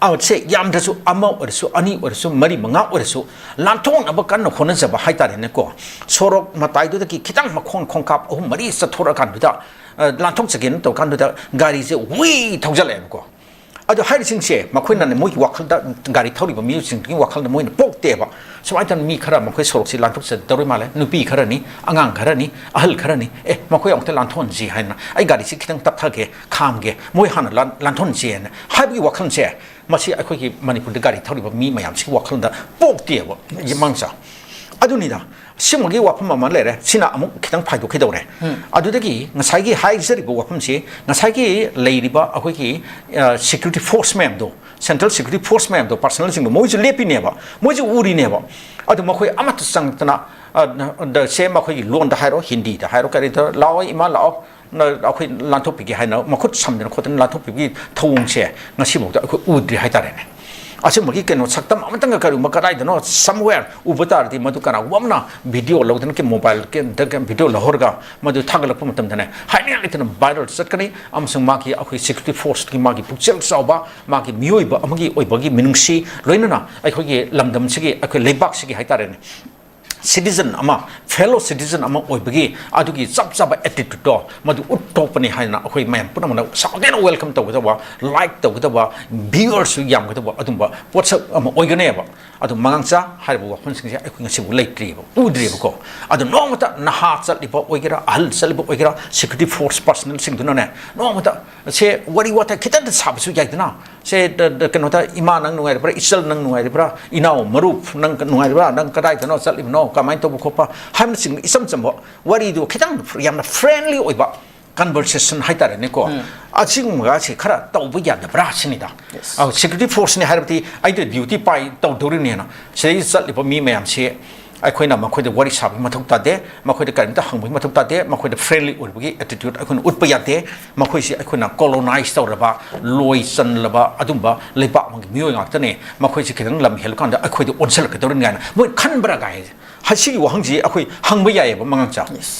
ꯑ, ꯁꯦ ꯌꯥꯝꯗ꯭ꯔꯁꯨ ꯑꯃ ꯑꯣꯏꯔꯁꯨ, ꯑꯅꯤ ꯑꯣꯏꯔꯁꯨ, ꯃꯔꯤ, ꯃꯉꯥ ꯑꯣꯏꯔꯁꯨ, ꯂꯥꯟꯊꯣꯛꯅꯕ ꯀꯟꯅ ꯍꯣꯠꯅꯖꯕ ꯍꯥꯏꯇꯥꯔꯦꯅꯦꯀꯣ꯫ ꯁꯣꯔꯣꯛ ꯃꯇꯥꯏꯗꯨꯗꯒꯤ ꯈꯤꯇꯪ ꯃꯈꯣꯡ ꯈꯣꯡꯀꯥꯞ ꯑꯍꯨꯝ ꯃꯔꯤ ꯆꯠꯊꯣꯔꯛꯑꯀꯥꯟꯗꯨꯗ, ꯑ, ꯂꯥꯟꯊꯣꯛꯆꯒꯦꯅ ꯇꯧꯀꯥꯟꯗꯨꯗ ꯒꯥꯔꯤꯁꯦ ꯋꯤ ꯊꯧꯖꯜꯂꯛꯑꯦꯕꯀꯣ꯫ ꯑꯗꯣ ꯍꯥꯏꯔꯤꯁꯤꯡꯁꯦ ꯃꯈꯣꯏꯅꯅꯦ, ꯃꯣꯏꯒꯤ ꯋꯥꯈꯜꯗ, ꯒꯥꯔꯤ ꯊꯧꯔꯤꯕ ꯃꯤꯑꯣꯏꯁꯤꯡꯗꯨꯒꯤ ꯋꯥꯈꯜꯗ ꯃꯣꯏꯅ ꯄꯣꯛꯇꯦꯕ꯫ ꯁꯨꯃꯥꯏꯅ ꯇꯧꯅ ꯃꯤ ꯈꯔ ꯃꯈꯣꯏ ꯁꯣꯔꯣꯛꯁꯤ ꯂꯥꯟꯊꯣꯛꯆꯗꯧꯔꯤ ꯃꯥꯜꯂꯦ, ꯅꯨꯄꯤ ꯈꯔꯅꯤ, ꯑꯉꯥꯡ ꯈꯔꯅꯤ, ꯑꯍꯜ ꯈꯔꯅꯤ, "ꯑꯦ, ꯃꯈꯣꯏ ꯑꯃꯨꯛꯇ ꯂꯥꯟꯊꯣꯛꯍꯟꯁꯤ" ꯍꯥꯏꯅ, "ꯑꯩ ꯒꯥꯔꯤꯁꯤ ꯈꯤꯇꯪ ꯇꯞꯊꯒꯦ, ꯈꯥꯝꯒꯦ, ꯃꯣꯏ ꯍꯥꯟꯅ ꯂꯥꯟ-, ꯂꯥꯟꯊꯣꯛꯍꯟꯁꯤ" ꯍꯥꯏꯅ ꯍꯥꯏꯕꯒꯤ ꯋꯥꯈꯜꯁꯦ, ꯃꯁꯤ ꯑꯩꯈꯣꯏꯒꯤ ꯃꯅꯤꯄꯨꯔꯗ ꯒꯥꯔꯤ ꯊꯧꯔꯤꯕ ꯃꯤ ꯃꯌꯥꯝꯁꯤꯒꯤ ꯋꯥꯈꯜꯗ ꯄꯣꯛꯇꯦꯕ, ꯃꯥꯡꯆꯥ꯫ ꯑꯗꯨꯅꯤꯗ, ꯁꯤꯃꯒꯤ ꯋꯥꯐꯝ ꯑꯃ ꯂꯩꯔꯦ, ꯁꯤꯅ ꯑꯃꯨꯛ ꯈꯤꯇꯪ ꯐꯥꯏꯗꯣꯛꯈꯤꯗꯧꯔꯦ꯫ ꯎꯝ꯫ ꯑꯗꯨꯗꯒꯤ ꯉꯁꯥꯏꯒꯤ ꯍꯥꯏꯖꯔꯤꯕ ꯋꯥꯐꯝꯁꯤ, ꯉꯁꯥꯏꯒꯤ ꯂꯩꯔꯤꯕ ꯑꯩꯈꯣꯏꯒꯤ, ꯑ, security force ꯃꯌꯥꯝꯗꯣ, central security force ꯃꯌꯥꯝꯗꯣ, personnelꯁꯤꯡꯗꯣ, ꯃꯣꯏꯁꯨ ꯂꯦꯞꯄꯤꯅꯦꯕ, ꯃꯣꯏꯁꯨ ꯎꯔꯤꯅꯦꯕ꯫ ꯑꯗꯨ ꯃꯈꯣꯏ ꯑꯃꯠꯇ ꯆꯪꯗꯅ, ꯑ, ꯗ-, ꯁꯦ ꯃꯈꯣꯏꯒꯤ ꯂꯣꯟꯗ ꯍꯥꯏꯔꯣ, ꯍꯤꯟꯗꯤꯗ ꯍꯥꯏꯔꯣ, ꯀꯔꯤꯗ, "ꯂꯥꯛꯑꯣ ꯏꯃꯥ, ꯂꯥꯛꯑꯣ, ꯅ-, ꯑꯩꯈꯣꯏ ꯂꯥꯟꯊꯣꯛꯄꯤꯒꯦ" ꯍꯥꯏꯅ ꯃꯈꯨꯠ ꯁꯝꯗꯅ ꯈꯣꯠꯇꯅ ꯂꯥꯟꯊꯣꯛꯄꯤꯕꯒꯤ ꯊꯧꯑꯣꯡꯁꯦ ꯉꯁꯤꯐꯥꯎꯗ ꯑꯩꯈꯣꯏ ꯎꯗ꯭ꯔꯤ ꯍꯥꯏꯇꯥꯔꯦꯅꯦ꯫ ꯑꯁꯤꯒꯨꯝꯕꯒꯤ ꯀꯩꯅꯣ ꯁꯛꯇꯝ ꯑꯃꯇꯪꯒ ꯀꯔꯤꯒꯨꯝꯕ ꯀꯗꯥꯏꯗꯅꯣ somewhere ꯎꯕ ꯇꯥꯔꯗꯤ, ꯃꯗꯨ ꯀꯅꯥꯒꯨꯝꯕ ꯑꯃꯅ video ꯂꯧꯗꯅ, ꯀꯤ-, mobileꯗ video ꯂꯧꯍꯧꯔꯒ ꯃꯗꯨ ꯊꯥꯒꯠꯂꯛꯄ ꯃꯇꯝꯗꯅꯦ, ꯍꯥꯏꯅꯤꯡꯉꯥꯏ ꯂꯩꯇꯅ viral ꯆꯠꯀꯅꯤ꯫ ꯑꯃꯁꯨꯡ ꯃꯥꯒꯤ, ꯑꯩꯈꯣꯏ security forceꯀꯤ ꯃꯥꯒꯤ ꯄꯨꯛꯆꯦꯜ ꯆꯥꯎꯕ, ꯃꯥꯒꯤ ꯃꯤꯑꯣꯏꯕ ꯑꯃꯒꯤ ꯑꯣꯏꯕꯒꯤ ꯃꯤꯅꯨꯡꯁꯤ, ꯂꯣꯏꯅꯅ ꯑꯩꯈꯣꯏꯒꯤ ꯂꯝꯗꯝꯁꯤꯒꯤ, ꯑꯩꯈꯣꯏ ꯂꯩꯕꯥꯛꯁꯤꯒꯤ ꯍꯥꯏꯇꯥꯔꯦꯅꯦ, citizen ꯑꯃ, fellow citizen ꯑꯃ ꯑꯣꯏꯕꯒꯤ ꯑꯗꯨꯒꯤ ꯆꯞ ꯆꯥꯕ attitudeꯇꯣ ꯃꯗꯨ ꯎꯠꯊꯣꯛꯄꯅꯤ ꯍꯥꯏꯅ ꯑꯩꯈꯣꯏ ꯃꯌꯥꯝ ꯄꯨꯝꯅꯃꯛꯅ ꯆꯥꯎꯗꯦꯅ welcome ꯇꯧꯒꯗꯕ, like ꯇꯧꯒꯗꯕ, viewersꯁꯨ ꯌꯥꯝꯒꯗꯕ ꯑꯗꯨꯝꯕ ꯄꯣꯠꯁꯛ ꯑꯃ ꯑꯣꯏꯒꯅꯦꯕ꯫ ꯑꯗꯨ ꯃꯉꯥꯡꯆꯥ ꯍꯥꯏꯔꯤꯕ ꯋꯥꯐꯝꯁꯤꯡꯁꯦ ꯑꯩꯈꯣꯏ ꯉꯁꯤꯐꯥꯎ ꯂꯩꯇ꯭ꯔꯤꯕ, ꯎꯗ꯭ꯔꯤꯕꯀꯣ꯫ ꯑꯗꯨ ꯅꯣꯡꯃꯇ ꯅꯍꯥ ꯆꯠꯂꯤꯕ ꯑꯣꯏꯒꯦꯔꯥ, ꯑꯍꯜ ꯆꯠꯂꯤꯕ ꯑꯣꯏꯒꯦꯔꯥ, security force personnelꯁꯤꯡꯗꯨꯅꯅꯦ, ꯅꯣꯡꯃꯇ ꯁꯦ ꯋꯥꯔꯤ ꯋꯥꯇꯥꯏ ꯈꯤꯇꯪꯗ ꯁꯥꯕꯁꯨ ꯌꯥꯏꯗꯅ꯫ ꯁꯦ, ꯗ-, ꯗ-, ꯀꯩꯅꯣꯗ, "ꯏꯃꯥ, ꯅꯪ ꯅꯨꯡꯉꯥꯏꯔꯤꯕ꯭ꯔꯥ? ꯏꯆꯜ, ꯅꯪ ꯅꯨꯡꯉꯥꯏꯔꯤꯕ꯭ꯔꯥ? ꯏꯅꯥꯎ, ꯃꯔꯨꯞ, ꯅꯪ ꯅꯨꯡꯉꯥꯏꯔꯤꯕ꯭ꯔꯥ? ꯅꯪ ꯀꯗꯥꯏꯗꯅꯣ ꯆꯠꯂꯤꯕꯅꯣ? ꯀꯃꯥꯏꯅ ꯇꯧꯕ ꯈꯣꯠꯄ?" ꯍꯥꯏꯕꯅꯆꯤꯡꯕ ꯏꯆꯝ ꯆꯝꯕ ꯋꯥꯔꯤꯗꯨ ꯈꯤꯇꯪ ꯌꯥꯝꯅ friendly ꯑꯣꯏꯕ, ꯀꯟꯚꯔꯁꯦꯁꯟ ꯍꯥꯏꯇꯥꯔꯦꯅꯦꯀꯣ, ꯑꯁꯤꯒꯨꯝꯕꯒꯁꯦ ꯈꯔ ꯇꯧꯕ ꯌꯥꯗꯕ꯭ꯔꯥ ꯁꯤꯅꯤꯗ꯫ Yes. ꯑ, ꯁꯦꯀ꯭ꯌꯨꯔꯤꯇꯤ ꯐꯣꯔꯁꯅꯤ ꯍꯥꯏꯔꯕꯗꯤ ꯑꯩꯗꯤ ꯗ꯭ꯌꯨꯇꯤ ꯄꯥꯏ ꯇꯧꯗꯧꯔꯤꯅꯦꯅ ꯁꯤꯗꯩ ꯆꯠꯂꯤꯕ ꯃꯤ ꯃꯌꯥꯝꯁꯤ ꯑꯩꯈꯣꯏꯅ ꯃꯈꯣꯏꯗ ꯋꯥꯔꯤ ꯁꯥꯕꯒꯤ ꯃꯊꯧ ꯇꯥꯗꯦ, ꯃꯈꯣꯏꯗ ꯀꯔꯤꯝꯇ ꯍꯪꯕꯒꯤ ꯃꯊꯧ ꯇꯥꯗꯦ, ꯃꯈꯣꯏꯗ ꯐ꯭ꯔꯦꯟꯂꯤ ꯑꯣꯏꯕꯒꯤ ꯑꯦꯇꯤꯇ꯭ꯌꯨꯠ ꯑꯩꯈꯣꯏꯅ ꯎꯠꯄ ꯌꯥꯗꯦ꯫ ꯃꯈꯣꯏꯁꯤ ꯑꯩꯈꯣꯏꯅ ꯀꯣꯂꯣꯅꯥꯏꯁ ꯇꯧꯔꯕ, ꯂꯣꯏ ꯆꯟꯂꯕ ꯑꯗꯨꯝꯕ ꯂꯩꯕꯥꯛ ꯑꯃꯒꯤ ꯃꯤꯑꯣꯏ ꯉꯥꯛꯇꯅꯦ, ꯃꯈꯣꯏꯁꯤ ꯈꯤꯇꯪ ꯂꯝ ꯍꯦꯜꯂꯀꯥꯟꯗ ꯑꯩꯈꯣꯏꯗ ꯑꯣꯟꯁꯤꯜꯂꯛꯀꯗꯧꯔꯤꯅꯤ ꯀꯥꯏꯅ ꯃꯣꯏ ꯈꯟꯕ꯭ꯔꯥ ꯀꯥꯏ ꯍꯥꯏꯁꯦ꯫ ꯁꯤꯒꯤ ꯋꯥꯍꯪꯁꯤ ꯑꯩꯈꯣꯏ ꯍꯪꯕ ꯌꯥꯏꯑꯕ ꯃꯉꯥꯡꯆꯥ꯫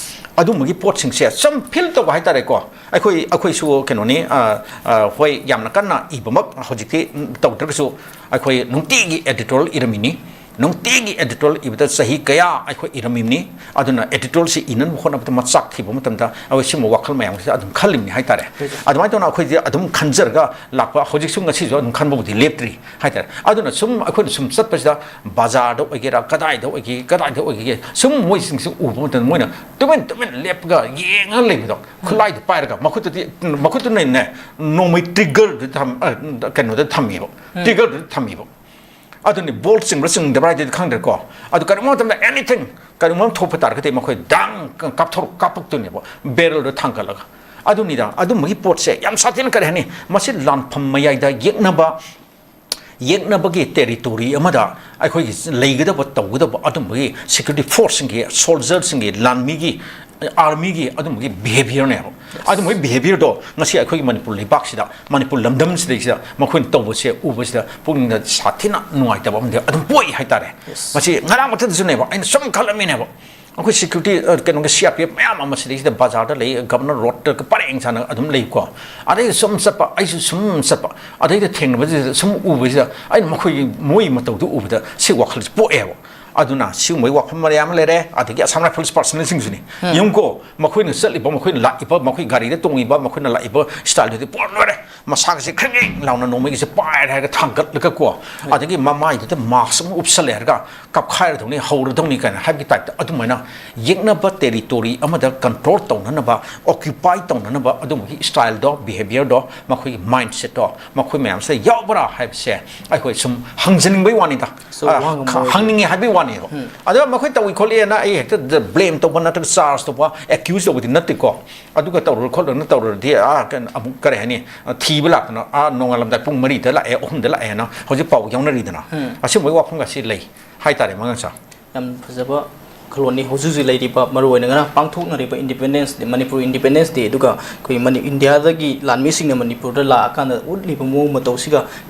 ꯑꯗꯨꯝꯕꯒꯤ ꯄꯣꯠꯁꯤꯡꯁꯦ ꯁꯨꯝ ꯐꯤꯜ ꯇꯧꯕ ꯍꯥꯏꯇꯥꯔꯦꯀꯣ꯫ ꯑꯩꯈꯣꯏ, ꯑꯩꯈꯣꯏꯁꯨ ꯀꯩꯅꯣꯅꯤ, ꯑ, ꯑ, ꯍꯣꯏ, ꯌꯥꯝꯅ ꯀꯟꯅ ꯏꯕꯃꯛ ꯍꯧꯖꯤꯛꯇꯤ ꯇꯧꯗ꯭ꯔꯒꯁꯨ ꯑꯩꯈꯣꯏ ꯅꯨꯡꯇꯤꯒꯤ ꯑꯦꯗꯤꯇꯣꯔꯤꯌꯦꯜ ꯏꯔꯝꯃꯤꯅꯤ꯫ ꯅꯨꯡꯇꯤꯒꯤ ꯑꯦꯗꯤꯇꯣꯔꯤꯌꯦꯜ ꯏꯕꯗ ꯆꯍꯤ ꯀꯌꯥ ꯑꯩꯈꯣꯏ ꯏꯔꯝꯃꯤꯕꯅꯤ꯫ ꯑꯗꯨꯅ ꯑꯦꯗꯤꯇꯣꯔꯤꯌꯦꯜꯁꯤ ꯏꯅꯅꯕ ꯍꯣꯠꯅꯕꯗ ꯃꯆꯥꯛ ꯊꯤꯕ ꯃꯇꯝꯗ ꯑꯩꯈꯣꯏ ꯁꯤꯒꯨꯝꯕ ꯋꯥꯈꯜ ꯃꯌꯥꯝꯁꯤꯗ ꯑꯗꯨꯝ ꯈꯜꯂꯤꯕꯅꯤ ꯍꯥꯏꯇꯥꯔꯦ꯫ ꯑꯗꯨꯃꯥꯏꯅ ꯇꯧꯅ ꯑꯩꯈꯣꯏꯁꯦ ꯑꯗꯨꯝ ꯈꯟꯖꯔꯒ ꯂꯥꯛꯄ, ꯍꯧꯖꯤꯛꯁꯨ ꯉꯁꯤꯁꯨ ꯑꯗꯨꯝ ꯈꯟꯕꯕꯨꯗꯤ ꯂꯦꯞꯇ꯭ꯔꯤ ꯍꯥꯏꯇꯥꯔꯦ꯫ ꯑꯗꯨꯅ ꯁꯨꯝ ꯑꯩꯈꯣꯏꯅ ꯁꯨꯝ ꯆꯠꯄꯁꯤꯗ ꯕꯖꯥꯔꯗ ꯑꯣꯏꯒꯦꯔꯥ, ꯀꯗꯥꯏꯗ ꯑꯣꯏꯒꯦ, ꯀꯗꯥꯏꯗ ꯑꯣꯏꯒꯦ, ꯁꯨꯝ ꯃꯣꯏꯁꯤꯡꯁꯤ ꯎꯕ ꯃꯇꯝꯗ ꯃꯣꯏꯅ ꯇꯨꯃꯤꯟ ꯇꯨꯃꯤꯟ ꯂꯦꯞꯄꯒ ꯌꯦꯡꯉꯒ ꯂꯩꯕꯗꯣ, ꯈꯨꯠꯂꯥꯏꯗ ꯄꯥꯏꯔꯒ ꯃꯈꯨꯠꯇꯗꯤ, ꯃꯈꯨꯠꯇꯨꯅꯅꯦ ꯅꯣꯡꯃꯩ ꯇ꯭ꯔꯤꯒꯔꯗꯨ ꯊꯝ-, ꯑ, ꯀꯩꯅꯣꯗ ꯊꯝꯃꯤꯕ, ꯇ꯭ꯔꯤꯒꯔꯗꯨꯗ ꯊꯝꯃꯤꯕ꯫ ꯑꯗꯨꯅꯤ, ꯕꯣꯜ ꯆꯤꯡꯕ꯭ꯔꯥ ꯆꯤꯡꯗꯕ꯭ꯔꯥ ꯍꯥꯏꯗꯨꯗꯤ ꯈꯪꯗ꯭ꯔꯦꯀꯣ꯫ ꯑꯗꯨ ꯀꯔꯤꯒꯨꯝꯕ ꯃꯇꯝꯗ ꯑꯦꯅꯤꯊꯤꯡ, ꯀꯔꯤꯒꯨꯝꯕ ꯑꯃ ꯊꯣꯛꯄ ꯇꯥꯔꯒꯗꯤ ꯃꯈꯣꯏ ꯗꯥꯡ ꯀꯥꯞꯊꯣꯔꯛ-, ꯀꯥꯞꯄꯛꯇꯣꯏꯅꯦꯕ, ꯕꯦꯔꯦꯜꯗꯣ ꯊꯥꯡꯒꯠꯂꯒ꯫ ꯑꯗꯨꯅꯤꯗ, ꯑꯗꯨꯝꯕꯒꯤ ꯄꯣꯠꯁꯦ ꯌꯥꯝ ꯁꯥꯊꯤꯅ, ꯀꯔꯤ ꯍꯥꯏꯅꯤ, ꯃꯁꯤ ꯂꯥꯟꯐꯝ ꯃꯌꯥꯏꯗ ꯌꯦꯛꯅꯕ, ꯌꯦꯛꯅꯕꯒꯤ ꯇꯦꯔꯤꯇꯣꯔꯤ ꯑꯃꯗ ꯑꯩꯈꯣꯏꯒꯤ ꯂꯩꯒꯗꯕ, ꯇꯧꯒꯗꯕ ꯑꯗꯨꯝꯕꯒꯤ ꯁꯦꯀ꯭ꯌꯨꯔꯤꯇꯤ ꯐꯣꯔꯁꯁꯤꯡꯒꯤ, ꯁꯣꯜꯖꯔꯁꯤꯡꯒꯤ, ꯂꯥꯟꯃꯤꯒꯤ, ꯑꯥꯔꯃꯤꯒꯤ ꯑꯗꯨꯝꯕꯒꯤ ꯕꯤꯍꯦꯕꯤꯌꯔꯅꯦꯕ꯫ ꯑꯗꯨꯝꯕꯒꯤ ꯕꯤꯍꯦꯕꯤꯌꯔꯗꯣ ꯉꯁꯤ ꯑꯩꯈꯣꯏꯒꯤ ꯃꯅꯤꯄꯨꯔ ꯂꯩꯕꯥꯛꯁꯤꯗ, ꯃꯅꯤꯄꯨꯔ ꯂꯝꯗꯝꯁꯤꯗꯩꯁꯤꯗ ꯃꯈꯣꯏꯅ ꯇꯧꯕꯁꯦ ꯎꯕꯁꯤꯗ ꯄꯨꯛꯅꯤꯡꯗ ꯁꯥꯊꯤꯅ ꯅꯨꯡꯉꯥꯏꯇꯕ ꯑꯃꯗꯤ ꯑꯗꯨꯝ ꯄꯣꯛꯏ ꯍꯥꯏꯇꯥꯔꯦ꯫ ꯃꯁꯤ ꯉꯔꯥꯡ ꯃꯊꯛꯇꯁꯨꯅꯦꯕ, ꯑꯩꯅ ꯁꯨꯝ ꯈꯜꯂꯝꯃꯤꯅꯦꯕ, ꯑꯩꯈꯣꯏ ꯁꯦꯀ꯭ꯌꯨꯔꯤꯇꯤ, ꯑ, ꯀꯩꯅꯣꯒꯤ ꯁꯤ ꯑꯥꯔ ꯄꯤ ꯑꯦꯐ ꯃꯌꯥꯝ ꯑꯃ ꯁꯤꯗꯩꯁꯤꯗ ꯕꯖꯥꯔꯗ ꯂꯩ, ꯒꯕꯔꯅꯔ ꯔꯣꯗꯇ ꯄꯔꯦꯡ ꯁꯥꯅ ꯑꯗꯨꯝ ꯂꯩꯀꯣ꯫ ꯑꯗꯩꯗ ꯁꯨꯝ ꯆꯠꯄ, ꯑꯩꯁꯨ ꯁꯨꯝ ꯆꯠꯄ, ꯑꯗꯩꯗ ꯊꯦꯡꯅꯕꯁꯤꯗ ꯁꯨꯝ ꯎꯕꯁꯤꯗ ꯑꯩꯅ ꯃꯈꯣꯏꯒꯤ, ꯃꯣꯏꯒꯤ ꯃꯇꯧꯗꯨ ꯎꯕꯗ ꯁꯤ ꯋꯥꯈꯜꯁꯤ ꯄꯣꯛꯑꯦꯕ꯫ ꯑꯗꯨꯅ ꯁꯤꯒꯨꯝꯕꯒꯤ ꯋꯥꯐꯝ ꯃꯌꯥꯝ ꯑꯃ ꯂꯩꯔꯦ꯫ ꯑꯗꯒꯤ ꯑꯁꯥꯝ ꯔꯥꯏꯐꯜꯁ ꯄꯥꯔꯁꯅꯦꯜꯁꯤꯡꯁꯨꯅꯤ꯫ ꯌꯦꯡꯉꯨꯀꯣ, ꯃꯈꯣꯏꯅ ꯆꯠꯂꯤꯕ, ꯃꯈꯣꯏꯅ ꯂꯥꯛꯏꯕ, ꯃꯈꯣꯏ ꯒꯥꯔꯤꯗ ꯇꯣꯡꯉꯤꯕ, ꯃꯈꯣꯏꯅ ꯂꯥꯛꯏꯕ ꯁ꯭ꯇꯥꯏꯜꯗꯨꯗꯤ ꯄꯨꯔꯥ ꯂꯣꯏꯔꯦ꯫ ꯃꯁꯥꯒꯁꯦ ꯈ꯭ꯔꯤꯡ ꯈ꯭ꯔꯤꯡ ꯂꯥꯎꯅ ꯅꯣꯡꯃꯩꯒꯁꯦ ꯄꯥꯏꯔꯦ ꯍꯥꯏꯔꯒ ꯊꯥꯡꯒꯠꯂꯒꯀꯣ, ꯑꯗꯒꯤ ꯃꯃꯥꯏꯗꯨꯗ ꯃꯥꯛꯁ ꯑꯃ ꯎꯞꯁꯜꯂꯦ ꯍꯥꯏꯔꯒ ꯀꯞꯈꯥꯏꯔꯗꯧꯅꯤ, ꯍꯧꯔꯗꯧꯅꯤ ꯀꯥꯏꯅ ꯍꯥꯏꯕꯒꯤ ꯇꯥꯏꯞꯇ ꯑꯗꯨꯃꯥꯏꯅ ꯌꯦꯛꯅꯕ ꯇꯦꯔꯤꯇꯣꯔꯤ ꯑꯃꯗ ꯀꯟꯇ꯭ꯔꯣꯜ ꯇꯧꯅꯅꯕ, ꯑꯣꯀ꯭ꯌꯨꯄꯥꯏ ꯇꯧꯅꯅꯕ ꯑꯗꯨꯝꯕꯒꯤ ꯁ꯭ꯇꯥꯏꯜꯗꯣ, ꯕꯤꯍꯦꯕꯤꯌꯔꯗꯣ, ꯃꯈꯣꯏꯒꯤ ꯃꯥꯏꯟꯁꯦꯠꯇꯣ, ꯃꯈꯣꯏ ꯃꯌꯥꯝꯁꯤꯗ ꯌꯥꯎꯕ꯭ꯔꯥ ꯍꯥꯏꯕꯁꯦ ꯑꯩꯈꯣꯏ ꯁꯨꯝ ꯍꯪꯖꯅꯤꯡꯕꯒꯤ ꯋꯥꯅꯤꯗ꯫ So, ꯑ, ꯋꯥ ꯉꯝꯃꯣꯏ꯫ ꯈ-, ꯍꯪꯅꯤꯡꯉꯦ ꯍꯥꯏꯕꯒꯤ ꯋꯥꯅꯦꯕ꯫ ꯎꯝ꯫ ꯑꯗ ꯃꯈꯣꯏ ꯇꯧꯏ ꯈꯣꯠꯂꯤꯅ ꯑꯩ ꯍꯦꯛꯇ ꯕ꯭ꯂꯦꯝ ꯇꯧꯕ ꯅꯠꯇ꯭ꯔꯒ ꯆꯥꯔꯖ ꯇꯧꯕ, ꯑꯦꯀ꯭ꯌꯨꯁ ꯇꯧꯕꯗꯤ ꯅꯠꯇꯦꯀꯣ꯫ ꯑꯗꯨꯒ ꯇꯧꯔꯨꯔ ꯈꯣꯠꯂꯨꯔꯅ ꯇꯧꯔꯨꯔꯗꯤ, ꯑꯥ, ꯀꯩꯅꯣ, ꯑꯃꯨꯛ ꯀꯔꯤ ꯍꯥꯏꯅꯤ, ꯑ, ꯊꯤꯕ ꯂꯥꯛꯇꯅ, ꯑꯥ, ꯅꯣꯡꯉꯥꯜꯂꯝꯗꯥꯏ ꯄꯨꯡ ꯃꯔꯤꯗ ꯂꯥꯛꯑꯦ, ꯑꯍꯨꯝꯗ ꯂꯥꯛꯑꯦꯅ ꯍꯧꯖꯤꯛ ꯄꯥꯎ ꯌꯥꯎꯅꯔꯤꯗꯅ꯫ ꯎꯝ꯫ ꯑꯁꯤꯒꯨꯝꯕꯒꯤ ꯋꯥꯐꯝꯒꯁꯤ ꯂꯩ ꯍꯥꯏꯇꯥꯔꯦ, ꯃꯉꯥꯡꯆꯥ꯫ ꯌꯥꯝ ꯐꯖꯕ ꯋꯥꯈꯜꯂꯣꯟꯅꯤ꯫ ꯍꯧꯖꯤꯛ ꯍꯧꯖꯤꯛ ꯂꯩꯔꯤꯕ, ꯃꯔꯨꯑꯣꯏꯅ ꯉꯔꯥꯡ ꯄꯥꯡꯊꯣꯛꯅꯔꯤꯕ Independence Day, Manipur Independence Day, ꯑꯗꯨꯒ ꯑꯩꯈꯣꯏ ꯃꯅꯤ-, ꯏꯟꯗꯤꯌꯥꯗꯒꯤ ꯂꯥꯟꯃꯤꯁꯤꯡꯅ ꯃꯅꯤꯄꯨꯔꯗ ꯂꯥꯛꯑꯀꯥꯟꯗ ꯎꯠꯂꯤꯕ ꯃꯑꯣꯡ ꯃꯇꯧꯁꯤꯒ,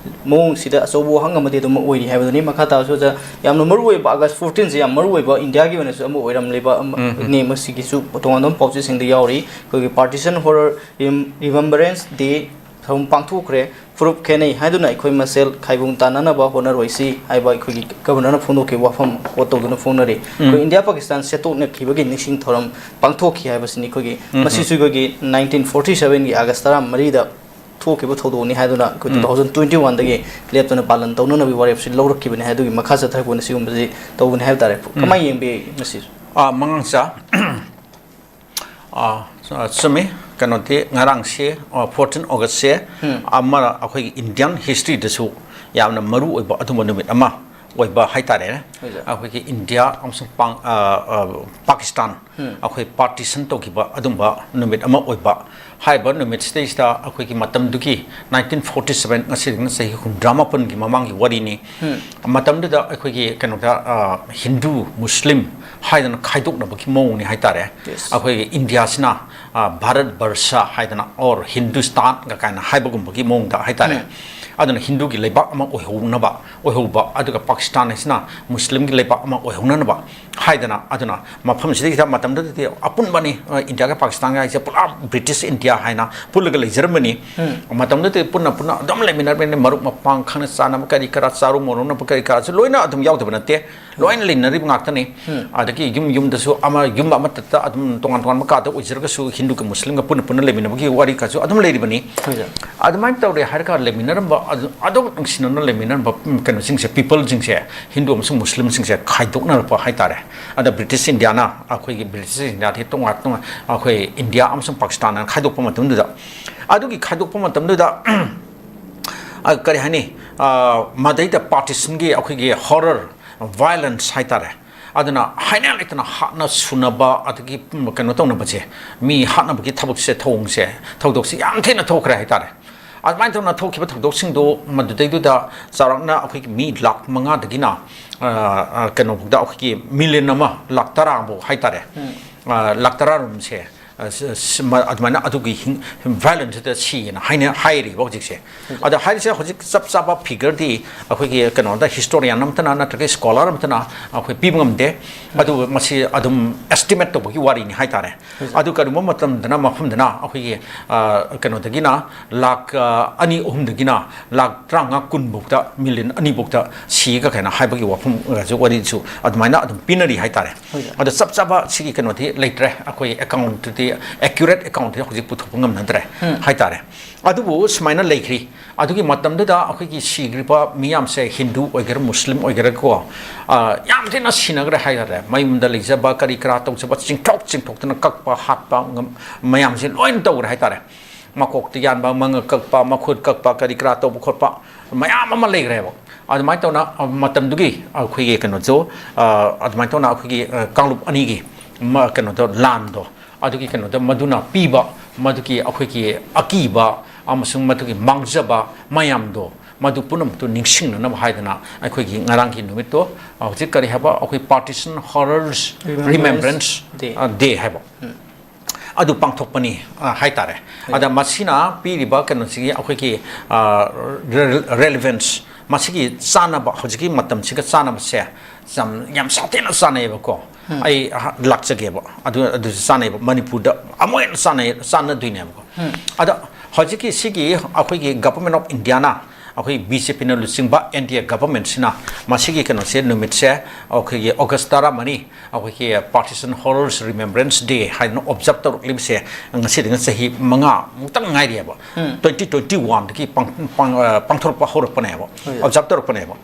ꯃꯑꯣꯡꯁꯤꯗ ꯑꯆꯧꯕ ꯋꯥꯍꯪ ꯑꯃꯗꯤ ꯑꯗꯨꯝ ꯑꯣꯏꯔꯤ ꯍꯥꯏꯕꯗꯨꯅꯤ꯫ ꯃꯈꯥ ꯇꯥꯕꯁꯨ ꯑꯣꯖꯥ, ꯌꯥꯝꯅ ꯃꯔꯨꯑꯣꯏꯕ, August fourteen ꯁꯦ ꯌꯥꯝ ꯃꯔꯨꯑꯣꯏꯕ, ꯏꯟꯗꯤꯌꯥꯒꯤ ꯑꯣꯏꯅꯁꯨ ꯑꯃ ꯑꯣꯏꯔꯝꯂꯤꯕ ꯑꯃ ꯎꯝ, ꯎꯝ꯫ ꯅꯤ꯫ ꯃꯁꯤꯒꯤꯁꯨ ꯇꯣꯉꯥꯟꯕ ꯄꯥꯎꯆꯦꯁꯤꯡꯗ ꯌꯥꯎꯔꯤ꯫ ꯑꯩꯈꯣꯏꯒꯤ Partition Horror Remembrance Day ꯊꯧꯔꯝ ꯄꯥꯡꯊꯣꯛꯈ꯭ꯔꯦ꯫ ꯐꯨꯔꯨꯞ ꯈꯦꯠꯅꯩ ꯍꯥꯏꯗꯨꯅ ꯑꯩꯈꯣꯏ ꯃꯁꯦꯜ ꯈꯥꯏꯕꯨꯡ ꯇꯥꯟꯅꯅꯕ ꯍꯣꯠꯅꯔꯣꯏꯁꯤ ꯍꯥꯏꯕ ꯑꯩꯈꯣꯏꯒꯤ ꯒꯕꯔꯅꯔꯅ ꯐꯣꯡꯗꯣꯛꯈꯤꯕ ꯋꯥꯐꯝ ꯀꯣꯠ ꯇꯧꯗꯨꯅ ꯐꯣꯡꯅꯔꯤ꯫ ꯎꯝ꯫ ꯑꯩꯈꯣꯏ ꯏꯟꯗꯤꯌꯥ ꯄꯥꯀꯤꯁꯇꯥꯟ ꯁꯦꯠꯇꯣꯛꯅꯈꯤꯕꯒꯤ ꯅꯤꯡꯁꯤꯡ ꯊꯧꯔꯝ ꯄꯥꯡꯊꯣꯛꯈꯤ ꯍꯥꯏꯕꯁꯤꯅꯤ꯫ ꯑꯩꯈꯣꯏꯒꯤ ꯎꯝ, ꯎꯝ꯫ ꯃꯁꯤꯁꯨ ꯑꯩꯈꯣꯏꯒꯤ nineteen forty seven ꯒꯤ August ꯇꯔꯥꯃꯔꯤꯗ ꯊꯣꯛꯈꯤꯕ ꯊꯧꯗꯣꯛꯅꯤ ꯍꯥꯏꯗꯨꯅ ꯑꯩꯈꯣꯏ ꯎꯝ꯫ Two thousand twenty one ꯗꯒꯤ ꯂꯦꯞꯇꯅ ꯄꯥꯂꯟ ꯇꯧꯅꯅꯕꯒꯤ ꯋꯥꯔꯦꯞꯁꯤ ꯂꯧꯔꯛꯈꯤꯕꯅꯤ ꯍꯥꯏ꯫ ꯑꯗꯨꯒꯤ ꯃꯈꯥ ꯆꯠꯊꯔꯛꯄꯅ ꯁꯤꯒꯨꯝꯕꯁꯤ ꯇꯧꯕꯅꯤ ꯍꯥꯏꯕ ꯇꯥꯔꯦ꯫ ꯎꯝ꯫ ꯀꯃꯥꯏꯅ ꯌꯦꯡꯕꯤ ꯃꯁꯤ? ꯑꯥ, ꯃꯉꯥꯡꯆꯥ, ꯑꯥ, ꯑ, ꯆꯨꯝꯃꯤ꯫ ꯀꯩꯅꯣꯗꯤ ꯉꯔꯥꯡꯁꯦ, ꯑ, fourteen August ꯁꯦ ꯎꯝ꯫ ꯑꯃ ꯑꯩꯈꯣꯏꯒꯤ Indian history ꯗꯁꯨ ꯌꯥꯝꯅ ꯃꯔꯨ ꯑꯣꯏꯕ ꯑꯗꯨꯝꯕ ꯅꯨꯃꯤꯠ ꯑꯃ ꯑꯣꯏꯕ ꯍꯥꯏꯇꯥꯔꯦꯅꯦ꯫ ꯍꯣꯏ, ꯁꯥꯔ꯫ ꯑꯩꯈꯣꯏꯒꯤ ꯏꯟꯗꯤꯌꯥ ꯑꯃꯁꯨꯡ ꯄꯥꯡ-, ꯑ, ꯑ, ꯄꯥꯀꯤꯁꯇꯥꯟ ꯎꯝ꯫ ꯑꯩꯈꯣꯏ partition ꯇꯧꯈꯤꯕ ꯑꯗꯨꯝꯕ ꯅꯨꯃꯤꯠ ꯑꯃ ꯑꯣꯏꯕ꯫ ꯍꯥꯏꯔꯤꯕ ꯅꯨꯃꯤꯠꯁꯤꯗꯩꯁꯤꯗ ꯑꯩꯈꯣꯏꯒꯤ ꯃꯇꯝꯗꯨꯒꯤ nineteen forty seven, ꯉꯁꯤꯗꯒꯤꯅ ꯆꯍꯤ ꯍꯨꯝꯗ꯭ꯔꯥ ꯃꯥꯄꯟꯒꯤ ꯃꯃꯥꯡꯒꯤ ꯋꯥꯔꯤꯅꯤ꯫ ꯎꯝ꯫ ꯃꯇꯝꯗꯨꯗ ꯑꯩꯈꯣꯏꯒꯤ ꯀꯩꯅꯣꯗ, ꯑ, ꯍꯤꯟꯗꯨ, ꯃꯨꯁꯂꯤꯝ ꯍꯥꯏꯗꯅ ꯈꯥꯏꯗꯣꯛꯅꯕꯒꯤ ꯃꯑꯣꯡꯅꯤ ꯍꯥꯏꯇꯥꯔꯦ꯫ Yes꯫ ꯑꯩꯈꯣꯏꯒꯤ ꯏꯟꯗꯤꯌꯥꯁꯤꯅ, ꯑ, ꯚꯥꯔꯠ ꯕꯔꯁ ꯍꯥꯏꯗꯅ, or ꯍꯤꯟꯗꯨꯁꯇꯥꯟꯒ ꯀꯥꯏꯅ ꯍꯥꯏꯕꯒꯨꯝꯕꯒꯤ ꯃꯑꯣꯡꯗ ꯍꯥꯏꯇꯥꯔꯦ꯫ ꯎꯝ꯫ ꯑꯗꯨꯅ ꯍꯤꯟꯗꯨꯒꯤ ꯂꯩꯕꯥꯛ ꯑꯃ ꯑꯣꯏꯍꯧꯅꯕ, ꯑꯣꯏꯍꯧꯕ, ꯑꯗꯨꯒ ꯄꯥꯀꯤꯁꯇꯥꯟ ꯍꯥꯏꯁꯤꯅ ꯃꯨꯁꯂꯤꯝꯒꯤ ꯂꯩꯕꯥꯛ ꯑꯃ ꯑꯣꯏꯍꯧꯅꯅꯕ ꯍꯥꯏꯗꯅ, ꯑꯗꯨꯅ ꯃꯐꯝꯁꯤꯗꯩꯁꯤꯗ ꯃꯇꯝꯗꯨꯗꯗꯤ ꯑꯄꯨꯟꯕꯅꯤ, ꯑ, ꯏꯟꯗꯤꯌꯥꯒ ꯄꯥꯀꯤꯁꯇꯥꯟꯒ ꯍꯥꯏꯁꯦ ꯄꯨꯔꯥ ꯕ꯭ꯔꯤꯇꯤꯁ ꯏꯟꯗꯤꯌꯥ ꯍꯥꯏꯅ ꯄꯨꯜꯂꯒ ꯂꯩꯖꯔꯝꯕꯅꯤ꯫ ꯎꯝ꯫ ꯃꯇꯝꯗꯨꯗꯗꯤ ꯄꯨꯟꯅ ꯄꯨꯟꯅ ꯑꯗꯨꯝ ꯂꯩꯃꯤꯟꯅꯔꯝꯕꯅꯤ, ꯃꯔꯨꯞ ꯃꯄꯥꯡ, ꯈꯪꯅ ꯆꯥꯟꯅꯕ, ꯀꯔꯤ ꯀꯔꯥ, ꯆꯥꯔꯨ ꯃꯣꯔꯨꯅꯕ ꯀꯔꯤ ꯀꯔꯥꯁꯨ ꯂꯣꯏꯅ ꯑꯗꯨꯝ ꯌꯥꯎꯗꯕ ꯅꯠꯇꯦ꯫ ꯂꯣꯏꯅ ꯂꯩꯅꯔꯤꯕ ꯉꯥꯛꯇꯅꯤ꯫ ꯑꯗꯒꯤ ꯌꯨꯝ ꯌꯨꯝꯗꯁꯨ ꯑꯃ, ꯌꯨꯝ ꯑꯃꯠꯇꯗ ꯑꯗꯨꯝ ꯇꯣꯉꯥꯟ ꯇꯣꯉꯥꯟꯕ ꯀꯥꯗ ꯑꯣꯏꯖꯔꯒꯁꯨ ꯍꯤꯟꯗꯨꯒ ꯃꯨꯁꯂꯤꯝꯒ ꯄꯨꯟꯅ ꯄꯨꯟꯅ ꯂꯩꯃꯤꯟꯅꯕꯒꯤ ꯋꯥꯔꯤ ꯀꯥꯁꯨ ꯑꯗꯨꯝ ꯂꯩꯔꯤꯕꯅꯤ꯫ ꯍꯣꯏ ꯁꯥꯔ꯫ ꯑꯗꯨꯃꯥꯏꯅ ꯇꯧꯔꯦ ꯍꯥꯏꯔꯒ ꯂꯩꯃꯤꯟꯅꯔꯝꯕ ꯑꯗꯨ, ꯑꯗꯨ ꯅꯨꯡꯁꯤꯅꯅ ꯂꯩꯃꯤꯟꯅꯔꯝꯕ, ꯎꯝ, ꯀꯩꯅꯣꯁꯤꯡꯁꯦ, ꯄꯤꯄꯜꯁꯤꯡꯁꯦ, ꯍꯤꯟꯗꯨ ꯑꯃꯁꯨꯡ ꯃꯨꯁꯂꯤꯝꯁꯤꯡꯁꯦ ꯈꯥꯏꯗꯣꯛꯅꯔꯛꯄ ꯍꯥꯏꯇꯥꯔꯦ꯫ ꯑꯗ ꯕ꯭ꯔꯤꯇꯤꯁ ꯏꯟꯗꯤꯌꯥꯅ, ꯑꯩꯈꯣꯏꯒꯤ ꯕ꯭ꯔꯤꯇꯤꯁ ꯏꯟꯗꯤꯌꯥꯗꯤ ꯇꯣꯉꯥꯟ ꯇꯣꯉꯥꯟ, ꯑꯩꯈꯣꯏ ꯏꯟꯗꯤꯌꯥ ꯑꯃꯁꯨꯡ ꯄꯥꯀꯤꯁꯇꯥꯟ ꯍꯥꯏꯅ ꯈꯥꯏꯗꯣꯛꯄ ꯃꯇꯝꯗꯨꯗ, ꯑꯗꯨꯒꯤ ꯈꯥꯏꯗꯣꯛꯄ ꯃꯇꯝꯗꯨꯗ, ꯑ, ꯀꯔꯤ ꯍꯥꯏꯅꯤ, ꯑ, ꯃꯗꯩꯗ ꯄꯥꯔꯇꯤꯁꯟꯒꯤ ꯑꯩꯈꯣꯏꯒꯤ ꯍꯣꯔꯔ, ꯚꯥꯏꯂꯦꯟꯁ ꯍꯥꯏꯇꯥꯔꯦ꯫ ꯑꯗꯨꯅ ꯍꯥꯏꯅ ꯂꯩꯇꯅ ꯍꯥꯠꯅ ꯁꯨꯅꯕ, ꯑꯗꯒꯤ, ꯎꯝ, ꯀꯩꯅꯣ ꯇꯧꯅꯕꯁꯦ, ꯃꯤ ꯍꯥꯠꯅꯕꯒꯤ ꯊꯕꯛꯁꯦ, ꯊꯧꯑꯣꯡꯁꯦ, ꯊꯧꯗꯣꯛꯁꯦ ꯌꯥꯝ ꯊꯤꯅ ꯊꯣꯛꯈ꯭ꯔꯦ ꯍꯥꯏꯇꯥꯔꯦ꯫ ꯑꯗꯨꯃꯥꯏꯅ ꯇꯧꯅ ꯊꯣꯛꯈꯤꯕ ꯊꯧꯗꯣꯛꯁꯤꯡꯗꯣ ꯃꯗꯨꯗꯩꯗꯨꯗ ꯆꯥꯎꯔꯥꯛꯅ ꯑꯩꯈꯣꯏꯒꯤ ꯃꯤ ꯂꯥꯈ ꯃꯉꯥꯗꯒꯤꯅ, ꯑ, ꯑ, ꯀꯩꯅꯣꯐꯧꯗ, ꯑꯩꯈꯣꯏꯒꯤ ꯃꯤꯂꯤꯌꯟ ꯑꯃ ꯂꯥꯈ ꯇꯔꯥꯐꯧ ꯍꯥꯏꯇꯥꯔꯦ꯫ ꯑ, ꯂꯥꯈ ꯇꯔꯥ ꯔꯣꯝꯁꯦ, ꯑ, ꯁ-, ꯁ-, ꯃ-, ꯑꯗꯨꯃꯥꯏꯅ ꯑꯗꯨꯒꯤ ꯍꯤꯡ-, ꯚꯥꯏꯂꯦꯟꯁꯇ ꯁꯤꯌꯦꯅ ꯍꯥꯏꯅ ꯍꯥꯏꯔꯤꯕ ꯍꯧꯖꯤꯛꯁꯦ꯫ ꯑꯗ ꯍꯥꯏꯔꯤꯁꯦ ꯍꯧꯖꯤꯛ ꯆꯞ ꯆꯥꯕ ꯐꯤꯒꯔꯗꯤ ꯑꯩꯈꯣꯏꯒꯤ ꯀꯩꯅꯣꯗ ꯍꯤꯁꯇꯣꯔꯤꯌꯥꯟ ꯑꯃꯠꯇꯅ ꯅꯠꯇ꯭ꯔꯒ ꯁ꯭ꯀꯣꯂꯔ ꯑꯃꯠꯇꯅ ꯑꯩꯈꯣꯏ ꯄꯤꯕ ꯉꯝꯗꯦ꯫ ꯑꯗꯨꯕꯨ ꯃꯁꯤ ꯑꯗꯨꯝ ꯑꯦꯁꯇꯤꯃꯦꯠ ꯇꯧꯕꯒꯤ ꯋꯥꯔꯤꯅꯤ ꯍꯥꯏꯇꯥꯔꯦ꯫ ꯑꯗꯨ ꯀꯔꯤꯒꯨꯝꯕ ꯃꯇꯝꯗꯅ ꯃꯐꯝꯗꯨꯅ ꯑꯩꯈꯣꯏꯒꯤ, ꯑ, ꯀꯩꯅꯣꯗꯒꯤꯅ ꯂꯥꯈ, ꯑ, ꯑꯅꯤ ꯑꯍꯨꯝꯗꯒꯤꯅ ꯂꯥꯈ ꯇꯔꯥꯃꯉꯥ ꯀꯨꯟꯐꯧꯗ, ꯃꯤꯂꯤꯌꯟ ꯑꯅꯤꯐꯧꯗ ꯁꯤꯒ ꯀꯩꯅꯣ ꯍꯥꯏꯕꯒꯤ ꯋꯥꯐꯝꯒꯁꯨ, ꯋꯥꯔꯤꯁꯨ ꯑꯗꯨꯃꯥꯏꯅ ꯑꯗꯨꯝ ꯄꯤꯅꯔꯤ ꯍꯥꯏꯇꯥꯔꯦ꯫ ꯍꯣꯏ ꯁꯥꯔ꯫ ꯑꯗꯣ ꯆꯞ ꯆꯥꯕ ꯁꯤꯒꯤ ꯀꯩꯅꯣꯗꯤ ꯂꯩꯇ꯭ꯔꯦ, ꯑꯩꯈꯣꯏ ꯑꯦꯀꯥꯎꯟꯠꯇꯨꯗꯤ, ꯑꯦꯀ꯭ꯌꯨꯔꯦꯠ ꯑꯦꯀꯥꯎꯟꯠꯇꯨꯗꯤ ꯍꯧꯖꯤꯛ ꯄꯨꯊꯣꯛꯄ ꯉꯝꯅꯗ꯭ꯔꯦ ꯍꯥꯏꯇꯥꯔꯦ꯫ ꯑꯗꯨꯕꯨ ꯁꯨꯃꯥꯏꯅ ꯂꯩꯈ꯭ꯔꯤ꯫ ꯑꯗꯨꯒꯤ ꯃꯇꯝꯗꯨꯗ ꯑꯩꯈꯣꯏꯒꯤ ꯁꯤꯈ꯭ꯔꯤꯕ ꯃꯤꯌꯥꯝꯁꯦ ꯍꯤꯟꯗꯨ ꯑꯣꯏꯒꯦꯔꯥ, ꯃꯨꯁꯂꯤꯝ ꯑꯣꯏꯒꯦꯔꯥꯀꯣ, ꯑ, ꯌꯥꯝ ꯊꯤꯅ ꯁꯤꯅꯈ꯭ꯔꯦ ꯍꯥꯏꯇꯥꯔꯦ꯫ ꯃꯌꯨꯝꯗ ꯂꯩꯖꯕ ꯀꯔꯤ ꯀꯔꯥ ꯇꯧꯖꯕ ꯆꯤꯡꯊꯣꯛ ꯆꯤꯡꯊꯣꯛꯇꯅ ꯀꯛꯄ ꯍꯥꯠꯄ ꯉꯝ-, ꯃꯌꯥꯝꯁꯦ ꯂꯣꯏꯅ ꯇꯧꯈ꯭ꯔꯦ ꯍꯥꯏꯇꯥꯔꯦ꯫ ꯃꯀꯣꯛꯇ ꯌꯥꯟꯕ, ꯃꯉꯛ ꯀꯛꯄ, ꯃꯈꯨꯠ ꯀꯛꯄ, ꯀꯔꯤ ꯀꯔꯥ ꯇꯧꯕ ꯈꯣꯠꯄ ꯃꯌꯥꯝ ꯑꯃ ꯂꯩꯈ꯭ꯔꯦꯕ꯫ ꯑꯗꯨꯃꯥꯏꯅ ꯇꯧꯅ, ꯑ, ꯃꯇꯝꯗꯨꯒꯤ ꯑꯩꯈꯣꯏꯒꯤ ꯀꯩꯅꯣꯁꯨ, ꯑ, ꯑꯗꯨꯃꯥꯏꯅ ꯇꯧꯅ ꯑꯩꯈꯣꯏꯒꯤ, ꯑ, ꯀꯥꯡꯂꯨꯞ ꯑꯅꯤꯒꯤ ꯃ-, ꯀꯩꯅꯣꯗꯣ, ꯂꯥꯟꯗꯣ, ꯑꯗꯨꯒꯤ ꯀꯩꯅꯣꯗ ꯃꯗꯨꯅ ꯄꯤꯕ ꯃꯗꯨꯒꯤ ꯑꯩꯈꯣꯏꯒꯤ ꯑꯀꯤꯕ ꯑꯃꯁꯨꯡ ꯃꯗꯨꯒꯤ ꯃꯥꯡꯖꯕ ꯃꯌꯥꯝꯗꯣ, ꯃꯗꯨ ꯄꯨꯝꯅꯃꯛꯇꯨ ꯅꯤꯡꯁꯤꯡꯅꯅꯕ ꯍꯥꯏꯗꯅ ꯑꯩꯈꯣꯏꯒꯤ ꯉꯔꯥꯡꯒꯤ ꯅꯨꯃꯤꯠꯇꯣ, ꯑ, ꯍꯧꯖꯤꯛ ꯀꯔꯤ ꯍꯥꯏꯕ, ꯑꯩꯈꯣꯏ Partition Horrors Remembrance Remembrance, Day꯫ ꯑ, Day ꯍꯥꯏꯕ, ꯑꯗꯨ ꯄꯥꯡꯊꯣꯛꯄꯅꯤ, ꯑ, ꯍꯥꯏꯇꯥꯔꯦ꯫ ꯑꯗ ꯃꯁꯤꯅ ꯄꯤꯔꯤꯕ ꯀꯩꯅꯣꯁꯤꯒꯤ ꯑꯩꯈꯣꯏꯒꯤ, ꯑ, ꯔꯦ-, ꯔꯦꯂꯤꯚꯦꯟꯁ, ꯃꯁꯤꯒꯤ ꯆꯥꯟꯅꯕ, ꯍꯧꯖꯤꯛꯀꯤ ꯃꯇꯝꯁꯤꯒ ꯆꯥꯟꯅꯕꯁꯦ ꯌꯥꯝ, ꯌꯥꯝ ꯁꯥꯊꯤꯅ ꯆꯥꯟꯅꯩꯌꯦꯕꯀꯣ꯫ ꯑꯩ, ꯑ, ꯂꯥꯛꯆꯒꯦꯕ꯫ ꯑꯗꯨ, ꯑꯗꯨꯁꯨ ꯆꯥꯟꯅꯩꯌꯦꯕ꯫ ꯃꯅꯤꯄꯨꯔꯗ ꯑꯃꯨꯛ ꯍꯦꯟꯅ ꯆꯥꯟꯅꯩ, ꯆꯥꯟꯅꯗꯣꯏꯅꯦꯕꯀꯣ꯫ ꯑꯗ ꯍꯧꯖꯤꯛꯀꯤ ꯁꯤꯒꯤ ꯑꯩꯈꯣꯏꯒꯤ Government of Indiaꯅ ꯑꯩꯈꯣꯏ ꯕꯤ ꯖꯦ ꯄꯤꯅ ꯂꯨꯆꯤꯡꯕ ꯑꯦꯟ ꯗꯤ ꯑꯦ ꯒꯚꯔꯟꯃꯦꯟꯠꯁꯤꯅ ꯃꯁꯤꯒꯤ ꯀꯩꯅꯣꯁꯦ, ꯅꯨꯃꯤꯠꯁꯦ, ꯑꯩꯈꯣꯏꯒꯤ ꯑꯣꯒꯁ ꯇꯔꯥꯃꯔꯤ, ꯑꯩꯈꯣꯏꯒꯤ Partition Horrors Remembrance Day ꯍꯥꯏꯅ ꯑꯣꯕꯖꯥꯔꯕ ꯇꯧꯔꯛꯂꯤꯕꯁꯦ ꯉꯁꯤꯗꯒꯤ ꯆꯍꯤ ꯃꯉꯥꯃꯨꯛꯇꯪ ꯉꯥꯏꯔꯤꯑꯕ꯫ ꯎꯝ꯫ Twenty twenty-oneꯗꯒꯤ ꯄꯥꯡ-, ꯄꯥꯡ-, ꯑ, ꯄꯥꯡꯊꯣꯔꯛꯄ ꯍꯧꯔꯛꯄꯅꯦꯕ, ꯍꯣꯏ꯫ ꯑꯣꯕꯖꯥꯔꯕ ꯇꯧꯔꯛꯄꯅꯦꯕ꯫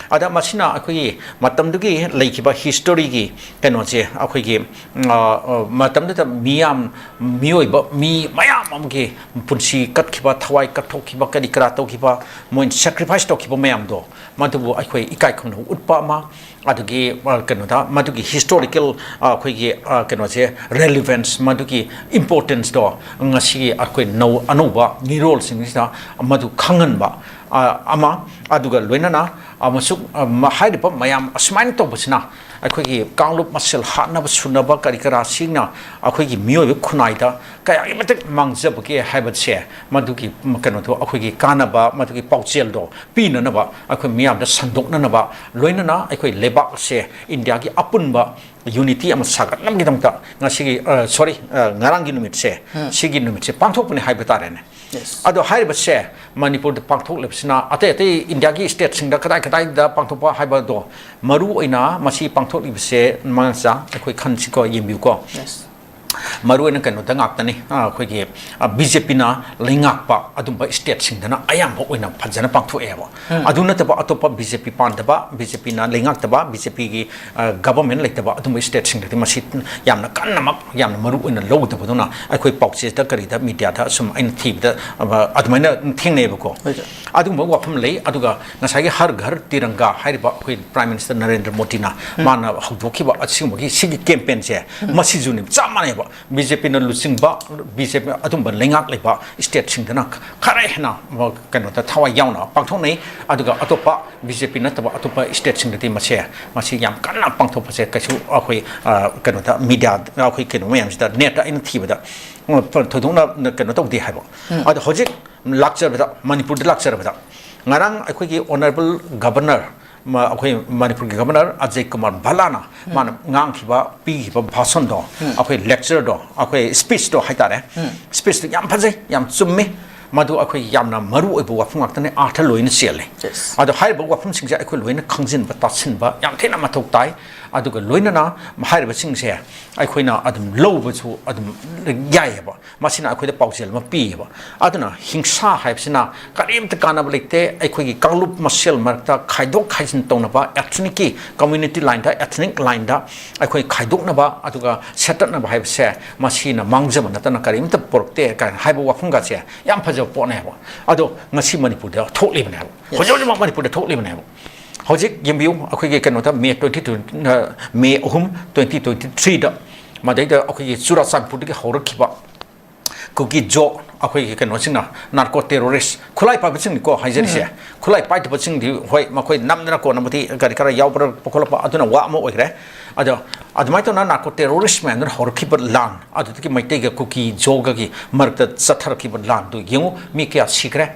ꯑꯗ ꯃꯁꯤꯅ ꯑꯩꯈꯣꯏꯒꯤ ꯃꯇꯝꯗꯨꯒꯤ ꯂꯩꯈꯤꯕ ꯍꯤꯁꯇꯣꯔꯤꯒꯤ ꯀꯩꯅꯣꯁꯦ, ꯑꯩꯈꯣꯏꯒꯤ, ꯑ, ꯑ, ꯃꯇꯝꯗꯨꯗ ꯃꯤꯌꯥꯝ, ꯃꯤꯑꯣꯏꯕ, ꯃꯤ ꯃꯌꯥꯝ ꯑꯃꯒꯤ ꯄꯨꯟꯁꯤ ꯀꯠꯈꯤꯕ, ꯊꯋꯥꯏ ꯀꯠꯊꯣꯛꯈꯤꯕ, ꯀꯔꯤ ꯀꯔꯥ ꯇꯧꯈꯤꯕ, ꯃꯣꯏꯅ ꯁꯦꯀ꯭ꯔꯤꯐꯥꯏꯁ ꯇꯧꯈꯤꯕ ꯃꯌꯥꯝꯗꯣ, ꯃꯗꯨꯕꯨ ꯑꯩꯈꯣꯏ ꯏꯀꯥꯏ ꯈꯨꯝꯅꯕ ꯎꯠꯄ ꯑꯃ, ꯑꯗꯨꯒꯤ, ꯑ, ꯀꯩꯅꯣꯗ, ꯃꯗꯨꯒꯤ ꯍꯤꯁꯇꯣꯔꯤꯀꯦꯜ, ꯑ, ꯑꯩꯈꯣꯏꯒꯤ, ꯑ, ꯀꯩꯅꯣꯁꯦ, ꯔꯦꯂꯤꯚꯦꯟꯁ, ꯃꯗꯨꯒꯤ ꯏꯝꯄꯣꯔꯇꯦꯟꯁꯇꯣ ꯉꯁꯤꯒꯤ ꯑꯩꯈꯣꯏ ꯅꯧ-, ꯑꯅꯧꯕ ꯃꯤꯔꯣꯜꯁꯤꯡꯁꯤꯗ ꯃꯗꯨ ꯈꯪꯍꯟꯕ, ꯑ, ꯑꯃ, ꯑꯗꯨꯒ ꯂꯣꯏꯅꯅ ꯑꯃꯁꯨꯡ, ꯑ, ꯃ-, ꯍꯥꯏꯔꯤꯕ ꯃꯌꯥꯝ ꯑꯁꯨꯃꯥꯏꯅ ꯇꯧꯕꯁꯤꯅ ꯑꯩꯈꯣꯏꯒꯤ ꯀꯥꯡꯂꯨꯞ ꯃꯁꯦꯜ ꯍꯥꯠꯅꯕ ꯁꯨꯅꯕ ꯀꯔꯤ ꯀꯔꯥꯁꯤꯡꯅ ꯑꯩꯈꯣꯏꯒꯤ ꯃꯤꯑꯣꯏꯕ ꯈꯨꯟꯅꯥꯏꯗ ꯀꯌꯥꯒꯤ ꯃꯇꯤꯛ ꯃꯥꯡꯖꯕꯒꯦ ꯍꯥꯏꯕꯁꯦ, ꯃꯗꯨꯒꯤ, ꯀꯩꯅꯣꯗꯣ, ꯑꯩꯈꯣꯏꯒꯤ ꯀꯥꯟꯅꯕ, ꯃꯗꯨꯒꯤ ꯄꯥꯎꯖꯦꯜꯗꯣ ꯄꯤꯅꯅꯕ, ꯑꯩꯈꯣꯏ ꯃꯤꯌꯥꯝꯗ ꯁꯟꯗꯣꯛꯅꯅꯕ, ꯂꯣꯏꯅꯅ ꯑꯩꯈꯣꯏ ꯂꯩꯕꯥꯛ ꯑꯁꯦ ꯏꯟꯗꯤꯌꯥꯒꯤ ꯑꯄꯨꯟꯕ ꯌꯨꯅꯤꯇꯤ ꯑꯃ ꯁꯥꯒꯠꯅꯕꯒꯤꯗꯃꯛꯇ ꯉꯁꯤꯒꯤ, ꯑ, ꯁꯣꯔꯤ, ꯑ, ꯉꯔꯥꯡꯒꯤ ꯅꯨꯃꯤꯠꯁꯦ, ꯎꯝ꯫ ꯁꯤꯒꯤ ꯅꯨꯃꯤꯠꯁꯦ ꯄꯥꯡꯊꯣꯛꯄꯅꯦ ꯍꯥꯏꯕ ꯇꯥꯔꯦꯅꯦ꯫ Yes꯫ ꯑꯗꯣ ꯍꯥꯏꯔꯤꯕꯁꯦ ꯃꯅꯤꯄꯨꯔꯗ ꯄꯥꯡꯊꯣꯛꯂꯤꯕꯁꯤꯅ ꯑꯇꯩ ꯑꯇꯩ ꯏꯟꯗꯤꯌꯥꯒꯤ ꯁ꯭ꯇꯦꯠꯁꯤꯡꯗ ꯀꯗꯥꯏ ꯀꯗꯥꯏꯗ ꯄꯥꯡꯊꯣꯛꯄ ꯍꯥꯏꯕꯗꯣ, ꯃꯔꯨ ꯑꯣꯏꯅ ꯃꯁꯤ ꯄꯥꯡꯊꯣꯛꯂꯤꯕꯁꯦ, ꯃꯉꯥ ꯃꯆꯥ ꯑꯩꯈꯣꯏ ꯈꯟꯁꯤꯀꯣ, ꯌꯦꯡꯕꯤꯌꯨꯀꯣ꯫ Yes꯫ ꯃꯔꯨ ꯑꯣꯏꯅ ꯀꯩꯅꯣꯗ ꯉꯥꯛꯇꯅꯤ, ꯑ, ꯑꯩꯈꯣꯏꯒꯤ, ꯑ, ꯕꯤ ꯖꯦ ꯄꯤꯅ ꯂꯩꯉꯥꯛꯄ ꯑꯗꯨꯝꯕ ꯁ꯭ꯇꯦꯠꯁꯤꯡꯗꯅ ꯑꯌꯥꯝꯕ ꯑꯣꯏꯅ ꯐꯖꯅ ꯄꯥꯡꯊꯣꯛꯑꯦꯕ꯫ ꯎꯝ꯫ ꯑꯗꯨ ꯅꯠꯇꯕ ꯑꯇꯣꯞꯄ ꯕꯤ ꯖꯦ ꯄꯤ ꯄꯥꯟꯗꯕ, ꯕꯤ ꯖꯦ ꯄꯤꯅ ꯂꯩꯉꯥꯛꯇꯕ, ꯕꯤ ꯖꯦ ꯄꯤꯒꯤ, ꯑ, ꯒꯚꯔꯟꯃꯦꯟꯠ ꯂꯩꯇꯕ ꯑꯗꯨꯝꯕ ꯁ꯭ꯇꯦꯠꯁꯤꯡꯗꯗꯤ ꯃꯁꯤ ꯌꯥꯝꯅ ꯀꯟꯅꯃꯛ, ꯌꯥꯝꯅ ꯃꯔꯨ ꯑꯣꯏꯅ ꯂꯧꯗꯕꯗꯨꯅ ꯑꯩꯈꯣꯏ ꯄꯥꯎꯆꯦꯗ ꯀꯔꯤꯗ ꯃꯤꯗꯤꯌꯥꯗ ꯁꯨꯝ ꯑꯩꯅ ꯊꯤꯕꯗ, ꯑ, ꯑꯗꯨꯃꯥꯏꯅ ꯊꯦꯡꯅꯩꯌꯦꯕꯀꯣ꯫ ꯍꯣꯏ, ꯁꯔ꯫ ꯑꯗꯨꯒꯨꯝꯕ ꯋꯥꯐꯝ ꯂꯩ꯫ ꯑꯗꯨꯒ ꯉꯁꯥꯏꯒꯤ ꯍꯔ ꯘꯔ ꯇꯤꯔꯪꯒꯥ ꯍꯥꯏꯔꯤꯕ ꯑꯩꯈꯣꯏ ꯄ꯭ꯔꯥꯏꯝ ꯃꯤꯅꯤꯁꯇꯔ ꯅꯔꯦꯟꯗ꯭ꯔ ꯃꯣꯗꯤꯅ ꯎꯝ꯫ ꯃꯥꯅ ꯍꯧꯗꯣꯛꯈꯤꯕ ꯑꯁꯤꯒꯨꯝꯕꯒꯤ ꯁꯤꯒꯤ ꯀꯦꯝꯄꯦꯟꯁꯦ, ꯎꯝ꯫ ꯃꯁꯤꯁꯨꯅꯦ ꯆꯞ ꯃꯥꯟꯅꯩꯕ꯫ ꯕꯤ ꯖꯦ ꯄꯤꯅ ꯂꯨꯆꯤꯡꯕ, ꯕꯤ ꯖꯦ ꯄꯤ ꯑꯗꯨꯝꯕ ꯂꯩꯉꯥꯛ ꯂꯩꯕ ꯁ꯭ꯇꯦꯠꯁꯤꯡꯗꯅ ꯈꯔ ꯍꯦꯟꯅ, ꯀꯩꯅꯣꯗ ꯊꯋꯥꯏ ꯌꯥꯎꯅ ꯄꯥꯡꯊꯣꯛꯅꯩ꯫ ꯑꯗꯨꯒ ꯑꯇꯣꯞꯄ ꯕꯤ ꯖꯦ ꯄꯤ ꯅꯠꯇꯕ ꯑꯇꯣꯞꯄ ꯁ꯭ꯇꯦꯠꯁꯤꯡꯗꯗꯤ ꯃꯁꯦ, ꯃꯁꯤ ꯌꯥꯝ ꯀꯟꯅ ꯄꯥꯡꯊꯣꯛꯄꯁꯦ ꯀꯩꯁꯨ ꯑꯩꯈꯣꯏ, ꯑ, ꯀꯩꯅꯣꯗ ꯃꯤꯗꯤꯌꯥ, ꯑꯩꯈꯣꯏ ꯀꯩꯅꯣ ꯃꯌꯥꯝꯁꯤꯗ, ꯅꯦꯠꯇ ꯑꯩꯅ ꯊꯤꯕꯗ, ꯑ, ꯊꯣꯏꯗꯣꯛꯅ ꯀꯩꯅꯣ ꯇꯧꯗꯦ ꯍꯥꯏꯕ꯫ ꯎꯝ꯫ ꯑꯗꯣ ꯍꯧꯖꯤꯛ ꯂꯥꯛꯆꯔꯕꯗ, ꯃꯅꯤꯄꯨꯔꯗ ꯂꯥꯛꯆꯔꯕꯗ, ꯉꯔꯥꯡ ꯑꯩꯈꯣꯏꯒꯤ ꯑꯣꯅꯔꯦꯕꯜ ꯒꯕꯔꯅꯔ, ꯃ-, ꯑꯩꯈꯣꯏ ꯃꯅꯤꯄꯨꯔꯒꯤ ꯒꯕꯔꯅꯔ ꯑꯖꯌ ꯀꯨꯃꯥꯔ ꯚꯜꯂꯥꯅ ꯎꯝ꯫ ꯃꯥꯅ ꯉꯥꯡꯈꯤꯕ, ꯄꯤꯈꯤꯕ ꯚꯥꯁꯟꯗꯣ, ꯎꯝ꯫ ꯑꯩꯈꯣꯏ ꯂꯦꯛꯆꯔꯗꯣ, ꯑꯩꯈꯣꯏ ꯁ꯭ꯄꯤꯆꯇꯣ ꯍꯥꯏꯇꯥꯔꯦ, ꯎꯝ꯫ ꯁ꯭ꯄꯤꯆꯇꯣ ꯌꯥꯝ ꯐꯖꯩ, ꯌꯥꯝ ꯆꯨꯝꯃꯤ꯫ ꯃꯗꯨ ꯑꯩꯈꯣꯏ ꯌꯥꯝꯅ ꯃꯔꯨ ꯑꯣꯏꯕ ꯋꯥꯐꯝ ꯉꯥꯛꯇꯅꯤ, ꯑꯥꯔꯊ ꯂꯣꯏꯅ ꯆꯦꯜꯂꯤ꯫ Yes. ꯑꯗꯣ ꯍꯥꯏꯔꯤꯕ ꯋꯥꯐꯝꯁꯤꯡꯁꯦ ꯑꯩꯈꯣꯏ ꯂꯣꯏꯅ ꯈꯪꯖꯤꯟꯕ, ꯇꯥꯁꯤꯟꯕ ꯌꯥꯝ ꯊꯤꯅ ꯃꯊꯧ ꯇꯥꯏ꯫ ꯑꯗꯨꯒ ꯂꯣꯏꯅꯅ ꯍꯥꯏꯔꯤꯕꯁꯤꯡꯁꯦ ꯑꯩꯈꯣꯏꯅ ꯑꯗꯨꯝ ꯂꯧꯕꯁꯨ ꯑꯗꯨꯝ ꯌꯥꯏꯑꯕ꯫ ꯃꯁꯤꯅ ꯑꯩꯈꯣꯏꯗ ꯄꯥꯎꯖꯦꯜ ꯑꯃ ꯄꯤꯌꯦꯕ꯫ ꯑꯗꯨꯅ ꯍꯤꯡꯁꯥ ꯍꯥꯏꯕꯁꯤꯅ ꯀꯔꯤꯝꯇ ꯀꯥꯟꯅꯕ ꯂꯩꯇꯦ꯫ ꯑꯩꯈꯣꯏꯒꯤ ꯀꯥꯡꯂꯨꯞ ꯃꯁꯦꯜ ꯃꯔꯛꯇ ꯈꯥꯏꯗꯣꯛ ꯈꯥꯏꯖꯤꯟ ꯇꯧꯅꯕ, ꯑꯦꯊꯅꯤꯛꯀꯤ ꯀꯝꯃ꯭ꯌꯨꯅꯤꯇꯤ ꯂꯥꯏꯟꯗ, ꯑꯦꯊꯅꯤꯛ ꯂꯥꯏꯟꯗ ꯑꯩꯈꯣꯏ ꯈꯥꯏꯗꯣꯛꯅꯕ ꯑꯗꯨꯒ ꯁꯦꯠꯇꯠꯅꯕ ꯍꯥꯏꯕꯁꯦ, ꯃꯁꯤꯅ ꯃꯥꯡꯖꯕ ꯅꯠꯇꯅ ꯀꯔꯤꯝꯇ ꯄꯨꯔꯛꯇꯦ ꯀꯥꯏꯅ ꯍꯥꯏꯕ ꯋꯥꯐꯝꯒꯁꯦ ꯌꯥꯝ ꯐꯖꯕ ꯄꯣꯠꯅꯦꯕ꯫ ꯑꯗꯣ ꯉꯁꯤ ꯃꯅꯤꯄꯨꯔꯗ ꯊꯣꯛꯂꯤꯕꯅꯦꯕ꯫ Yes. ꯍꯧꯖꯤꯛ ꯍꯧꯖꯤꯛꯃꯛ ꯃꯅꯤꯄꯨꯔꯗ ꯊꯣꯛꯂꯤꯕꯅꯦꯕ꯫ ꯍꯧꯖꯤꯛ ꯌꯦꯡꯕꯤꯌꯨ, ꯑꯩꯈꯣꯏꯒꯤ ꯀꯩꯅꯣꯗ ꯃꯦ twenty twenty, ꯑ, ꯃꯦ ꯑꯍꯨꯝ, twenty twenty-threeꯗ ꯃꯗꯩꯗ ꯑꯩꯈꯣꯏꯒꯤ ꯆꯨꯔꯥꯆꯥꯟꯄꯨꯔꯗꯒꯤ ꯍꯧꯔꯛꯈꯤꯕ ꯀꯨꯀꯤ ꯖꯣ, ꯑꯩꯈꯣꯏꯒꯤ ꯀꯩꯅꯣꯁꯤꯡꯅ, ꯅꯥꯔꯀꯣ ꯇꯦꯔꯣꯔꯤꯁ, ꯈꯨꯠꯂꯥꯏ ꯄꯥꯏꯕꯁꯤꯡꯅꯤꯀꯣ ꯍꯥꯏꯖꯔꯤꯁꯦ꯫ ꯎꯝ꯫ ꯈꯨꯠꯂꯥꯏ ꯄꯥꯏꯗꯕꯁꯤꯡꯗꯤ ꯍꯣꯏ, ꯃꯈꯣꯏ ꯅꯝꯗꯅ ꯀꯣꯟꯅꯕꯨꯗꯤ ꯀꯔꯤ ꯀꯔꯥ ꯌꯥꯎꯕ ꯈꯣꯠꯂꯛꯄ, ꯑꯗꯨꯅ ꯋꯥ ꯑꯃ ꯑꯣꯏꯈ꯭ꯔꯦ꯫ ꯑꯗꯣ ꯑꯗꯨꯃꯥꯏꯅ ꯇꯧꯅ ꯅꯥꯔꯀꯣ ꯇꯦꯔꯣꯔꯤꯁ ꯃꯌꯥꯝꯗꯨꯅ ꯍꯧꯔꯛꯈꯤꯕ ꯂꯥꯟ, ꯑꯗꯨꯗꯒꯤ ꯃꯩꯇꯩꯒ ꯀꯨꯀꯤ ꯖꯣꯒꯒꯤ ꯃꯔꯛꯇ ꯆꯠꯊꯔꯛꯈꯤꯕ ꯂꯥꯟꯗꯨ ꯌꯦꯡꯉꯨ, ꯃꯤ ꯀꯌꯥ ꯁꯤꯈ꯭ꯔꯦ꯫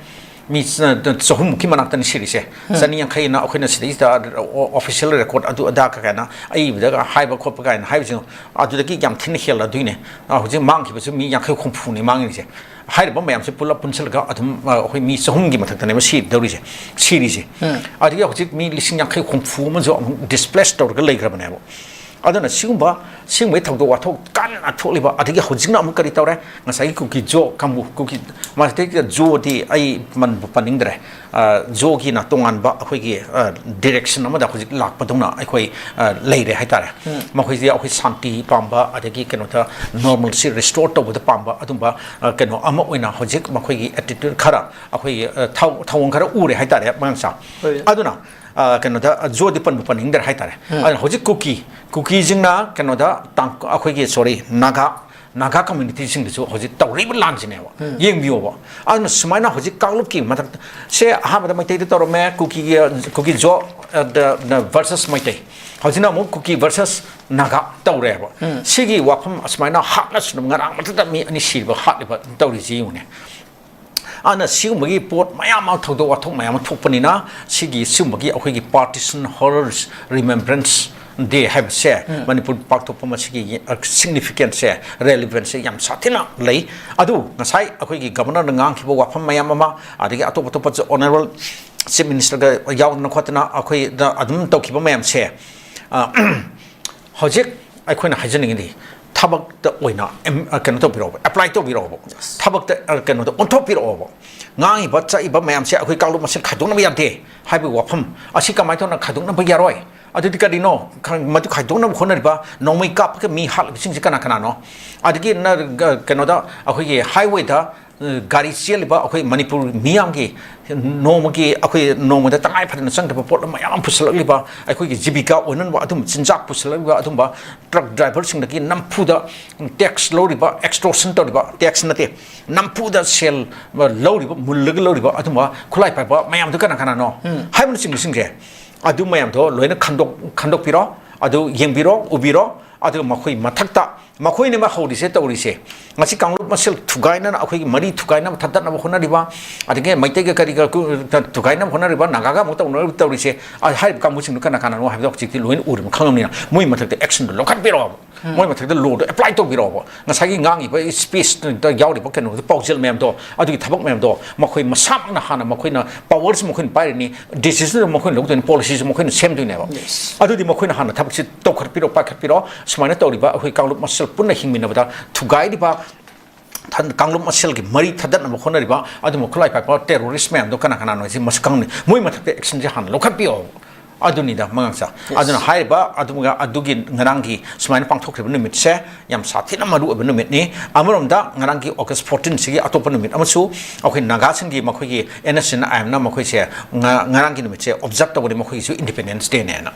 ꯃꯤ ꯆ-, ꯆꯍꯨꯝꯃꯨꯛꯀꯤ ꯃꯅꯥꯛꯇꯅꯤ ꯁꯤꯔꯤꯁꯦ꯫ ꯎꯝ꯫ ꯆꯅꯤ ꯌꯥꯡꯈꯩꯅ ꯑꯩꯈꯣꯏꯅ ꯁꯤꯗꯩꯁꯤꯗ ꯑꯣ-, ꯑꯣꯐꯤꯁꯤꯌꯦꯜ ꯔꯦꯀꯣꯔꯠ ꯑꯗꯨ ꯑꯗꯥ ꯀ ꯀꯥꯏꯅ ꯑꯏꯕꯗꯒ ꯍꯥꯏꯕ ꯈꯣꯠꯄ ꯀꯥꯏꯅ ꯍꯥꯏꯕꯁꯤꯡ, ꯑꯗꯨꯗꯒꯤ ꯌꯥꯝ ꯊꯤꯅ ꯍꯦꯜꯂꯗꯣꯏꯅꯦ꯫ ꯑ, ꯍꯧꯖꯤꯛ ꯃꯥꯡꯈꯤꯕꯁꯤ ꯃꯤ ꯌꯥꯡꯈꯩ ꯍꯨꯝꯐꯨꯅꯤ ꯃꯥꯡꯉꯤꯁꯦ꯫ ꯍꯥꯏꯔꯤꯕ ꯃꯌꯥꯝꯁꯦ ꯄꯨꯂꯞ ꯄꯨꯟꯁꯤꯜꯂꯒ ꯑꯗꯨꯝ, ꯑ, ꯑꯩꯈꯣꯏ ꯃꯤ ꯆꯍꯨꯝꯒꯤ ꯃꯊꯛꯇꯅꯦꯕ ꯁꯤꯗꯧꯔꯤꯁꯦ, ꯁꯤꯔꯤꯁꯦ꯫ ꯎꯝ꯫ ꯑꯗꯒꯤ ꯍꯧꯖꯤꯛ ꯃꯤ ꯂꯤꯁꯤꯡ ꯌꯥꯡꯈꯩ ꯍꯨꯝꯐꯨ ꯑꯃꯁꯨ ꯑꯃꯨꯛ ꯗꯤꯁꯄ꯭ꯂꯦꯁ ꯇꯧꯔꯒ ꯂꯩꯈ꯭ꯔꯕꯅꯦꯕ꯫ ꯑꯗꯨꯅ ꯁꯤꯒꯨꯝꯕ, ꯁꯤꯒꯨꯝꯕꯒꯤ ꯊꯧꯗꯣꯛ ꯋꯥꯊꯣꯛ ꯀꯟꯅ ꯊꯣꯛꯂꯤꯕ, ꯑꯗꯒꯤ ꯍꯧꯖꯤꯛꯅ ꯑꯃꯨꯛ ꯀꯔꯤ ꯇꯧꯔꯦ? ꯉꯁꯥꯏꯒꯤ ꯀꯨꯀꯤ ꯖꯣ ꯀꯥꯡꯕꯨ, ꯀꯨꯀꯤ, ꯃꯁꯤꯗꯩꯗ ꯖꯣꯗꯤ ꯑꯩ ꯄꯟꯕꯨ ꯄꯟꯅꯤꯡꯗ꯭ꯔꯦ꯫ ꯑ, ꯖꯣꯒꯤꯅ ꯇꯣꯉꯥꯟꯕ ꯑꯩꯈꯣꯏꯒꯤ, ꯑ, ꯗꯤꯔꯦꯛꯁꯟ ꯑꯃꯗ ꯍꯧꯖꯤꯛ ꯂꯥꯛꯄꯗꯧꯅ ꯑꯩꯈꯣꯏ, ꯑ, ꯂꯩꯔꯦ ꯍꯥꯏꯇꯥꯔꯦ꯫ ꯎꯝ꯫ ꯃꯈꯣꯏꯁꯦ ꯑꯩꯈꯣꯏ ꯁꯥꯟꯇꯤ ꯄꯥꯝꯕ, ꯑꯗꯒꯤ ꯀꯩꯅꯣꯗ ꯅꯣꯔꯃꯦꯜꯁꯤ ꯔꯤꯁꯇꯣꯔ ꯇꯧꯕꯗ ꯄꯥꯝꯕ ꯑꯗꯨꯝꯕ, ꯑ, ꯀꯩꯅꯣ ꯑꯃ ꯑꯣꯏꯅ ꯍꯧꯖꯤꯛ ꯃꯈꯣꯏꯒꯤ ꯑꯦꯇꯤꯇ꯭ꯌꯨꯠ ꯈꯔ, ꯑꯩꯈꯣꯏꯒꯤ, ꯑ, ꯊꯧ-, ꯊꯧꯑꯣꯡ ꯈꯔ ꯎꯔꯦ ꯍꯥꯏꯇꯥꯔꯦ, ꯃꯉꯥꯡꯆꯥ꯫ ꯍꯣꯏ꯫ ꯑꯗꯨꯅ, ꯑ, ꯀꯩꯅꯣꯗ, ꯑ, ꯖꯣꯗꯤ ꯄꯟꯕꯨ ꯄꯟꯅꯤꯡꯗ꯭ꯔꯦ ꯍꯥꯏꯇꯥꯔꯦ꯫ ꯎꯝ꯫ ꯑꯗꯨꯅ ꯍꯧꯖꯤꯛ ꯀꯨꯀꯤ, ꯀꯨꯀꯤꯁꯤꯡꯅ ꯀꯩꯅꯣꯗ ꯇꯥꯡ-, ꯑꯩꯈꯣꯏꯒꯤ, ꯁꯣꯔꯤ, ꯅꯥꯒꯥ, ꯅꯥꯒꯥ ꯀꯝꯃ꯭ꯌꯨꯅꯤꯇꯤꯁꯤꯡꯗꯁꯨ ꯍꯧꯖꯤꯛ ꯇꯧꯔꯤꯕ ꯂꯥꯟꯁꯤꯅꯦꯕ꯫ ꯎꯝ꯫ ꯌꯦꯡꯕꯤꯌꯣꯕ꯫ ꯑꯗꯨꯅ ꯁꯨꯃꯥꯏꯅ ꯍꯧꯖꯤꯛ ꯀꯥꯡꯂꯨꯞꯀꯤ ꯃꯊꯛꯇ, ꯁꯦ ꯑꯍꯥꯟꯕꯗ ꯃꯩꯇꯩꯗ ꯇꯧꯔꯝꯃꯦ, ꯀꯨꯀꯤꯒꯤ, ꯀꯨꯀꯤ ꯖꯣ, ꯑ, ꯗ, ꯗ versus ꯃꯩꯇꯩ꯫ ꯍꯧꯖꯤꯛꯅ ꯑꯃꯨꯛ ꯀꯨꯀꯤ versus ꯅꯥꯒꯥ ꯇꯧꯔꯦꯕ꯫ ꯎꯝ꯫ ꯁꯤꯒꯤ ꯋꯥꯐꯝ ꯑꯁꯨꯃꯥꯏꯅ ꯍꯥꯠꯅ ꯁꯨꯅ ꯉꯔꯥꯡ ꯃꯊꯛꯇ ꯃꯤ ꯑꯅꯤ ꯁꯤꯔꯤꯕ ꯍꯥꯠꯂꯤꯕ ꯇꯧꯔꯤꯁꯤ ꯌꯦꯡꯉꯨꯅꯦ꯫ ꯑꯗꯨꯅ ꯁꯤꯒꯨꯝꯕꯒꯤ ꯄꯣꯠ ꯃꯌꯥꯝ ꯑꯃ, ꯊꯧꯗꯣꯛ ꯋꯥꯊꯣꯛ ꯃꯌꯥꯝ ꯑꯃ ꯊꯣꯛꯄꯅꯤꯅ, ꯁꯤꯒꯤ, ꯁꯤꯒꯨꯝꯕꯒꯤ ꯑꯩꯈꯣꯏꯒꯤ partition, horrors, remembrance, ꯗꯦ ꯍꯥꯏꯕꯁꯦ ꯃꯅꯤꯄꯨꯔ ꯄꯥꯡꯊꯣꯛꯄ ꯃꯁꯤꯒꯤ ꯁꯤꯒꯅꯤꯐꯤꯀꯦꯟꯁꯁꯦ, ꯔꯦꯂꯤꯚꯦꯟꯁꯁꯦ ꯌꯥꯝ ꯁꯥꯊꯤꯅ ꯂꯩ꯫ ꯑꯗꯨ ꯉꯁꯥꯏ ꯑꯩꯈꯣꯏꯒꯤ ꯒꯕꯔꯅꯔꯅ ꯉꯥꯡꯈꯤꯕ ꯋꯥꯐꯝ ꯃꯌꯥꯝ ꯑꯃ, ꯑꯗꯒꯤ ꯑꯇꯣꯞ ꯑꯇꯣꯞꯄ ꯑꯣꯅꯔꯦꯕꯜ ꯆꯤꯐ ꯃꯤꯅꯤꯁꯇꯔꯒ ꯌꯥꯎꯗꯅ ꯈꯣꯠꯇꯅ ꯑꯩꯈꯣꯏꯗ ꯑꯗꯨꯝ ꯇꯧꯈꯤꯕ ꯃꯌꯥꯝꯁꯦ, ꯑ, ꯍꯧꯖꯤꯛ ꯑꯩꯈꯣꯏꯅ ꯍꯥꯏꯖꯅꯤꯡꯉꯤꯗꯤ ꯊꯕꯛꯇ ꯑꯣꯏꯅ ꯑꯦꯝ-, ꯑ, ꯀꯩꯅꯣ ꯇꯧꯕꯤꯔꯛꯑꯣꯕ, ꯑꯦꯄ꯭ꯂꯥꯏ ꯇꯧꯕꯤꯔꯛꯑꯣꯕ, ꯊꯕꯛꯇ, ꯑ, ꯀꯩꯅꯣꯗ ꯑꯣꯟꯊꯣꯛꯄꯤꯔꯛꯑꯣꯕ꯫ ꯉꯥꯡꯉꯤꯕ ꯆꯠꯂꯤꯕ ꯃꯌꯥꯝꯁꯦ ꯑꯩꯈꯣꯏ ꯀꯥꯡꯂꯨꯞ ꯃꯁꯦꯜ ꯈꯥꯏꯗꯣꯛꯅꯕ ꯌꯥꯗꯦ ꯍꯥꯏꯕꯒꯤ ꯋꯥꯐꯝ ꯑꯁꯤ ꯀꯃꯥꯏꯅ ꯇꯧꯅ ꯈꯥꯏꯗꯣꯛꯅꯕ ꯌꯥꯔꯣꯏ? ꯑꯗꯨꯗꯤ ꯀꯔꯤꯅꯣ? ꯈ-, ꯃꯗꯨ ꯈꯥꯏꯗꯣꯛꯅꯕ ꯍꯣꯠꯅꯔꯤꯕ, ꯅꯣꯡꯃꯩ ꯀꯥꯞꯄꯒ ꯃꯤ ꯍꯥꯠꯂꯤꯕꯁꯤꯡꯁꯦ ꯀꯅꯥ ꯀꯅꯥꯅꯣ? ꯑꯗꯒꯤ ꯅ-, ꯒ-, ꯀꯩꯅꯣꯗ, ꯑꯩꯈꯣꯏꯒꯤ ꯍꯥꯏꯋꯦꯗ, ꯑ, ꯒꯥꯔꯤ ꯆꯦꯜꯂꯤꯕ ꯑꯩꯈꯣꯏ ꯃꯅꯤꯄꯨꯔ ꯃꯤꯌꯥꯝꯒꯤ ꯅꯣꯡꯃꯒꯤ, ꯑꯩꯈꯣꯏ ꯅꯣꯡꯃꯗ ꯇꯉꯥꯏ ꯐꯗꯅ ꯆꯪꯗꯕ ꯄꯣꯠ ꯃꯌꯥꯝ ꯑꯃ ꯄꯨꯁꯜꯂꯛꯂꯤꯕ, ꯑꯩꯈꯣꯏꯒꯤ ꯖꯤꯕꯤꯀꯥ ꯑꯣꯏꯅꯅꯕ ꯑꯗꯨꯝꯕ ꯆꯤꯟꯖꯥꯛ ꯄꯨꯁꯜꯂꯛꯂꯤꯕ ꯑꯗꯨꯝꯕ ꯇ꯭ꯔꯛ ꯗ꯭ꯔꯥꯏꯚꯔꯁꯤꯡꯗꯒꯤ ꯅꯝꯐꯨꯗ ꯇꯦꯛꯁ ꯂꯧꯔꯤꯕ, ꯑꯦꯛꯁꯇꯣꯔꯁꯟ ꯇꯧꯔꯤꯕ, ꯇꯦꯛꯁ ꯅꯠꯇꯦ, ꯅꯝꯐꯨꯗ ꯁꯦꯜ ꯂꯧꯔꯤꯕ, ꯃꯨꯜꯂꯒ ꯂꯧꯔꯤꯕ ꯑꯗꯨꯝꯕ ꯈꯨꯠꯂꯥꯏ ꯄꯥꯏꯕ ꯃꯌꯥꯝꯗꯣ ꯀꯅꯥ ꯀꯅꯥꯅꯣ ꯍꯥꯏꯕꯅꯆꯤꯡꯕꯁꯤꯡꯁꯦ, ꯑꯗꯨ ꯃꯌꯥꯝꯗꯣ ꯂꯣꯏꯅ ꯈꯟꯗꯣꯛ-, ꯈꯟꯗꯣꯛꯄꯤꯔꯣ, ꯑꯗꯨ ꯌꯦꯡꯕꯤꯔꯣ, ꯎꯕꯤꯔꯣ꯫ ꯑꯗꯨꯒ ꯃꯈꯣꯏ ꯃꯊꯛꯇ, ꯃꯈꯣꯏꯅ ꯍꯧꯔꯤꯁꯦ, ꯇꯧꯔꯤꯁꯦ, ꯉꯁꯤ ꯀꯥꯡꯂꯨꯞ ꯃꯁꯦꯜ ꯊꯨꯒꯥꯏꯅꯅ, ꯑꯩꯈꯣꯏꯒꯤ ꯃꯔꯤ ꯊꯨꯒꯥꯏꯅꯕ, ꯊꯠꯇꯠꯅꯕ ꯍꯣꯠꯅꯔꯤꯕ, ꯑꯗꯒꯤ ꯃꯩꯇꯩꯒ ꯀꯔꯤꯒ ꯀꯨ-, ꯊꯨꯒꯥꯏꯅꯕ ꯍꯣꯠꯅꯔꯤꯕ, ꯅꯥꯒꯥꯒ ꯑꯃꯨꯛ ꯇꯧꯅꯔꯤꯕ ꯇꯧꯔꯤꯁꯦ, ꯑ, ꯍꯥꯏꯔꯤꯕ ꯀꯥꯡꯕꯨꯁꯤꯡꯗꯨ ꯀꯅꯥ ꯀꯅꯥꯅꯣ ꯍꯥꯏꯕꯗꯣ ꯍꯧꯖꯤꯛꯇꯤ ꯂꯣꯏꯅ ꯎꯔꯕ ꯈꯪꯉꯕꯅꯤꯅ, ꯃꯣꯏ ꯃꯊꯛꯇ ꯑꯦꯛꯁꯟꯗꯣ ꯂꯧꯈꯠꯄꯤꯔꯛꯑꯣꯕ꯫ ꯃꯣꯏ ꯃꯊꯛꯇ ꯂꯣꯗꯣ ꯑꯦꯄ꯭ꯂꯥꯏ ꯇꯧꯕꯤꯔꯛꯑꯣꯕ꯫ ꯉꯁꯥꯏꯒꯤ ꯉꯥꯡꯉꯤꯕ ꯁ꯭ꯄꯤꯁꯇ ꯌꯥꯎꯔꯤꯕ ꯀꯩꯅꯣꯗꯣ, ꯄꯥꯎꯖꯦꯜ ꯃꯌꯥꯝꯗꯣ, ꯑꯗꯨꯒꯤ ꯊꯕꯛ ꯃꯌꯥꯝꯗꯣ ꯃꯈꯣꯏ ꯃꯁꯥꯃꯛꯅ ꯍꯥꯟꯅ, ꯃꯈꯣꯏꯅ ꯄꯋꯔꯁꯤ ꯃꯈꯣꯏꯅ ꯄꯥꯏꯔꯅꯤ, ꯗꯤꯁꯤꯖꯟꯁꯨ ꯃꯈꯣꯏꯅ ꯂꯧꯗꯣꯏꯅꯤ, ꯄꯣꯂꯤꯁꯤꯁꯨ ꯃꯈꯣꯏꯅ ꯁꯦꯝꯗꯣꯏꯅꯦꯕ꯫ Yes. ꯑꯗꯨꯗꯤ ꯃꯈꯣꯏꯅ ꯍꯥꯟꯅ ꯊꯕꯛꯁꯤ ꯇꯧꯈꯠꯄꯤꯔꯣ, ꯄꯥꯏꯈꯠꯄꯤꯔꯣ, ꯁꯨꯃꯥꯏꯅ ꯇꯧꯔꯤꯕ ꯑꯩꯈꯣꯏ ꯀꯥꯡꯂꯨꯞ ꯃꯁꯦꯜ ꯄꯨꯟꯅ ꯍꯤꯡꯃꯤꯟꯅꯕꯗ ꯊꯨꯒꯥꯏꯔꯤꯕ, ꯊꯟ-, ꯀꯥꯡꯂꯨꯞ ꯃꯁꯦꯜꯒꯤ ꯃꯔꯤ ꯊꯗꯠꯅꯕ ꯍꯣꯠꯅꯔꯤꯕ ꯑꯗꯨꯝꯕ ꯈꯨꯠꯂꯥꯏ ꯄꯥꯏꯕ ꯇꯦꯔꯣꯔꯤꯁ ꯃꯌꯥꯝꯗꯣ ꯀꯅꯥ ꯀꯅꯥꯅꯣ ꯍꯥꯏꯁꯦ ꯃꯁꯛ ꯈꯪꯅꯤ꯫ ꯃꯣꯏ ꯃꯊꯛꯇ ꯑꯦꯛꯁꯟꯁꯦ ꯍꯥꯟꯅ ꯂꯧꯈꯠꯄꯤꯌꯣ꯫ ꯑꯗꯨꯅꯤꯗ, ꯃꯉꯥꯡꯆꯥ꯫ Yes. ꯑꯗꯨꯅ ꯍꯥꯏꯔꯤꯕ ꯑꯗꯨꯒ ꯑꯗꯨꯒꯤ ꯉꯔꯥꯡꯒꯤ ꯁꯨꯃꯥꯏꯅ ꯄꯥꯡꯊꯣꯛꯈ꯭ꯔꯤꯕ ꯅꯨꯃꯤꯠꯁꯦ ꯌꯥꯝ ꯁꯥꯊꯤꯅ ꯃꯔꯨ ꯑꯣꯏꯕ ꯅꯨꯃꯤꯠꯅꯤ꯫ ꯑꯃꯔꯣꯝꯗ ꯉꯔꯥꯡꯒꯤ ꯑꯣꯒꯁ ꯐꯣꯔꯇꯤꯟꯁꯤꯒꯤ ꯑꯇꯣꯞꯄ ꯅꯨꯃꯤꯠ ꯑꯃꯁꯨ ꯑꯩꯈꯣꯏ ꯅꯥꯒꯥꯁꯤꯡꯒꯤ, ꯃꯈꯣꯏꯒꯤ ꯑꯦꯟ ꯑꯦꯁ ꯑꯦꯟ ꯑꯥꯏ ꯑꯦꯝꯅ ꯃꯈꯣꯏꯁꯦ ꯉ-, ꯉꯔꯥꯡꯒꯤ ꯅꯨꯃꯤꯠꯁꯦ ꯑꯣꯕꯖꯥꯔꯕ ꯇꯧꯕꯅꯤ, ꯃꯈꯣꯏꯒꯤꯁꯨ ꯏꯟꯗꯤꯄꯦꯟꯗꯦꯟꯁ ꯗꯦꯅꯦꯅ꯫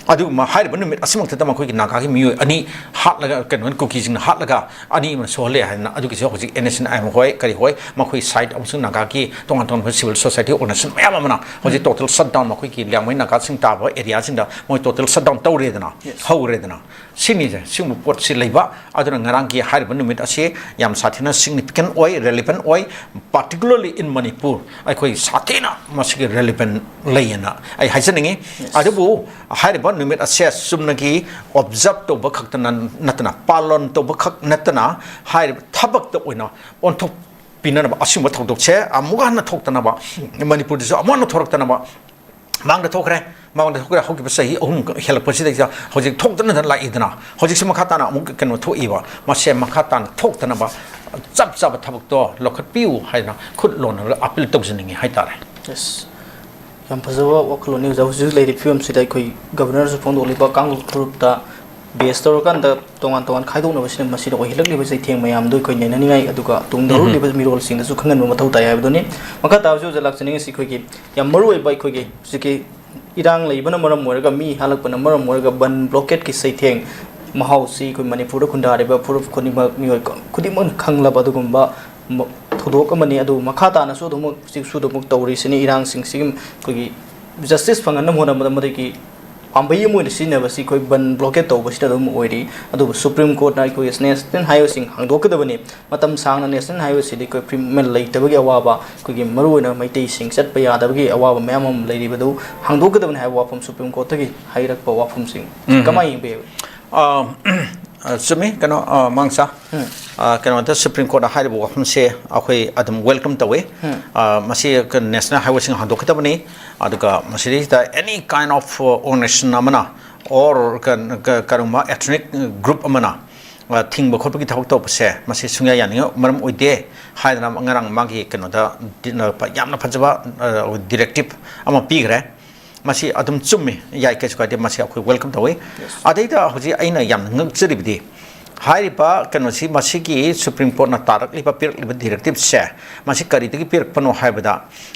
ꯑꯗꯨꯒꯨꯝꯕ ꯍꯥꯏꯔꯤꯕ ꯅꯨꯃꯤꯠ ꯑꯁꯤꯃꯛꯇꯗ ꯃꯈꯣꯏꯒꯤ ꯅꯥꯒꯥꯒꯤ ꯃꯤꯑꯣꯏ ꯑꯅꯤ ꯍꯥꯠꯂꯒ, ꯀꯩꯅꯣ, ꯀꯨꯀꯤꯁꯤꯡꯅ ꯍꯥꯠꯂꯒ ꯑꯅꯤ ꯑꯃꯅ ꯁꯣꯛꯍꯜꯂꯦ ꯍꯥꯏꯗꯅ, ꯑꯗꯨꯒꯤꯁꯨ ꯍꯧꯖꯤꯛ N S N I M ꯍꯣꯏ, ꯀꯔꯤ ꯍꯣꯏ, ꯃꯈꯣꯏ ꯁꯥꯏꯠ ꯑꯃꯁꯨꯡ ꯅꯥꯒꯥꯒꯤ ꯇꯣꯉꯥꯟ ꯇꯣꯉꯥꯟꯕ ꯁꯤꯚꯤꯜ ꯁꯣꯁꯥꯏꯇꯤ ꯑꯣꯔꯒꯅꯥꯏꯖꯦꯁꯟ ꯃꯌꯥꯝ ꯑꯃꯅ ꯍꯧꯖꯤꯛ ꯇꯣꯇꯦꯜ ꯁꯠ ꯗꯥꯎꯟ, ꯃꯈꯣꯏꯒꯤ ꯂꯤꯌꯥꯡꯃꯩ ꯅꯥꯒꯥꯁꯤꯡ ꯇꯥꯕ ꯑꯦꯔꯤꯌꯥꯁꯤꯡꯗ ꯃꯣꯏ ꯇꯣꯇꯦꯜ ꯁꯠ ꯗꯥꯎꯟ ꯇꯧꯔꯦꯗꯅ, Yes. ꯍꯧꯔꯦꯗꯅ꯫ ꯁꯤꯅꯤꯁꯦ, ꯁꯤꯒꯨꯝꯕ ꯄꯣꯠꯁꯤ ꯂꯩꯕ꯫ ꯑꯗꯨꯅ ꯉꯔꯥꯡꯒꯤ ꯍꯥꯏꯔꯤꯕ ꯅꯨꯃꯤꯠ ꯑꯁꯤ ꯌꯥꯝ ꯁꯥꯊꯤꯅ significant ꯑꯣꯏ, relevant ꯑꯣꯏ, particularly in Manipur꯫ ꯑꯩꯈꯣꯏ ꯁꯥꯊꯤꯅ ꯃꯁꯤꯒꯤ relevant ꯂꯩꯌꯦꯅ ꯑꯩ ꯍꯥꯏꯖꯅꯤꯡꯉꯤ꯫ ꯑꯗꯨꯕꯨ ꯍꯥꯏꯔꯤꯕ ꯅꯨꯃꯤꯠ ꯑꯁꯦ ꯆꯨꯝꯅꯒꯤ observe ꯇꯧꯕ ꯈꯛꯇꯅ ꯅꯠꯇꯅ, ꯄꯥꯂꯟ ꯇꯧꯕ ꯈꯛ ꯅꯠꯇꯅ, ꯍꯥꯏꯔꯤꯕ ꯊꯕꯛꯇ ꯑꯣꯏꯅ ꯑꯣꯟꯊꯣꯛꯄꯤꯅꯅꯕ, ꯑꯁꯤꯒꯨꯝꯕ ꯊꯧꯗꯣꯛꯁꯦ ꯑꯃꯨꯛ ꯍꯟꯅ ꯊꯣꯛꯇꯅꯕ, ꯃꯅꯤꯄꯨꯔꯗꯁꯨ ꯑꯃꯨꯛ ꯍꯟꯅ ꯊꯣꯔꯛꯇꯅꯕ, ꯃꯥꯡꯗ ꯊꯣꯛꯈ꯭ꯔꯦ꯫ ꯃꯥꯡꯗ ꯊꯣꯛꯈ꯭ꯔꯦ꯫ ꯍꯧꯈꯤꯕ ꯆꯍꯤ ꯑꯍꯨꯝ ꯍꯦꯜꯂꯛꯄꯁꯤꯗꯩꯗ ꯍꯧꯖꯤꯛ ꯊꯣꯛꯇꯅ ꯂꯥꯛꯏꯗꯅ, ꯍꯧꯖꯤꯛꯁꯨ ꯃꯈꯥ ꯇꯥꯅ ꯑꯃꯨꯛ ꯀꯩꯅꯣ ꯊꯣꯛꯏꯕ꯫ ꯃꯁꯦ ꯃꯈꯥ ꯇꯥꯅ ꯊꯣꯛꯇꯅꯕ ꯆꯞ ꯆꯥꯕ ꯊꯕꯛꯇꯣ ꯂꯧꯈꯠꯄꯤꯌꯨ ꯍꯥꯏꯗꯅ ꯈꯨꯠ ꯂꯣꯟꯅꯔꯒ appeal ꯇꯧꯖꯅꯤꯡꯉꯤ ꯍꯥꯏꯇꯥꯔꯦ꯫ Yes꯫ ꯌꯥꯝ ꯐꯖꯕ ꯋꯥꯈꯜꯂꯣꯟꯅꯤ ꯑꯣꯖꯥ꯫ ꯍꯧꯖꯤꯛ ꯍꯧꯖꯤꯛ ꯂꯩꯔꯤꯕ ꯐꯤꯕꯝꯁꯤꯗ ꯑꯩꯈꯣꯏ ꯒꯕꯔꯅꯔꯁꯨ ꯐꯣꯡꯗꯣꯛꯂꯤꯕ ꯀꯥꯡꯂꯨꯞ ꯐꯨꯔꯨꯞꯇ base ꯇꯧꯔꯀꯥꯟꯗ ꯇꯣꯉꯥꯟ ꯇꯣꯉꯥꯟ ꯈꯥꯏꯗꯣꯛꯅꯕꯁꯤꯅ ꯃꯁꯤꯗ ꯑꯣꯏꯍꯜꯂꯛꯂꯤꯕ ꯆꯩꯊꯦꯡ ꯃꯌꯥꯝꯗꯨ ꯑꯩꯈꯣꯏ ꯅꯩꯅꯅꯤꯡꯉꯥꯏ, ꯑꯗꯨꯒ ꯇꯨꯡꯗ ꯎꯝ꯫ ꯍꯧꯔꯛꯂꯤꯕ ꯃꯤꯔꯣꯜꯁꯤꯡꯗꯁꯨ ꯈꯪꯍꯟꯕ ꯃꯊꯧ ꯇꯥꯏ ꯍꯥꯏꯕꯗꯨꯅꯤ꯫ ꯃꯈꯥ ꯇꯥꯕꯁꯤ ꯑꯣꯖꯥ ꯂꯥꯛꯆꯅꯤꯡꯉꯤꯁꯤ ꯑꯩꯈꯣꯏꯒꯤ ꯌꯥꯝ ꯃꯔꯨ ꯑꯣꯏꯕ ꯑꯩꯈꯣꯏꯒꯤ ꯍꯧꯖꯤꯛꯀꯤ ꯏꯔꯥꯡ ꯂꯩꯕꯅ ꯃꯔꯝ ꯑꯣꯏꯔꯒ, ꯃꯤ ꯍꯥꯠꯂꯛꯄꯅ ꯃꯔꯝ ꯑꯣꯏꯔꯒ ꯕꯟ blockade ꯀꯤ ꯆꯩꯊꯦꯡ ꯃꯍꯥꯎꯁꯤ ꯑꯩꯈꯣꯏ ꯃꯅꯤꯄꯨꯔꯗ ꯈꯨꯟꯗꯥꯔꯤꯕ ꯐꯨꯔꯨꯞ ꯈꯨꯗꯤꯡꯃꯛ, ꯃꯤꯑꯣꯏ ꯈꯨꯗꯤꯡꯃꯛꯅ ꯈꯪꯂꯕ ꯑꯗꯨꯒꯨꯝꯕ ꯃ-, ꯊꯧꯗꯣꯛ ꯑꯃꯅꯤ꯫ ꯑꯗꯨ ꯃꯈꯥ ꯇꯥꯅꯁꯨ ꯑꯗꯨꯃꯛ ꯍꯧꯖꯤꯛꯁꯨ ꯑꯗꯨꯃꯛ ꯇꯧꯔꯤꯁꯤꯅꯤ꯫ ꯏꯔꯥꯡꯁꯤꯡꯁꯤꯒꯤ ꯑꯩꯈꯣꯏꯒꯤ justice ꯐꯪꯍꯟꯅꯕ ꯍꯣꯠꯅꯕꯗ ꯃꯗꯨꯒꯤ ꯄꯥꯝꯕꯩ ꯑꯃ ꯑꯣꯏꯅ ꯁꯤꯖꯤꯟꯅꯕꯁꯤ ꯑꯩꯈꯣꯏ ꯕꯟ blockade ꯇꯧꯕꯁꯤꯅ ꯑꯗꯨꯝ ꯑꯣꯏꯔꯤ꯫ ꯑꯗꯨꯕꯨ Supreme Court ꯅ ꯑꯩꯈꯣꯏꯒꯤ national highway ꯁꯤꯡ ꯍꯥꯡꯗꯣꯛꯀꯗꯕꯅꯤ, ꯃꯇꯝ ꯁꯥꯡꯅ national highway ꯁꯤꯗ ꯑꯩꯈꯣꯏ free movement ꯂꯩꯇꯕꯒꯤ ꯑꯋꯥꯕ, ꯑꯩꯈꯣꯏꯒꯤ ꯃꯔꯨꯑꯣꯏꯅ ꯃꯩꯇꯩꯁꯤꯡ ꯆꯠꯄ ꯌꯥꯗꯕꯒꯤ ꯑꯋꯥꯕ ꯃꯌꯥꯝ ꯑꯃ ꯂꯩꯔꯤꯕꯗꯨ ꯍꯥꯡꯗꯣꯛꯀꯗꯕꯅꯤ ꯍꯥꯏꯕ ꯋꯥꯐꯝ Supreme Court ꯇꯒꯤ ꯍꯥꯏꯔꯛꯄ ꯋꯥꯐꯝꯁꯤꯡ ꯎꯝ꯫ ꯀꯃꯥꯏꯅ ꯌꯦꯡꯕꯤꯕ? ꯑ, ꯑ, ꯆꯨꯝꯃꯤ, ꯀꯩꯅꯣ, ꯑ, ꯃꯥꯡꯁꯥ꯫ ꯎꯝ꯫ ꯑ, ꯀꯩꯅꯣꯗ Supreme Court ꯅ ꯍꯥꯏꯔꯤꯕ ꯋꯥꯐꯝꯁꯦ ꯑꯩꯈꯣꯏ ꯑꯗꯨꯝ welcome ꯇꯧꯋꯤ꯫ ꯎꯝ꯫ ꯑ, ꯃꯁꯤ national highway ꯁꯤꯡ ꯍꯥꯡꯗꯣꯛꯀꯗꯕꯅꯤ꯫ ꯑꯗꯨꯒ ꯃꯁꯤꯗꯩꯁꯤꯗ any kind of, uh, organization ꯑꯃꯅ or ꯀ-, ꯀ-, ꯀꯔꯤꯒꯨꯝꯕ ethnic group ꯑꯃꯅ, ꯑ, ꯊꯤꯡꯕ ꯈꯣꯠꯄꯒꯤ ꯊꯕꯛ ꯇꯧꯕꯁꯦ, ꯃꯁꯤ ꯁꯨꯡꯌꯥ ꯌꯥꯅꯤꯡꯉꯥꯏ ꯃꯔꯝ ꯑꯣꯏꯗꯦ ꯍꯥꯏꯗꯅ ꯉꯔꯥꯡ ꯃꯥꯒꯤ ꯀꯩꯅꯣꯗ ꯗꯤ-, ꯅ-, ꯌꯥꯝꯅ ꯐꯖꯕ, ꯑ, directive ꯑꯃ ꯄꯤꯈ꯭ꯔꯦ꯫ ꯃꯁꯤ ꯑꯗꯨꯝ ꯆꯨꯝꯃꯤ, ꯌꯥꯏ, ꯀꯩꯁꯨ ꯀꯥꯏꯗꯦ, ꯃꯁꯤ ꯑꯩꯈꯣꯏ welcome ꯇꯧꯋꯤ꯫ Yes꯫ ꯑꯗꯩꯗ ꯍꯧꯖꯤꯛ ꯑꯩꯅ ꯌꯥꯝꯅ ꯉꯛꯆꯔꯤꯕꯗꯤ, ꯍꯥꯏꯔꯤꯕ ꯀꯩꯅꯣꯁꯤ, ꯃꯁꯤꯒꯤ Supreme Court ꯅ ꯇꯥꯔꯛꯂꯤꯕ, ꯄꯤꯔꯛꯂꯤꯕ directive ꯁꯦ, ꯃꯁꯤ ꯀꯔꯤꯗꯒꯤ ꯄꯤꯔꯛꯄꯅꯣ ꯍꯥꯏꯕꯗ,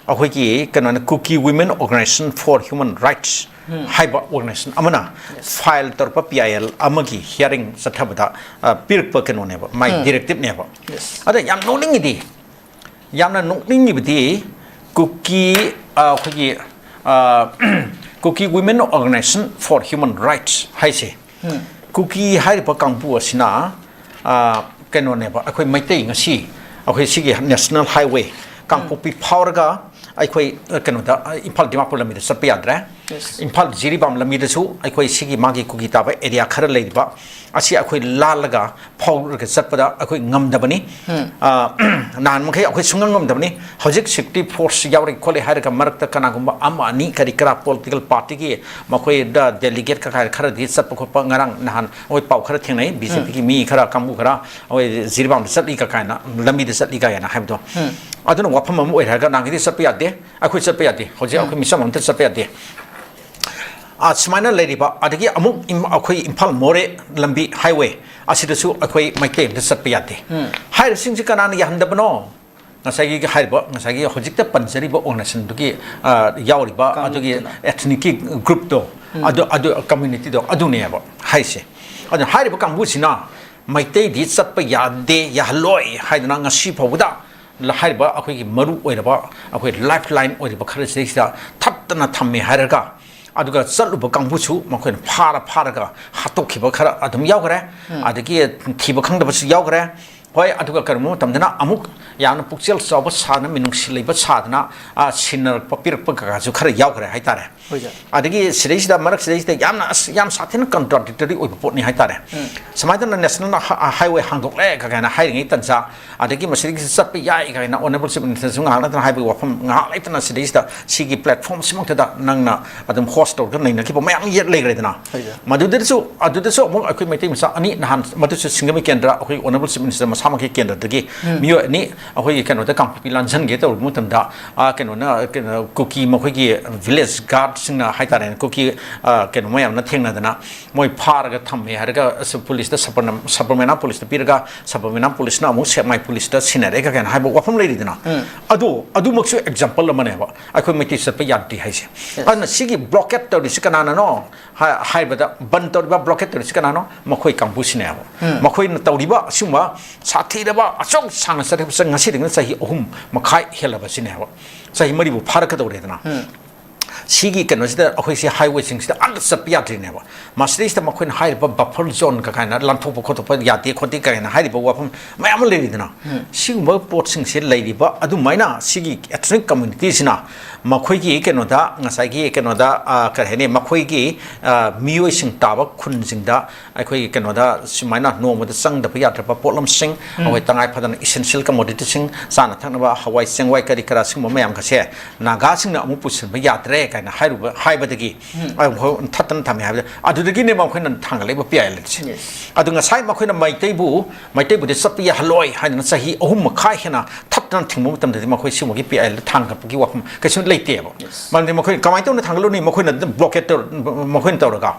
ꯑꯩꯈꯣꯏꯒꯤ ꯀꯩꯅꯣꯅ Kuki Women Organization for Human Rights ꯎꯝ꯫ ꯍꯥꯏꯕ organization ꯑꯃꯅ Yes꯫ file ꯇꯧꯔꯛꯄ P I L ꯑꯃꯒꯤ hearing ꯆꯠꯊꯕꯗ, ꯑ, ꯄꯤꯔꯛꯄ ꯀꯩꯅꯣꯅꯦꯕ, ꯃꯥꯏ ꯎꯝ꯫ Directive ꯅꯦꯕ꯫ Yes꯫ ꯑꯗ ꯌꯥꯝ ꯅꯣꯛꯅꯤꯡꯉꯤꯗꯤ, ꯌꯥꯝꯅ ꯅꯣꯛꯅꯤꯡꯉꯤꯕꯗꯤ, ꯀꯨꯀꯤ, ꯑ, ꯑꯩꯈꯣꯏꯒꯤ, ꯑ, Kuki Women Organization for Human Rights ꯍꯥꯏꯁꯦ, ꯎꯝ꯫ ꯀꯨꯀꯤ ꯍꯥꯏꯔꯤꯕ ꯀꯥꯡꯕꯨ ꯑꯁꯤꯅ, ꯑ, ꯀꯩꯅꯣꯅꯦꯕ, ꯑꯩꯈꯣꯏ ꯃꯩꯇꯩ ꯉꯁꯤ ꯑꯩꯈꯣꯏ ꯁꯤꯒꯤ National Highway ꯀꯥꯡꯄꯣꯛꯄꯤ ꯐꯥꯎꯔꯒ ꯑꯩꯈꯣꯏ, ꯑ, ꯀꯩꯅꯣꯗ, ꯑ, ꯏꯝꯐꯥꯜ ꯗꯤꯃꯥꯄꯨꯔ ꯂꯝꯕꯤꯗ ꯆꯠꯄ ꯌꯥꯗ꯭ꯔꯦ꯫ Yes. ꯏꯝꯐꯥꯜ ꯖꯤꯔꯤꯕꯥꯝ ꯂꯝꯕꯤꯗꯁꯨ ꯑꯩꯈꯣꯏ ꯁꯤꯒꯤ ꯃꯥꯒꯤ ꯀꯨꯀꯤ ꯇꯥꯕ area ꯈꯔ ꯂꯩꯔꯤꯕ ꯑꯁꯤ ꯑꯩꯈꯣꯏ ꯂꯥꯜꯂꯒ ꯐꯥꯎꯔꯒ ꯆꯠꯄꯗ ꯑꯩꯈꯣꯏ ꯉꯝꯗꯕꯅꯤ꯫ ꯑ, ꯅꯍꯥꯟ ꯃꯈꯩ ꯑꯩꯈꯣꯏ ꯁꯨꯡꯉꯝ ꯉꯝꯗꯕꯅꯤ꯫ ꯍꯧꯖꯤꯛ security force ꯌꯥꯎꯔꯤ ꯈꯣꯠꯂꯤ ꯍꯥꯏꯔꯒ ꯃꯔꯛꯇ ꯀꯅꯥꯒꯨꯝꯕ ꯑꯃ ꯑꯅꯤ ꯀꯔꯤ ꯀꯔꯥ political partyꯒꯤ ꯃꯈꯣꯏꯗ delegate ꯀ ꯈꯔꯗꯤ ꯆꯠꯄ ꯈꯣꯠꯄ ꯉꯔꯥꯡ ꯅꯍꯥꯟ ꯑꯩꯈꯣꯏ ꯄꯥꯎ ꯈꯔ ꯊꯦꯡꯅꯩ꯫ BJPꯒꯤ ꯃꯤ ꯈꯔ ꯀꯥꯡꯕꯨ ꯈꯔ ꯑꯩꯈꯣꯏ ꯖꯤꯔꯤꯕꯥꯝꯗ ꯆꯠꯂꯤ ꯀ ꯀꯥꯏꯅ, ꯂꯝꯕꯤꯗ ꯆꯠꯂꯤ ꯀꯥꯏꯅ ꯍꯥꯏꯕꯗꯣ꯫ ꯑꯗꯨꯅ ꯋꯥꯐꯝ ꯑꯃ ꯑꯣꯏꯔꯦ ꯍꯥꯏꯔꯒ ꯅꯍꯥꯟꯒꯤꯗꯤ ꯆꯠꯄ ꯌꯥꯗꯦ, ꯑꯩꯈꯣꯏ ꯆꯠꯄ ꯌꯥꯗꯦ꯫ ꯍꯧꯖꯤꯛ ꯑꯩꯈꯣꯏ ꯃꯤꯆꯝ ꯑꯝꯇ ꯆꯠꯄ ꯌꯥꯗꯦ꯫ ꯑ, ꯁꯨꯃꯥꯏꯅ ꯂꯩꯔꯤꯕ, ꯑꯗꯒꯤ ꯑꯃꯨꯛ ꯏꯝ-, ꯑꯩꯈꯣꯏ ꯏꯝꯐꯥꯜ ꯃꯣꯔꯦ ꯂꯝꯕꯤ highway ꯑꯁꯤꯗꯁꯨ ꯑꯩꯈꯣꯏ ꯃꯩꯇꯩ ꯑꯝꯇ ꯆꯠꯄ ꯌꯥꯗꯦ꯫ ꯍꯥꯏꯔꯤꯕꯁꯤꯡꯁꯤ ꯀꯅꯥꯅ ꯌꯥꯍꯟꯗꯕꯅꯣ? ꯉꯁꯥꯏꯒꯤ ꯍꯥꯏꯔꯤꯕ, ꯉꯁꯥꯏꯒꯤ ꯍꯧꯖꯤꯛꯇ ꯄꯟꯖꯔꯤꯕ organizationꯗꯨꯒꯤ, ꯑ, ꯌꯥꯎꯔꯤꯕ ꯑꯗꯨꯒꯤ ꯀꯥꯡꯂꯨꯞꯇꯨꯅ꯫ Ethnicꯀꯤ groupꯇꯣ, ꯑꯗꯨ, ꯑꯗꯨ communityꯗꯣ ꯑꯗꯨꯅꯦꯕ ꯍꯥꯏꯁꯦ꯫ ꯑꯗꯨꯅ ꯍꯥꯏꯔꯤꯕ ꯀꯥꯡꯕꯨꯁꯤꯅ ꯃꯩꯇꯩꯗꯤ ꯆꯠꯄ ꯌꯥꯗꯦ, ꯌꯥꯍꯜꯂꯣꯏ ꯍꯥꯏꯗꯅ ꯉꯁꯤ ꯐꯥꯎꯕꯗ ꯂ-, ꯍꯥꯏꯔꯤꯕ ꯑꯩꯈꯣꯏꯒꯤ ꯃꯔꯨ ꯑꯣꯏꯔꯕ ꯑꯩꯈꯣꯏ lifeline ꯑꯣꯏꯔꯤꯕ ꯈꯔꯁꯤꯗꯩꯁꯤꯗ ꯊꯠꯇꯅ ꯊꯝꯃꯦ ꯍꯥꯏꯔꯒ, ꯑꯗꯨꯒ ꯆꯠꯂꯨꯕ ꯀꯥꯡꯕꯨꯁꯨ ꯃꯈꯣꯏꯅ ꯐꯥꯔ ꯐꯥꯔꯒ ꯍꯥꯠꯇꯣꯛꯈꯤꯕ ꯈꯔ ꯑꯗꯨꯝ ꯌꯥꯎꯈ꯭ꯔꯦ꯫ ꯑꯗꯒꯤ ꯊꯤꯕ ꯈꯪꯗꯕꯁꯨ ꯌꯥꯎꯈ꯭ꯔꯦ꯫ ꯍꯣꯏ, ꯑꯗꯨꯒ ꯀꯔꯤꯒꯨꯝꯕ ꯃꯇꯝꯗꯅ ꯑꯃꯨꯛ ꯌꯥꯝꯅ ꯄꯨꯛꯆꯦꯜ ꯆꯥꯎꯕ ꯁꯥꯗꯅ, ꯃꯤꯅꯨꯡꯁꯤ ꯂꯩꯕ ꯁꯥꯗꯅ, ꯑ, ꯁꯤꯟꯅꯔꯛꯄ ꯄꯤꯔꯛꯄ ꯀꯩꯀꯥꯁꯨ ꯈꯔ ꯌꯥꯎꯈ꯭ꯔꯦ ꯍꯥꯏꯇꯥꯔꯦ꯫ ꯍꯣꯏ, ꯁꯥꯔ꯫ ꯑꯗꯒꯤ ꯁꯤꯗꯩꯁꯤꯗ, ꯃꯔꯛꯁꯤꯗꯩꯁꯤꯗ ꯌꯥꯝꯅ, ꯑꯁ, ꯌꯥꯝ ꯁꯥꯊꯤꯅ contradictory ꯑꯣꯏꯕ ꯄꯣꯠꯅꯤ ꯍꯥꯏꯇꯥꯔꯦ꯫ ꯁꯨꯃꯥꯏꯅ ꯇꯧꯅ National ꯍ-, Highway ꯍꯥꯡꯗꯣꯛꯂꯦ ꯀ-, ꯀꯥꯏꯅ ꯍꯥꯏꯔꯤꯉꯩ ꯇꯟꯖꯥ, ꯑꯗꯒꯤ ꯃꯁꯤꯗꯒꯤ ꯆꯠꯄ ꯌꯥꯏ ꯀꯥꯏꯅ Honourable Chief Ministerꯁꯨ ꯉꯥꯏꯍꯥꯛ ꯂꯩꯇꯅ ꯍꯥꯏꯕꯒꯤ ꯋꯥꯐꯝ ꯉꯥꯏꯍꯥꯛ ꯂꯩꯇꯅ ꯁꯤꯗꯩꯁꯤꯗ ꯁꯤꯒꯤ platformꯁꯤꯃꯛꯇꯗ ꯅꯪꯅ ꯑꯗꯨꯝ host ꯇꯧꯔꯒ ꯅꯩꯅꯈꯤꯕ ꯃꯌꯥꯝ ꯌꯦꯠ ꯂꯩꯈ꯭ꯔꯦꯗꯅ꯫ ꯍꯣꯏ, ꯁꯥꯔ꯫ ꯃꯗꯨꯗꯁꯨ, ꯑꯗꯨꯗꯁꯨ ꯑꯃꯨꯛ ꯑꯩꯈꯣꯏ ꯃꯩꯇꯩ ꯃꯆꯥ ꯑꯅꯤ ꯅꯍꯥꯟ, ꯃꯗꯨꯁꯨ ꯁꯤꯡꯖꯃꯩ ꯀꯦꯟꯗ꯭ꯔ, ꯑꯩꯈꯣꯏ Honourable Chief Minister ꯃꯁꯥꯃꯛꯀꯤ ꯀꯦꯟꯗ꯭ꯔꯗꯒꯤ ꯃꯤꯑꯣꯏ ꯑꯅꯤ ꯑꯩꯈꯣꯏꯒꯤ ꯀꯩꯅꯣꯗ ꯀꯥꯡꯄꯣꯛꯄꯤ ꯂꯥꯟꯖꯟꯒꯦ ꯇꯧꯔꯨꯕ ꯃꯇꯝꯗ, ꯑ, ꯀꯩꯅꯣꯅ, ꯀꯩꯅꯣ, ꯀꯨꯀꯤ ꯃꯈꯣꯏꯒꯤ village guardꯁꯤꯡꯅ ꯍꯥꯏꯇꯥꯔꯦꯅꯦ, ꯀꯨꯀꯤ, ꯑ, ꯀꯩꯅꯣ ꯃꯌꯥꯝꯅ ꯊꯦꯡꯅꯗꯅ ꯃꯣꯏ ꯐꯥꯔꯒ ꯊꯝꯃꯦ ꯍꯥꯏꯔꯒ, ꯑꯁ, policeꯇ ꯁꯕꯔꯅꯝ-, ꯁꯕꯔꯃꯦꯅꯥ policeꯇ ꯄꯤꯔꯒ, ꯁꯕꯔꯃꯦꯅꯥ policeꯅ ꯑꯃꯨꯛ ꯁꯦꯛꯃꯥꯏ policeꯇ ꯁꯤꯟꯅꯔꯦ ꯀꯥꯏꯅ ꯍꯥꯏꯕ ꯋꯥꯐꯝ ꯂꯩꯔꯤꯗꯅ꯫ ꯑꯗꯣ ꯑꯗꯨꯃꯛꯁꯨ example ꯑꯃꯅꯦꯕ꯫ ꯑꯩꯈꯣꯏ ꯃꯩꯇꯩ ꯆꯠꯄ ꯌꯥꯗꯦ ꯍꯥꯏꯁꯦ꯫ Yes. ꯑꯗꯨꯅ ꯁꯤꯒꯤ blockade ꯇꯧꯔꯤꯁꯤ ꯀꯅꯥꯅꯅꯣ ꯍꯥꯏ-, ꯍꯥꯏꯕꯗ, ꯕꯟ ꯇꯧꯔꯤꯕ, blockade ꯇꯧꯔꯤꯁꯤ ꯀꯅꯥꯅꯣ? ꯃꯈꯣꯏ ꯀꯥꯡꯕꯨꯁꯤꯅꯦꯕ꯫ ꯃꯈꯣꯏꯅ ꯇꯧꯔꯤꯕ ꯑꯁꯤꯒꯨꯝꯕ ꯁꯥꯊꯤꯔꯕ ꯑꯁꯨꯛ ꯁꯥꯡꯅ ꯆꯠꯊꯔꯤꯕꯁꯦ ꯉꯁꯤꯗꯒꯤꯅ ꯆꯍꯤ ꯑꯍꯨꯝ ꯃꯈꯥꯏ ꯍꯦꯜꯂꯕꯁꯤꯅꯦꯕ꯫ ꯆꯍꯤ ꯃꯔꯤꯕꯨ ꯐꯥꯔꯛꯀꯗꯧꯔꯦꯗꯅ꯫ ꯁꯤꯒꯤ ꯀꯩꯅꯣꯁꯤꯗ ꯑꯩꯈꯣꯏꯁꯤ highwayꯁꯤꯡꯁꯤꯗ ꯑꯝꯇ ꯆꯠꯄ ꯌꯥꯗ꯭ꯔꯤꯅꯦꯕ꯫ ꯃꯁꯤꯗꯩꯁꯤꯗ ꯃꯈꯣꯏꯅ ꯍꯥꯏꯔꯤꯕ buffer zone ꯀ ꯀꯥꯏꯅ ꯂꯥꯟꯊꯣꯛꯄ ꯈꯣꯠꯇꯣꯛꯄ ꯌꯥꯗꯦ ꯈꯣꯠꯇꯦ ꯀꯥꯏꯅ ꯍꯥꯏꯔꯤꯕ ꯋꯥꯐꯝ ꯃꯌꯥꯝ ꯑꯃ ꯂꯩꯔꯤꯗꯅ꯫ ꯁꯤꯒꯨꯝꯕ ꯄꯣꯠꯁꯤꯡꯁꯦ ꯂꯩꯔꯤꯕ ꯑꯗꯨꯃꯥꯏꯅ ꯁꯤꯒꯤ ethnic communityꯁꯤꯅ ꯃꯈꯣꯏꯒꯤ ꯀꯩꯅꯣꯗ, ꯉꯁꯥꯏꯒꯤ ꯀꯩꯅꯣꯗ, ꯑ, ꯀꯔꯤ ꯍꯥꯏꯅꯤ, ꯃꯈꯣꯏꯒꯤ, ꯑ, ꯃꯤꯑꯣꯏꯁꯤꯡ ꯇꯥꯕ ꯈꯨꯟꯁꯤꯡꯗ ꯑꯩꯈꯣꯏꯒꯤ ꯀꯩꯅꯣꯗ ꯁꯨꯃꯥꯏꯅ ꯅꯣꯡꯃꯗ ꯆꯪꯗꯕ ꯌꯥꯗ꯭ꯔꯕ ꯄꯣꯠꯂꯝꯁꯤꯡ, ꯑꯩꯈꯣꯏ ꯇꯉꯥꯏ ꯐꯗꯅ essential commodity ꯁꯤꯡ, ꯆꯥꯅ ꯊꯛꯅꯕ ꯍꯋꯥꯏ ꯆꯦꯡꯋꯥꯏ ꯀꯔꯤ ꯀꯔꯥ ꯁꯤꯒꯨꯝꯕ ꯃꯌꯥꯝꯒꯁꯦ ꯅꯥꯒꯥꯁꯤꯡꯅ ꯑꯃꯨꯛ ꯄꯨꯁꯤꯟꯕ ꯌꯥꯗ꯭ꯔꯦ ꯀꯥꯏꯅ ꯍꯥꯏꯔꯨꯕ, ꯍꯥꯏꯕꯗꯒꯤ ꯑꯃꯨꯛ ꯊꯠꯇꯅ ꯊꯝꯃꯦ ꯍꯥꯏꯕꯗ, ꯑꯗꯨꯗꯒꯤꯅꯦ ꯃꯈꯣꯏꯅ ꯊꯥꯡꯒꯠꯂꯛꯏꯕ P I L ꯁꯦ꯫ ꯑꯗꯨ ꯉꯁꯥꯏ ꯃꯈꯣꯏꯅ ꯃꯩꯇꯩꯕꯨ, ꯃꯩꯇꯩꯕꯨꯗꯤ ꯆꯠꯄ ꯌꯥꯍꯜꯂꯣꯏ ꯍꯥꯏꯗꯅ ꯆꯍꯤ ꯑꯍꯨꯝ ꯃꯈꯥꯏ ꯍꯦꯟꯅ ꯊꯠꯇꯅ ꯊꯤꯡꯕ ꯃꯇꯝꯗꯗꯤ ꯃꯈꯣꯏ ꯁꯤꯒꯨꯝꯕꯒꯤ P I L ꯊꯥꯡꯒꯠꯄꯒꯤ ꯋꯥꯐꯝ ꯀꯩꯁꯨ ꯂꯩꯇꯦꯕ꯫ ꯃꯔꯝꯗꯤ ꯃꯈꯣꯏ ꯀꯃꯥꯏꯅ ꯇꯧꯅ ꯊꯥꯡꯒꯠꯂꯨꯅꯤ? ꯃꯈꯣꯏꯅ ꯑꯗꯨꯝ blockade ꯇꯧꯔ-, ꯃꯈꯣꯏꯅ ꯇꯧꯔꯒ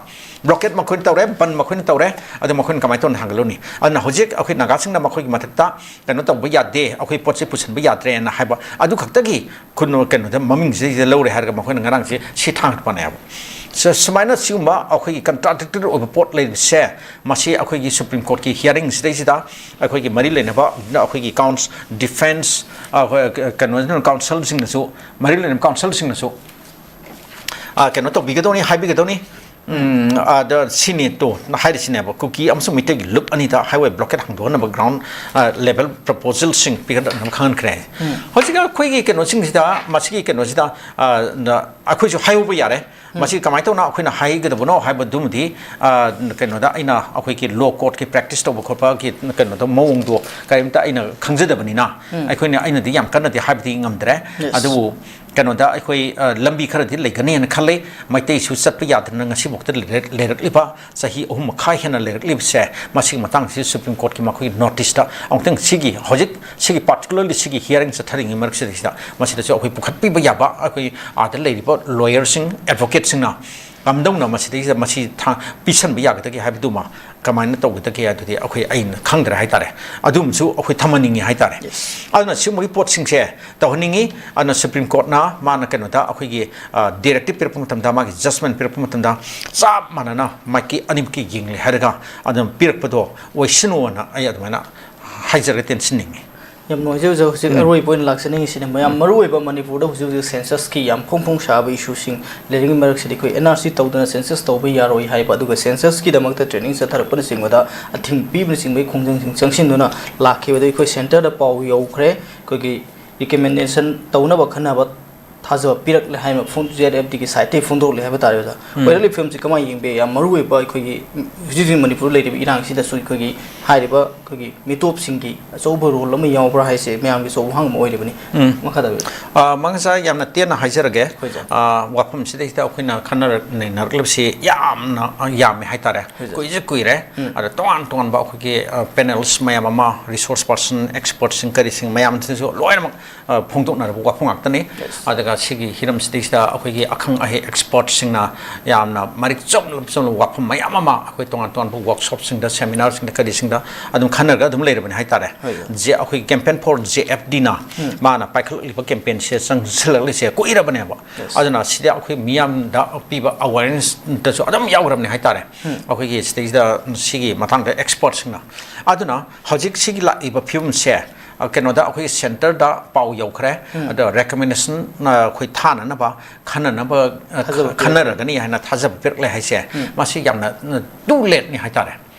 blockade ꯃꯈꯣꯏꯅ ꯇꯧꯔꯦ, ꯕꯟ ꯃꯈꯣꯏꯅ ꯇꯧꯔꯦ, ꯑꯗꯨ ꯃꯈꯣꯏꯅ ꯀꯃꯥꯏꯅ ꯇꯧꯅ ꯊꯥꯡꯒꯠꯂꯨꯅꯤ? ꯑꯗꯨꯅ ꯍꯧꯖꯤꯛ ꯑꯩꯈꯣꯏ ꯅꯥꯒꯥꯁꯤꯡꯅ ꯃꯈꯣꯏꯒꯤ ꯃꯊꯛꯇ ꯀꯩꯅꯣ ꯇꯧꯕ ꯌꯥꯗꯦ, ꯑꯩꯈꯣꯏ ꯄꯣꯠꯁꯦ ꯄꯨꯁꯤꯟꯕ ꯌꯥꯗ꯭ꯔꯦꯅ ꯍꯥꯏꯕ ꯑꯗꯨ ꯈꯛꯇꯒꯤ ꯈꯨꯟ-, ꯀꯩꯅꯣꯗ ꯃꯃꯤꯡꯁꯤꯗꯩꯁꯤꯗ ꯂꯧꯔꯦ ꯍꯥꯏꯔꯒ ꯃꯈꯣꯏꯅ ꯉꯔꯥꯡꯁꯦ ꯁꯤ ꯊꯥꯡꯒꯠꯄꯅꯦꯕ꯫ ꯁ-, ꯁꯨꯃꯥꯏꯅ ꯁꯤꯒꯨꯝꯕ ꯑꯩꯈꯣꯏꯒꯤ contradictory ꯑꯣꯏꯕ ꯄꯣꯠ ꯂꯩꯕꯁꯦ, ꯃꯁꯤ ꯑꯩꯈꯣꯏꯒꯤ Supreme Courtꯀꯤ hearing ꯁꯤꯗꯩꯁꯤꯗ ꯑꯩꯈꯣꯏꯒꯤ ꯃꯔꯤ ꯂꯩꯅꯕ ꯑꯩꯈꯣꯏꯒꯤ ꯀꯥꯎꯟꯁ-, defence, ꯑ, ꯍꯣꯏ, ꯀ-, ꯀꯩꯅꯣ, councilꯁꯤꯡꯅꯁꯨ, ꯃꯔꯤ ꯂꯩꯅꯕ councilꯁꯤꯡꯅꯁꯨ, ꯑ, ꯀꯩꯅꯣ ꯇꯧꯕꯤꯒꯗꯧꯅꯤ, ꯍꯥꯏꯕꯤꯒꯗꯧꯅꯤ꯫ ꯎꯝ, ꯑꯗ ꯁꯤꯅꯤ ꯇꯣ ꯍꯥꯏꯔꯤꯁꯤꯅꯦꯕ, ꯀꯨꯀꯤ ꯑꯃꯁꯨꯡ ꯃꯤꯇꯩꯒꯤ ꯂꯨꯞ ꯑꯅꯤꯗ highway blockade ꯍꯥꯡꯗꯣꯛꯍꯟꯅꯕ ground, ꯑ, level proposalꯁꯤꯡ ꯄꯤꯈꯠꯅꯕ ꯈꯪꯍꯟꯈ꯭ꯔꯦ꯫ ꯍꯧꯖꯤꯛ ꯑꯩꯈꯣꯏꯒꯤ ꯀꯩꯅꯣꯁꯤꯡꯁꯤꯗ, ꯃꯁꯤꯒꯤ ꯀꯩꯅꯣꯁꯤꯗ, ꯑ, ꯅ-, ꯑꯩꯈꯣꯏꯁꯨ ꯍꯥꯏꯍꯧꯕ ꯌꯥꯔꯦ꯫ ꯃꯁꯤ ꯀꯃꯥꯏꯅ ꯇꯧꯅ ꯑꯩꯈꯣꯏꯅ ꯍꯥꯏꯒꯗꯕꯅꯣ ꯍꯥꯏꯕꯗꯨꯃꯗꯤ, ꯑ, ꯀꯩꯅꯣꯗ ꯑꯩꯅ ꯑꯩꯈꯣꯏꯒꯤ law courtꯀꯤ practice ꯇꯧꯕ ꯈꯣꯠꯄꯒꯤ ꯀꯩꯅꯣꯗꯣ ꯃꯑꯣꯡꯗꯣ ꯀꯔꯤꯝꯇ ꯑꯩꯅ ꯈꯪꯖꯗꯕꯅꯤꯅ, ꯑꯩꯈꯣꯏꯅ, ꯑꯩꯅꯗꯤ ꯌꯥꯝ ꯀꯟꯅꯗꯤ ꯍꯥꯏꯕꯗꯤ ꯉꯝꯗ꯭ꯔꯦ꯫ ꯑꯗꯨꯕꯨ ꯀꯩꯅꯣꯗ ꯑꯩꯈꯣꯏ, ꯑ, ꯂꯝꯕꯤ ꯈꯔꯗꯤ ꯂꯩꯒꯅꯤꯅ ꯈꯜꯂꯤ꯫ ꯃꯩꯇꯩꯁꯨ ꯆꯠꯄ ꯌꯥꯗꯅ ꯉꯁꯤꯐꯥꯎꯗ ꯂꯩꯔꯛ-, ꯂꯩꯔꯛꯂꯤꯕ ꯆꯍꯤ ꯑꯍꯨꯝ ꯃꯈꯥꯏ ꯍꯦꯟꯅ ꯂꯩꯔꯛꯂꯤꯕꯁꯦ, ꯃꯁꯤꯒꯤ ꯃꯇꯥꯡꯁꯤ Supreme Courtꯀꯤ ꯃꯈꯣꯏꯒꯤ noticeꯇ ꯑꯃꯨꯛꯇꯪ ꯁꯤꯒꯤ ꯍꯧꯖꯤꯛ ꯁꯤꯒꯤ particularly ꯁꯤꯒꯤ hearing ꯆꯠꯊꯔꯤꯉꯩ ꯃꯔꯛꯁꯤꯗꯩꯁꯤꯗ ꯃꯁꯤꯗꯁꯨ ꯑꯩꯈꯣꯏ ꯄꯨꯈꯠꯄꯤꯕ ꯌꯥꯕ, ꯑꯩꯈꯣꯏ ꯑꯥꯗ ꯂꯩꯔꯤꯕ lawyerꯁꯤꯡ, advocateꯁꯤꯡꯅ ꯀꯝꯗꯧꯅ ꯃꯁꯤꯗꯩꯁꯤꯗ ꯃꯁꯤ ꯊꯥ-, ꯄꯤꯁꯟꯕ ꯌꯥꯒꯗꯒꯦ ꯍꯥꯏꯕꯗꯨꯃ ꯀꯃꯥꯏꯅ ꯇꯧꯒꯗꯒꯦ ꯑꯗꯨꯗꯤ ꯑꯩꯈꯣꯏ, ꯑꯩꯅ ꯈꯪꯗ꯭ꯔꯦ ꯍꯥꯏꯇꯥꯔꯦ꯫ ꯑꯗꯨꯝꯁꯨ ꯑꯩꯈꯣꯏ ꯊꯝꯍꯟꯅꯤꯡꯉꯤ ꯍꯥꯏꯇꯥꯔꯦ꯫ ꯑꯗꯨꯅ ꯁꯤꯒꯨꯝꯕꯒꯤ ꯄꯣꯠꯁꯤꯡꯁꯦ ꯇꯧꯍꯟꯅꯤꯡꯉꯤ꯫ ꯑꯗꯨꯅ Supreme Courtꯅ ꯃꯥꯅ ꯀꯩꯅꯣꯗ ꯑꯩꯈꯣꯏꯒꯤ, ꯑ, directive ꯄꯤꯔꯛꯄ ꯃꯇꯝꯗ, ꯃꯥꯒꯤ judgment ꯄꯤꯔꯛꯄ ꯃꯇꯝꯗ ꯆꯞ ꯃꯥꯟꯅꯅ ꯃꯥꯏꯀꯩ ꯑꯅꯤꯃꯛꯀꯤ ꯌꯦꯡꯂꯦ ꯍꯥꯏꯔꯒ ꯑꯗꯨꯝ ꯄꯤꯔꯛꯄꯗꯣ ꯑꯣꯏꯁꯅꯨꯅ ꯑꯩ ꯑꯗꯨꯃꯥꯏꯅ ꯍꯥꯏꯖꯔꯒ ꯇꯦꯟꯁꯤꯟꯅꯤꯡꯉꯤ꯫ ꯌꯥꯝ ꯅꯨꯡꯉꯥꯏꯖꯩ ꯑꯣꯖꯥ꯫ ꯍꯧꯖꯤꯛ ꯎꯝ꯫ ꯑꯔꯣꯏꯕ ꯑꯣꯏꯅ ꯂꯥꯛꯆꯅꯤꯡꯉꯤꯁꯤꯅ, ꯃꯌꯥꯝ ꯎꯝ꯫ ꯃꯔꯨꯑꯣꯏꯕ ꯃꯅꯤꯄꯨꯔꯗ ꯍꯧꯖꯤꯛ ꯍꯧꯖꯤꯛ ꯁꯦꯟꯁꯁꯀꯤ ꯌꯥꯝ ꯐꯣꯡ ꯐꯣꯡ ꯁꯥꯕ ꯏꯁꯨꯁꯤꯡ ꯂꯩꯔꯤꯉꯩ ꯃꯔꯛꯁꯤꯗ ꯑꯩꯈꯣꯏ ꯑꯦꯟ ꯑꯥꯔ ꯁꯤ ꯇꯧꯗꯅ ꯁꯦꯟꯁꯁ ꯇꯧꯕ ꯌꯥꯔꯣꯏ ꯍꯥꯏꯕ, ꯑꯗꯨꯒ ꯁꯦꯟꯁꯁꯀꯤꯗꯃꯛꯇ ꯇ꯭ꯔꯦꯅꯤꯡ ꯆꯠꯊꯔꯛꯄꯅꯆꯤꯡꯕꯗ ꯑꯊꯤꯡꯕ ꯄꯤꯕꯅꯆꯤꯡꯕꯒꯤ ꯈꯣꯡꯖꯪꯁꯤꯡ ꯆꯪꯁꯤꯟꯗꯨꯅ ꯂꯥꯛꯈꯤꯕꯗ ꯑꯩꯈꯣꯏ ꯁꯦꯟꯇꯔꯗ ꯄꯥꯎ ꯌꯧꯈ꯭ꯔꯦ꯫ ꯑꯩꯈꯣꯏꯒꯤ ꯔꯤꯀꯃꯦꯟꯗꯦꯁꯟ ꯇꯧꯅꯕ ꯈꯟꯅꯕ ꯊꯥꯖꯕ ꯄꯤꯔꯛꯂꯦ ꯍꯥꯏꯅ ꯐꯣꯡ-, ꯖꯦ ꯑꯦꯐ ꯗꯤꯒꯤ ꯁꯥꯏꯠꯇꯒꯤ ꯐꯣꯡꯗꯣꯛꯂꯦ ꯍꯥꯏꯕ ꯇꯥꯔꯦ ꯑꯣꯖꯥ꯫ ꯎꯝ꯫ ꯑꯣꯏꯔꯛꯂꯤꯕ ꯐꯤꯕꯝꯁꯤ ꯀꯃꯥꯏꯅ ꯌꯦꯡꯕ ꯌꯥꯏ? ꯌꯥꯝ ꯃꯔꯨꯑꯣꯏꯕ ꯑꯩꯈꯣꯏꯒꯤ ꯍꯧꯖꯤꯛ ꯍꯧꯖꯤꯛ ꯃꯅꯤꯄꯨꯔꯗ ꯂꯩꯔꯤꯕ ꯏꯔꯥꯡꯁꯤꯗꯁꯨ ꯑꯩꯈꯣꯏꯒꯤ ꯍꯥꯏꯔꯤꯕ ꯑꯩꯈꯣꯏꯒꯤ ꯃꯤꯇꯣꯞꯁꯤꯡꯒꯤ ꯑꯆꯧꯕ ꯔꯣꯜ ꯑꯃ ꯌꯥꯎꯕ꯭ꯔꯥ ꯍꯥꯏꯁꯦ ꯃꯌꯥꯝꯒꯤꯁꯨ ꯋꯥꯍꯪ ꯑꯃ ꯑꯣꯏꯔꯤꯕꯅꯤ꯫ ꯎꯝ꯫ ꯃꯈꯥ ꯇꯥꯕꯤꯌꯨ꯫ ꯑ, ꯃꯉꯥ ꯃꯆꯥ, ꯌꯥꯝꯅ ꯇꯦꯟꯅ ꯍꯥꯏꯖꯔꯒꯦ꯫ ꯍꯣꯏ, ꯁꯥꯔ꯫ ꯑ, ꯋꯥꯐꯝꯁꯤꯗꯩꯁꯤꯗ ꯑꯩꯈꯣꯏꯅ ꯈꯟꯅꯔꯛ-, ꯅꯩꯅꯔꯛꯂꯤꯕꯁꯤ ꯌꯥꯝꯅ, ꯑ, ꯌꯥꯝꯃꯦ ꯍꯥꯏꯇꯥꯔꯦ꯫ ꯍꯣꯏ, ꯁꯥꯔ꯫ ꯀꯨꯏꯁꯨ ꯀꯨꯏꯔꯦ꯫ ꯎꯝ꯫ ꯑꯗ ꯇꯣꯉꯥꯟ ꯇꯣꯉꯥꯟꯕ ꯑꯩꯈꯣꯏꯒꯤ, ꯑ, ꯄꯦꯅꯦꯜꯁ ꯃꯌꯥꯝ ꯑꯃ, ꯔꯤꯁꯣꯔꯁ ꯄꯥꯔꯁꯟ, ꯑꯦꯛꯁꯄꯔꯠꯁꯤꯡ, ꯀꯔꯤꯁꯤꯡ ꯃꯌꯥꯝꯁꯤꯁꯨ ꯂꯣꯏꯅꯃꯛ, ꯑ, ꯐꯣꯡꯗꯣꯛꯅꯔꯕ ꯋꯥꯐꯝ ꯉꯥꯛꯇꯅꯤ꯫ Yes꯫ ꯑꯗꯨꯒ ꯁꯤꯒꯤ ꯍꯤꯔꯝꯁꯤꯗꯩꯁꯤꯗ ꯑꯩꯈꯣꯏꯒꯤ ꯑꯈꯪ ꯑꯍꯩ ꯑꯦꯛꯁꯄꯔꯠꯁꯤꯡꯅ ꯌꯥꯝꯅ ꯃꯔꯤꯛ ꯆꯨꯝꯂꯕ ꯆꯨꯝꯂꯕ ꯋꯥꯐꯝ ꯃꯌꯥꯝ ꯑꯃ ꯑꯩꯈꯣꯏ ꯇꯣꯉꯥꯟ ꯇꯣꯉꯥꯟꯕ ꯋꯥꯔꯛꯁꯣꯞꯁꯤꯡꯗ, ꯁꯦꯃꯤꯅꯥꯔꯁꯤꯡꯗ, ꯀꯔꯤꯁꯤꯡꯗ ꯑꯗꯨꯝ ꯈꯟꯅꯔꯒ ꯑꯗꯨꯝ ꯂꯩꯔꯕꯅꯤ ꯍꯥꯏꯇꯥꯔꯦ꯫ ꯍꯣꯏ, ꯁꯥꯔ꯫ ꯖꯦ-, ꯑꯩꯈꯣꯏꯒꯤ Campaign for J F D ꯅ ꯎꯝ꯫ ꯃꯥꯅ ꯄꯥꯏꯈꯠꯂꯛꯂꯤꯕ ꯀꯦꯝꯄꯦꯟꯁꯦ ꯆꯪꯁꯤꯜꯂꯛꯂꯤꯁꯦ ꯀꯨꯏꯔꯕꯅꯦꯕ꯫ Yes꯫ ꯑꯗꯨꯅ ꯁꯤꯗ ꯑꯩꯈꯣꯏ ꯃꯤꯌꯥꯝꯗ ꯄꯤꯕ ꯑꯋꯦꯔꯅꯦꯁꯇꯁꯨ ꯑꯗꯨꯝ ꯌꯥꯎꯈ꯭ꯔꯕꯅꯤ ꯍꯥꯏꯇꯥꯔꯦ꯫ ꯎꯝ꯫ ꯑꯩꯈꯣꯏꯒꯤ ꯁꯤꯗꯩꯁꯤꯗ ꯁꯤꯒꯤ ꯃꯇꯥꯡꯗ ꯑꯦꯛꯁꯄꯔꯠꯁꯤꯡꯅ꯫ ꯑꯗꯨꯅ ꯍꯧꯖꯤꯛ ꯁꯤꯒꯤ ꯂꯥꯛꯏꯕ ꯐꯤꯕꯝꯁꯦ, ꯑ, ꯀꯩꯅꯣꯗ ꯑꯩꯈꯣꯏꯒꯤ ꯁꯦꯟꯇꯔꯗ ꯄꯥꯎ ꯌꯧꯈ꯭ꯔꯦ꯫ ꯎꯝ꯫ ꯑꯗꯣ ꯔꯤꯀꯃꯦꯟꯗꯦꯁꯟ, ꯑ, ꯑꯩꯈꯣꯏ ꯊꯥꯅꯅꯕ, ꯈꯟꯅꯅꯕ, ꯑ, ꯊꯥꯖꯕ ꯄꯤꯔꯛꯂꯦ꯫ ꯈꯟꯅꯔꯒꯅꯤ ꯍꯥꯏꯅ ꯊꯥꯖꯕ ꯄꯤꯔꯛꯂꯦ ꯍꯥꯏꯁꯦ, ꯎꯝ꯫ ꯃꯁꯤ ꯌꯥꯝꯅ, ꯑ, too late ꯅꯤ ꯍꯥꯏꯇꯥꯔꯦ꯫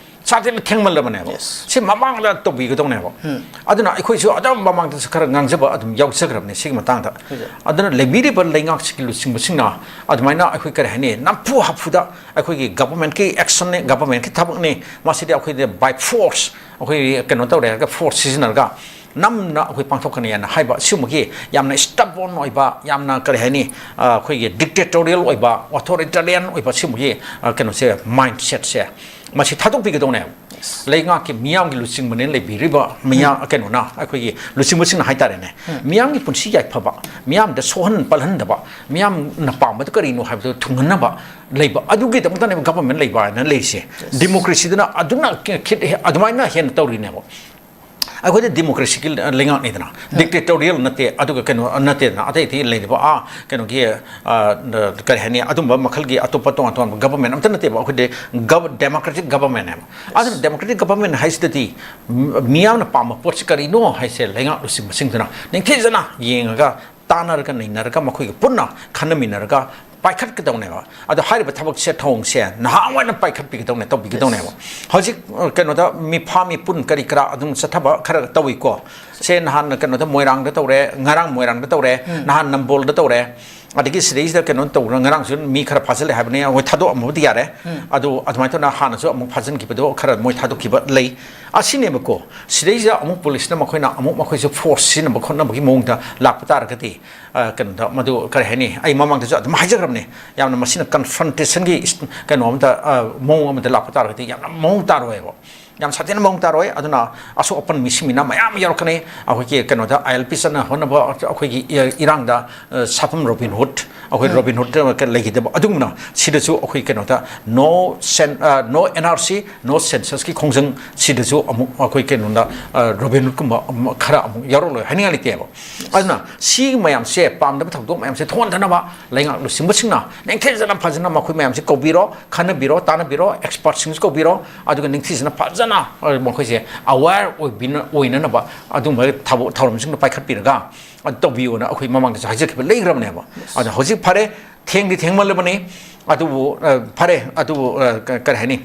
ꯁꯥꯊꯤꯅ ꯊꯦꯡꯃꯜꯂꯕꯅꯦꯕ꯫ Yes꯫ ꯁꯤ ꯃꯃꯥꯡꯗ ꯇꯧꯕꯤꯒꯗꯧꯅꯦꯕ꯫ ꯎꯝ꯫ ꯑꯗꯨꯅ ꯑꯩꯈꯣꯏꯁꯨ ꯑꯗꯨꯝ ꯃꯃꯥꯡꯗꯁꯨ ꯈꯔ ꯉꯥꯡꯖꯕ ꯑꯗꯨꯝ ꯌꯥꯎꯖꯈ꯭ꯔꯕꯅꯦ ꯁꯤꯒꯤ ꯃꯇꯥꯡꯗ꯫ ꯍꯣꯏ, ꯁꯥꯔ꯫ ꯑꯗꯨꯅ ꯂꯩꯕꯤꯔꯤꯕ ꯂꯩꯉꯥꯛꯁꯤꯒꯤ ꯂꯨꯆꯤꯡꯕꯁꯤꯡꯅ ꯑꯗꯨꯃꯥꯏꯅ ꯑꯩꯈꯣꯏ ꯀꯔꯤ ꯍꯥꯏꯅꯤ, ꯅꯝꯐꯨ ꯍꯥꯐꯨꯗ ꯑꯩꯈꯣꯏꯒꯤ ꯒꯚꯔꯟꯃꯦꯟꯠꯀꯤ ꯑꯦꯛꯁꯟꯅꯤ, ꯒꯚꯔꯟꯃꯦꯟꯠꯀꯤ ꯊꯕꯛꯅꯤ, ꯃꯁꯤꯗꯤ ꯑꯩꯈꯣꯏꯗꯤ by force ꯑꯩꯈꯣꯏ ꯀꯩꯅꯣ ꯇꯧꯔꯦ ꯍꯥꯏꯔꯒ ꯐꯣꯔꯁ ꯁꯤꯖꯤꯟꯅꯔꯒ ꯅꯝꯅ ꯑꯩꯈꯣꯏ ꯄꯥꯡꯊꯣꯛꯀꯅꯤ ꯍꯥꯏꯅ ꯍꯥꯏꯕ, ꯁꯤꯒꯨꯝꯕꯒꯤ ꯌꯥꯝꯅ stubborn ꯑꯣꯏꯕ, ꯌꯥꯝꯅ ꯀꯔꯤ ꯍꯥꯏꯅꯤ, ꯑ, ꯑꯩꯈꯣꯏꯒꯤ dictatorial ꯑꯣꯏꯕ, authoritarian ꯑꯣꯏꯕ ꯁꯤꯒꯨꯝꯕꯒꯤ, ꯑ, ꯀꯩꯅꯣꯁꯦ, mindset ꯁꯦ, ꯃꯁꯤ ꯊꯥꯗꯣꯛꯄꯤꯒꯗꯧꯅꯦꯕ꯫ Yes꯫ ꯂꯩꯉꯥꯛꯀꯤ ꯃꯤꯌꯥꯝꯒꯤ ꯂꯨꯆꯤꯡꯕꯅꯦꯅ ꯂꯩꯕꯤꯔꯤꯕ ꯃꯤꯌꯥꯝ, ꯎꯝ꯫ ꯀꯩꯅꯣꯅ ꯑꯩꯈꯣꯏꯒꯤ ꯂꯨꯆꯤꯡꯕꯁꯤꯡꯅ ꯍꯥꯏꯇꯥꯔꯦꯅꯦ, ꯎꯝ꯫ ꯃꯤꯌꯥꯝꯒꯤ ꯄꯨꯟꯁꯤ ꯌꯥꯏꯐꯕ, ꯃꯤꯌꯥꯝꯗ ꯁꯣꯛꯍꯟ ꯄꯜꯍꯟꯗꯕ, ꯃꯤꯌꯥꯝꯅ ꯄꯥꯝꯕꯗꯨ ꯀꯔꯤꯅꯣ ꯍꯥꯏꯕꯗꯨ ꯊꯨꯡꯍꯟꯅꯕ ꯂꯩꯕ ꯑꯗꯨꯒꯤꯗꯃꯛꯇꯅꯦꯕ ꯒꯚꯔꯟꯃꯦꯟꯠ ꯂꯩꯕ ꯍꯥꯏꯅ ꯂꯩꯔꯤꯁꯦ꯫ Yes꯫ ꯗꯤꯃꯣꯀ꯭ꯔꯦꯁꯤꯗꯨꯅ ꯑꯗꯨꯅ ꯈꯤꯠ-, ꯑꯗꯨꯃꯥꯏꯅ ꯍꯦꯟꯅ ꯇꯧꯔꯤꯅꯦꯕ꯫ ꯑꯩꯈꯣꯏꯗꯤ ꯗꯤꯃꯣꯀ꯭ꯔꯦꯁꯤꯒꯤ ꯂꯩꯉꯥꯛꯅꯤꯗꯅ, ꯗꯤꯛꯇꯦꯇꯣꯔꯤꯌꯦꯜ ꯅꯠꯇꯦ꯫ ꯑꯗꯨꯒ ꯀꯩꯅꯣ ꯅꯠꯇꯦꯗꯅ, ꯑꯇꯩ ꯑꯇꯩ ꯂꯩꯔꯤꯕ ꯑꯥ ꯀꯩꯅꯣꯒꯤ, ꯑ, ꯀꯔꯤ ꯍꯥꯏꯅꯤ, ꯑꯗꯨꯝꯕ ꯃꯈꯜꯒꯤ ꯑꯇꯣꯞꯄ ꯇꯣꯉꯥꯟ ꯇꯣꯉꯥꯟꯕ ꯒꯕꯔꯃꯦꯟ ꯑꯝꯇ ꯅꯠꯇꯦꯕ꯫ ꯑꯩꯈꯣꯏꯗꯤ ꯗꯦꯃꯣꯀ꯭ꯔꯦꯇꯤꯛ ꯒꯕꯔꯃꯦꯟꯅꯦꯕ꯫ ꯑꯗꯨꯅ ꯗꯦꯃꯣꯀ꯭ꯔꯦꯇꯤꯛ ꯒꯕꯔꯃꯦꯟ ꯍꯥꯏꯁꯤꯗꯗꯤ ꯃꯤꯌꯥꯝꯅ ꯄꯥꯝꯕ ꯄꯣꯠꯁꯤ ꯀꯔꯤꯅꯣ ꯍꯥꯏꯁꯦ ꯂꯩꯉꯥꯛ ꯂꯨꯆꯤꯡꯕꯁꯤꯡꯗꯨꯅ ꯅꯤꯡꯊꯤꯖꯅ ꯌꯦꯡꯉꯒ, ꯇꯥꯟꯅꯔꯒ ꯅꯩꯅꯔꯒ, ꯃꯈꯣꯏꯒ ꯄꯨꯟꯅ ꯈꯟꯅꯃꯤꯟꯅꯔꯒ ꯄꯥꯏꯈꯠꯀꯗꯧꯅꯦꯕ꯫ ꯑꯗꯣ ꯍꯥꯏꯔꯤꯕ ꯊꯕꯛꯁꯦ, ꯊꯧꯑꯣꯡꯁꯦ ꯅꯍꯥ ꯑꯣꯏꯅ ꯄꯥꯏꯈꯠꯄꯤꯒꯗꯧꯅꯦ, ꯇꯧꯕꯤꯒꯗꯧꯅꯦꯕ꯫ ꯍꯧꯖꯤꯛ, ꯑ, ꯀꯩꯅꯣꯗ ꯃꯤꯐꯥ ꯃꯤꯄꯨꯟ ꯀꯔꯤ ꯀꯔꯥ ꯑꯗꯨꯝ ꯆꯠꯊꯕ ꯈꯔ ꯇꯧꯏꯀꯣ꯫ ꯁꯦ ꯅꯍꯥꯟ ꯀꯩꯅꯣꯗ ꯃꯣꯏꯔꯥꯡꯗ ꯇꯧꯔꯦ, ꯉꯔꯥꯡ ꯃꯣꯏꯔꯥꯡꯗ ꯇꯧꯔꯦ, ꯅꯍꯥꯟ ꯅꯝꯕꯣꯜꯗ ꯇꯧꯔꯦ꯫ ꯑꯗꯒꯤ ꯁꯤꯗꯩꯁꯤꯗ ꯀꯩꯅꯣ ꯇꯧꯔ, ꯉꯔꯥꯡꯁꯨ ꯃꯤ ꯈꯔ ꯐꯥꯖꯤꯜꯂꯦ ꯍꯥꯏꯕꯅꯤ, ꯑꯩꯈꯣꯏ ꯊꯥꯗꯣꯛꯑꯝꯃꯕꯗꯤ ꯌꯥꯔꯦ꯫ ꯑꯗꯨ ꯑꯗꯨꯃꯥꯏꯅ ꯇꯧꯅ ꯍꯥꯟꯅꯁꯨ ꯑꯃꯨꯛ ꯐꯥꯖꯤꯟꯈꯤꯕꯗꯣ ꯈꯔ ꯃꯣꯏ ꯊꯥꯗꯣꯛꯈꯤꯕ ꯂꯩ꯫ ꯑꯁꯤꯅꯦꯕꯀꯣ꯫ ꯁꯤꯗꯩꯁꯤꯗ ꯑꯃꯨꯛ ꯄꯨꯂꯤꯁꯅ ꯃꯈꯣꯏꯅ ꯑꯃꯨꯛ ꯃꯈꯣꯏꯁꯨ ꯐꯣꯔꯁ ꯁꯤꯖꯤꯟꯅꯕ ꯈꯣꯠꯅꯕꯒꯤ ꯃꯑꯣꯡꯗ ꯂꯥꯛꯄ ꯇꯥꯔꯒꯗꯤ, ꯑ, ꯀꯩꯅꯣꯗ ꯃꯗꯨ ꯀꯔꯤ ꯍꯥꯏꯅꯤ, ꯑꯩ ꯃꯃꯥꯡꯗꯁꯨ ꯑꯗꯨꯝ ꯍꯥꯏꯖꯈ꯭ꯔꯕꯅꯤ, ꯌꯥꯝꯅ ꯃꯁꯤꯅ ꯀꯟꯐ꯭ꯔꯟꯇꯦꯁꯟꯒꯤ ꯏꯁ-, ꯀꯩꯅꯣ ꯑꯝꯗ, ꯑ, ꯃꯑꯣꯡ ꯑꯃꯗ ꯂꯥꯛꯄ ꯇꯥꯔꯒꯗꯤ ꯌꯥꯝꯅ ꯃꯑꯣꯡ ꯇꯥꯔꯣꯏꯕ, ꯌꯥꯝ ꯁꯥꯊꯤꯅ ꯃꯑꯣꯡ ꯇꯥꯔꯣꯏ꯫ ꯑꯗꯨꯅ ꯑꯁꯣꯛ ꯑꯄꯟ ꯃꯤꯁꯤ ꯃꯤꯅꯥ ꯃꯌꯥꯝ ꯌꯥꯎꯔꯛꯀꯅꯤ꯫ ꯑꯩꯈꯣꯏꯒꯤ ꯀꯩꯅꯣꯗ, ꯑꯥꯏ ꯑꯦꯜ ꯄꯤ ꯆꯠꯅ ꯍꯣꯠꯅꯕ ꯑꯩꯈꯣꯏꯒꯤ ꯏ-, ꯏꯔꯥꯡꯗ, ꯑ, ꯁꯥꯐꯝ ꯔꯣꯕꯤꯟ ꯍꯨꯗ, ꯑꯩꯈꯣꯏ ꯔꯣꯕꯤꯟ ꯍꯨꯗ ꯂꯩꯈꯤꯗꯕ ꯑꯗꯨꯒꯨꯝꯅ ꯁꯤꯗꯁꯨ ꯑꯩꯈꯣꯏ ꯀꯩꯅꯣꯗ no cen-, ꯑ, no N R C, no census ꯀꯤ ꯈꯣꯡꯖꯪ ꯁꯤꯗꯁꯨ ꯑꯃꯨꯛ ꯑꯩꯈꯣꯏ ꯀꯩꯅꯣꯗ, ꯑ, ꯔꯣꯕꯤꯟ ꯍꯨꯗꯀꯨꯝꯕ ꯑꯃ ꯈꯔ ꯑꯃꯨꯛ ꯌꯥꯎꯔꯛꯂꯣꯏ ꯍꯥꯏꯅꯤꯡꯉꯥꯏ ꯂꯩꯇꯦꯕ꯫ ꯑꯗꯨꯅ ꯁꯤ ꯃꯌꯥꯝꯁꯦ, ꯄꯥꯝꯗꯕ ꯊꯧꯗꯣꯛ ꯃꯌꯥꯝꯁꯦ ꯊꯣꯛꯍꯟꯗꯅꯕ ꯂꯩꯉꯥꯛ ꯂꯨꯆꯤꯡꯕꯁꯤꯡꯅ ꯅꯤꯡꯊꯤꯖꯅ ꯐꯖꯅ ꯃꯈꯣꯏ ꯃꯌꯥꯝꯁꯦ ꯀꯧꯕꯤꯔꯣ, ꯈꯟꯅꯕꯤꯔꯣ, ꯇꯥꯟꯅꯕꯤꯔꯣ, ꯑꯦꯛꯁꯄꯔꯠꯁꯤꯡꯁꯨ ꯀꯧꯕꯤꯔꯣ꯫ ꯑꯗꯨꯒ ꯅꯤꯡꯊꯤꯖꯅ ꯐꯖꯅ, ꯑ, ꯃꯈꯣꯏꯁꯦ ꯑꯋꯦꯌꯔ ꯑꯣꯏꯕꯤꯅ-, ꯑꯣꯏꯅꯅꯕ ꯑꯗꯨꯒꯨꯝꯕ ꯊꯕꯛ ꯊꯧꯔꯝꯁꯤꯡꯗꯣ ꯄꯥꯏꯈꯠꯄꯤꯔꯒ ꯑꯗꯨ ꯇꯧꯕꯤꯌꯣꯅ ꯑꯩꯈꯣꯏ ꯃꯃꯥꯡꯗꯁꯨ ꯍꯥꯏꯖꯈꯤꯕ ꯂꯩꯈ꯭ꯔꯕꯅꯦꯕ꯫ ꯑꯗꯣ ꯍꯧꯖꯤꯛ ꯐꯔꯦ, ꯊꯦꯡꯗꯤ ꯊꯦꯡꯃꯜꯂꯕꯅꯤ꯫ ꯑꯗꯨꯕꯨ, ꯑ, ꯐꯔꯦ, ꯑꯗꯨꯕꯨ, ꯑ, ꯀ-, ꯀꯔꯤ ꯍꯥꯏꯅꯤ,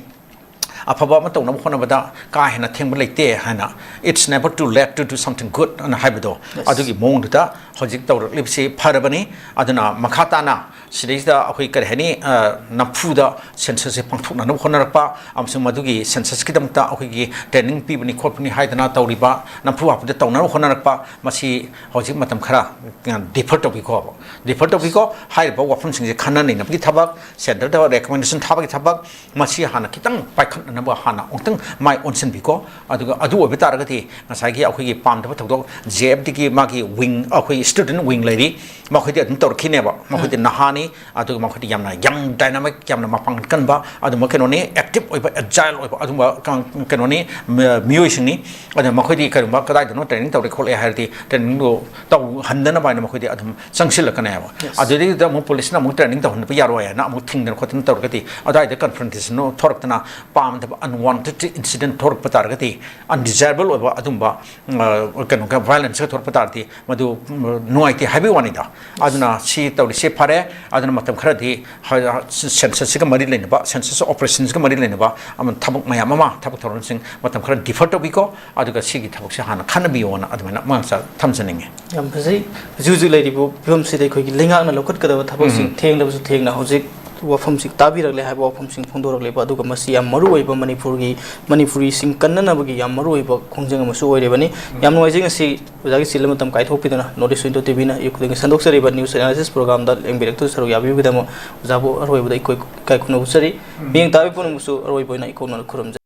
ꯑꯐꯕ ꯑꯃ ꯇꯧꯅꯕ ꯍꯣꯠꯅꯕꯗ ꯀꯥ ꯍꯦꯟꯅ ꯊꯦꯡꯕ ꯂꯩꯇꯦ ꯍꯥꯏꯅ, "It's never too late to do something good" ꯑꯅ ꯍꯥꯏꯕꯗꯣ, ꯑꯗꯨꯒꯤ ꯃꯑꯣꯡꯗꯨꯗ ꯍꯧꯖꯤꯛ ꯇꯧꯔꯛꯂꯤꯕꯁꯤ ꯐꯔꯕꯅꯤ꯫ ꯑꯗꯨꯅ ꯃꯈꯥ ꯇꯥꯅ ꯁꯤꯗꯩꯁꯤꯗ ꯑꯩꯈꯣꯏ ꯀꯔꯤ ꯍꯥꯏꯅꯤ, ꯑ, ꯅꯝꯐꯨꯗ ꯁꯦꯟꯁꯁꯁꯦ ꯄꯥꯡꯊꯣꯛꯅꯅꯕ ꯍꯣꯠꯅꯔꯛꯄ ꯑꯃꯁꯨꯡ ꯃꯗꯨꯒꯤ ꯁꯦꯟꯁꯁꯀꯤꯗꯃꯛꯇ ꯑꯩꯈꯣꯏꯒꯤ ꯇ꯭ꯔꯦꯅꯤꯡ ꯄꯤꯕꯅꯤ ꯈꯣꯠꯄꯅꯤ ꯍꯥꯏꯗꯅ ꯇꯧꯔꯤꯕ, ꯅꯝꯐꯨ ꯍꯥꯐꯨꯗ ꯇꯧꯅꯅꯕ ꯍꯣꯠꯅꯔꯛꯄ, ꯃꯁꯤ ꯍꯧꯖꯤꯛ ꯃꯇꯝ ꯈꯔ, ꯑ, ꯗꯤꯐꯔ ꯇꯧꯕꯤꯈꯣꯕ꯫ ꯗꯤꯐꯔ ꯇꯧꯕꯤꯈꯣ꯫ ꯍꯥꯏꯔꯤꯕ ꯋꯥꯐꯝꯁꯤꯡꯁꯦ ꯈꯟꯅ ꯅꯩꯅꯕꯒꯤ ꯊꯕꯛ, ꯁꯦꯟꯇꯔꯗ ꯔꯦꯀꯃꯦꯟꯗꯦꯁꯟ ꯊꯥꯕꯒꯤ ꯊꯕꯛ, ꯃꯁꯤ ꯍꯥꯟꯅ ꯈꯤꯇꯪ ꯄꯥꯏꯈꯠꯅꯅꯕ ꯍꯥꯟꯅ ꯑꯃꯨꯛꯇꯪ ꯃꯥꯏ ꯑꯣꯟꯁꯤꯟꯕꯤꯀꯣ꯫ ꯑꯗꯨꯒ ꯑꯗꯨ ꯑꯣꯏꯕ ꯇꯥꯔꯒꯗꯤ ꯉꯁꯥꯏꯒꯤ ꯑꯩꯈꯣꯏꯒꯤ ꯄꯥꯝꯗꯕ ꯊꯧꯗꯣꯛ, ꯖꯦ ꯑꯦꯐ ꯇꯤꯒꯤ ꯃꯥꯒꯤ ꯋꯤꯡ, ꯑꯩꯈꯣꯏ ꯁ꯭ꯇꯨꯗꯦꯟꯠ ꯋꯤꯡ ꯂꯩꯔꯤ, ꯃꯈꯣꯏꯗꯤ ꯑꯗꯨꯝ ꯇꯧꯔꯛꯈꯤꯅꯦꯕ꯫ ꯃꯈꯣꯏꯗꯤ ꯅꯍꯥꯅꯤ, ꯑꯗꯨꯒ ꯃꯈꯣꯏꯗꯤ ꯌꯥꯝꯅ ꯌꯪ, ꯗꯥꯏꯅꯥꯃꯤꯛ, ꯌꯥꯝꯅ ꯃꯄꯥꯡꯒꯜ ꯀꯟꯕ ꯑꯗꯨꯝꯕ ꯀꯩꯅꯣꯅꯤ, ꯑꯦꯛꯇꯤꯚ ꯑꯣꯏꯕ, ꯑꯦꯖꯥꯏꯜ ꯑꯣꯏꯕ ꯑꯗꯨꯝꯕ ꯀ-, ꯀꯩꯅꯣꯅꯤ, ꯃ-, ꯃꯤꯑꯣꯏꯁꯤꯡꯅꯤ꯫ ꯑꯗꯨꯅ ꯃꯈꯣꯏꯗꯤ ꯀꯔꯤꯒꯨꯝꯕ ꯀꯗꯥꯏꯗꯅꯣ ꯇ꯭ꯔꯦꯅꯤꯡ ꯇꯧꯔꯦ ꯈꯣꯠꯂꯦ ꯍꯥꯏꯔꯗꯤ ꯇ꯭ꯔꯦꯅꯤꯡꯗꯣ ꯇꯧꯍꯟꯗꯅꯕ ꯍꯥꯏꯅ ꯃꯈꯣꯏꯗꯤ ꯑꯗꯨꯝ ꯆꯪꯁꯤꯜꯂꯛꯀꯅꯦꯕ꯫ ꯑꯗꯨꯗꯩꯗꯨꯗ ꯑꯃꯨꯛ ꯄꯨꯂꯤꯁꯅ ꯑꯃꯨꯛ ꯇ꯭ꯔꯦꯅꯤꯡ ꯇꯧꯍꯟꯕ ꯌꯥꯔꯣꯏ ꯍꯥꯏꯅ ꯑꯃꯨꯛ ꯊꯤꯡꯗꯅ ꯈꯣꯠꯇꯅ ꯇꯧꯔꯒꯗꯤ, ꯑꯗꯨꯋꯥꯏꯗ ꯀꯟꯐ꯭ꯔꯟꯇꯦꯁꯟ ꯊꯣꯔꯛꯇꯅ ꯄꯥꯝꯗꯕ ꯑꯟꯋꯥꯟꯇꯦꯗ ꯏꯟꯁꯤꯗꯦꯟꯠ ꯊꯣꯔꯛꯄ ꯇꯥꯔꯒꯗꯤ, ꯑꯟꯗꯤꯖꯥꯏꯔꯕꯜ ꯑꯣꯏꯕ ꯑꯗꯨꯝꯕ, ꯑ, ꯀꯩꯅꯣꯒ ꯚꯥꯏꯑꯣꯂꯦꯟꯁꯀ ꯊꯣꯔꯛꯄ ꯇꯥꯔꯗꯤ, ꯃꯗꯨ, ꯎꯝ, ꯅꯨꯡꯉꯥꯏꯇꯦ ꯍꯥꯏꯕꯒꯤ ꯋꯥꯅꯤꯗ꯫ ꯑꯗꯨꯅ ꯁꯤ ꯇꯧꯔꯤꯁꯦ ꯐꯔꯦ꯫ ꯑꯗꯨꯅ ꯃꯇꯝ ꯈꯔꯗꯤ ꯍ-, ꯁꯦꯟꯁꯁꯁꯤꯒ ꯃꯔꯤ ꯂꯩꯅꯕ, ꯁꯦꯟꯁꯁ ꯑꯣꯄꯔꯦꯁꯟꯁꯤꯒ ꯃꯔꯤ ꯂꯩꯅꯕ ꯑꯃ ꯊꯕꯛ ꯃꯌꯥꯝ ꯑꯃ, ꯊꯕꯛ ꯊꯧꯔꯝꯁꯤꯡ ꯃꯇꯝ ꯈꯔ ꯗꯤꯐꯔ ꯇꯧꯕꯤꯀꯣ, ꯑꯗꯨꯒ ꯁꯤꯒꯤ ꯊꯕꯛꯁꯦ ꯍꯥꯟꯅ ꯈꯟꯅꯕꯤꯌꯣꯅ ꯑꯗꯨꯃꯥꯏꯅ ꯃꯉꯛꯆ ꯊꯝꯖꯅꯤꯡꯉꯤ꯫ ꯌꯥꯝ ꯐꯖꯩ꯫ ꯍꯧꯖꯤꯛ ꯍꯧꯖꯤꯛ ꯂꯩꯔꯤꯕ ꯐꯤꯕꯝꯁꯤꯗ ꯑꯩꯈꯣꯏꯒꯤ ꯂꯩꯉꯥꯛꯅ ꯂꯧꯈꯠꯀꯗꯕ ꯊꯕꯛꯁꯤꯡ ꯎꯝ꯫ ꯊꯦꯡꯂꯕꯁꯨ ꯊꯦꯡꯅ ꯍꯧꯖꯤꯛ ꯋꯥꯐꯝꯁꯤꯡ ꯇꯥꯕꯤꯔꯛꯂꯦ ꯍꯥꯏꯕ ꯋꯥꯐꯝꯁꯤꯡ ꯐꯣꯡꯗꯣꯔꯛꯂꯤꯕ, ꯑꯗꯨꯒ ꯃꯁꯤ ꯌꯥꯝ ꯃꯔꯨꯑꯣꯏꯕ ꯃꯅꯤꯄꯨꯔꯒꯤ, ꯃꯅꯤꯄꯨꯔꯤꯁꯤꯡ ꯀꯟꯅꯅꯕꯒꯤ ꯌꯥꯝ ꯃꯔꯨꯑꯣꯏꯕ ꯈꯣꯡꯖꯪ ꯑꯃꯁꯨ ꯑꯣꯏꯔꯤꯕꯅꯤ꯫ ꯌꯥꯝ ꯅꯨꯡꯉꯥꯏꯖꯩ ꯉꯁꯤ ꯑꯣꯖꯥꯒꯤ ꯆꯤꯜꯂ ꯃꯇꯝ ꯀꯥꯏꯊꯣꯛꯄꯤꯗꯨꯅ North East Window ꯇꯤ ꯚꯤꯅ ꯑꯌꯨꯛ ꯈꯨꯗꯤꯡꯒꯤ ꯁꯟꯗꯣꯛꯆꯔꯤꯕ news analysis programꯗ ꯂꯦꯡꯕꯤꯔꯛꯇꯨꯅ ꯁꯔꯨꯛ ꯌꯥꯕꯤꯕꯒꯤꯗꯃꯛ ꯑꯣꯖꯥꯕꯨ ꯑꯔꯣꯏꯕꯗ ꯏꯀꯣꯏ ꯏꯀꯥꯏ ꯈꯨꯝꯅꯕ ꯎꯠꯆꯔꯤ꯫ ꯃꯤꯠꯌꯦꯡ ꯇꯥꯕꯤ ꯄꯨꯝꯅꯃꯛꯁꯨ ꯑꯔꯣꯏꯕ ꯑꯣꯏꯅ ꯏꯀꯣꯛꯅꯅ ꯈꯨꯔꯨꯝꯖꯔꯤ꯫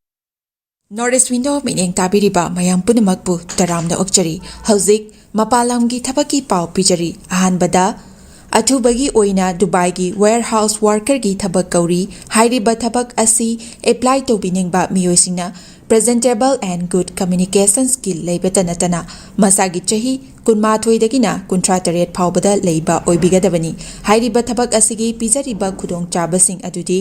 North East Window ꯃꯤꯠꯌꯦꯡ ꯇꯥꯕꯤꯔꯤꯕ ꯃꯌꯥꯝ ꯄꯨꯝꯅꯃꯛꯄꯨ ꯇꯔꯥꯝꯅ ꯑꯣꯛꯆꯔꯤ꯫ ꯍꯧꯖꯤꯛ ꯃꯄꯥꯟ ꯂꯝꯒꯤ ꯊꯕꯛꯀꯤ ꯄꯥꯎ ꯄꯤꯖꯔꯤ꯫ ꯑꯍꯥꯟꯕꯗ, ꯑꯊꯨꯕꯒꯤ ꯑꯣꯏꯅ ꯗꯨꯕꯥꯏꯒꯤ warehouse workerꯒꯤ ꯊꯕꯛ ꯀꯧꯔꯤ꯫ ꯍꯥꯏꯔꯤꯕ ꯊꯕꯛ ꯑꯁꯤ apply ꯇꯧꯕꯤꯅꯤꯡꯕ ꯃꯤꯑꯣꯏꯁꯤꯡꯅ presentable and good communication skill ꯂꯩꯕꯇ ꯅꯠꯇꯅ ꯃꯁꯥꯒꯤ ꯆꯍꯤ ꯀꯨꯟꯃꯥꯊꯣꯏꯗꯒꯤꯅ ꯀꯨꯟꯊ꯭ꯔꯥ ꯇꯔꯦꯠ ꯐꯥꯎꯕꯗ ꯂꯩꯕ ꯑꯣꯏꯕꯤꯒꯗꯕꯅꯤ꯫ ꯍꯥꯏꯔꯤꯕ ꯊꯕꯛ ꯑꯁꯤꯒꯤ ꯄꯤꯖꯔꯤꯕ ꯈꯨꯗꯣꯡꯆꯥꯕꯁꯤꯡ ꯑꯗꯨꯗꯤ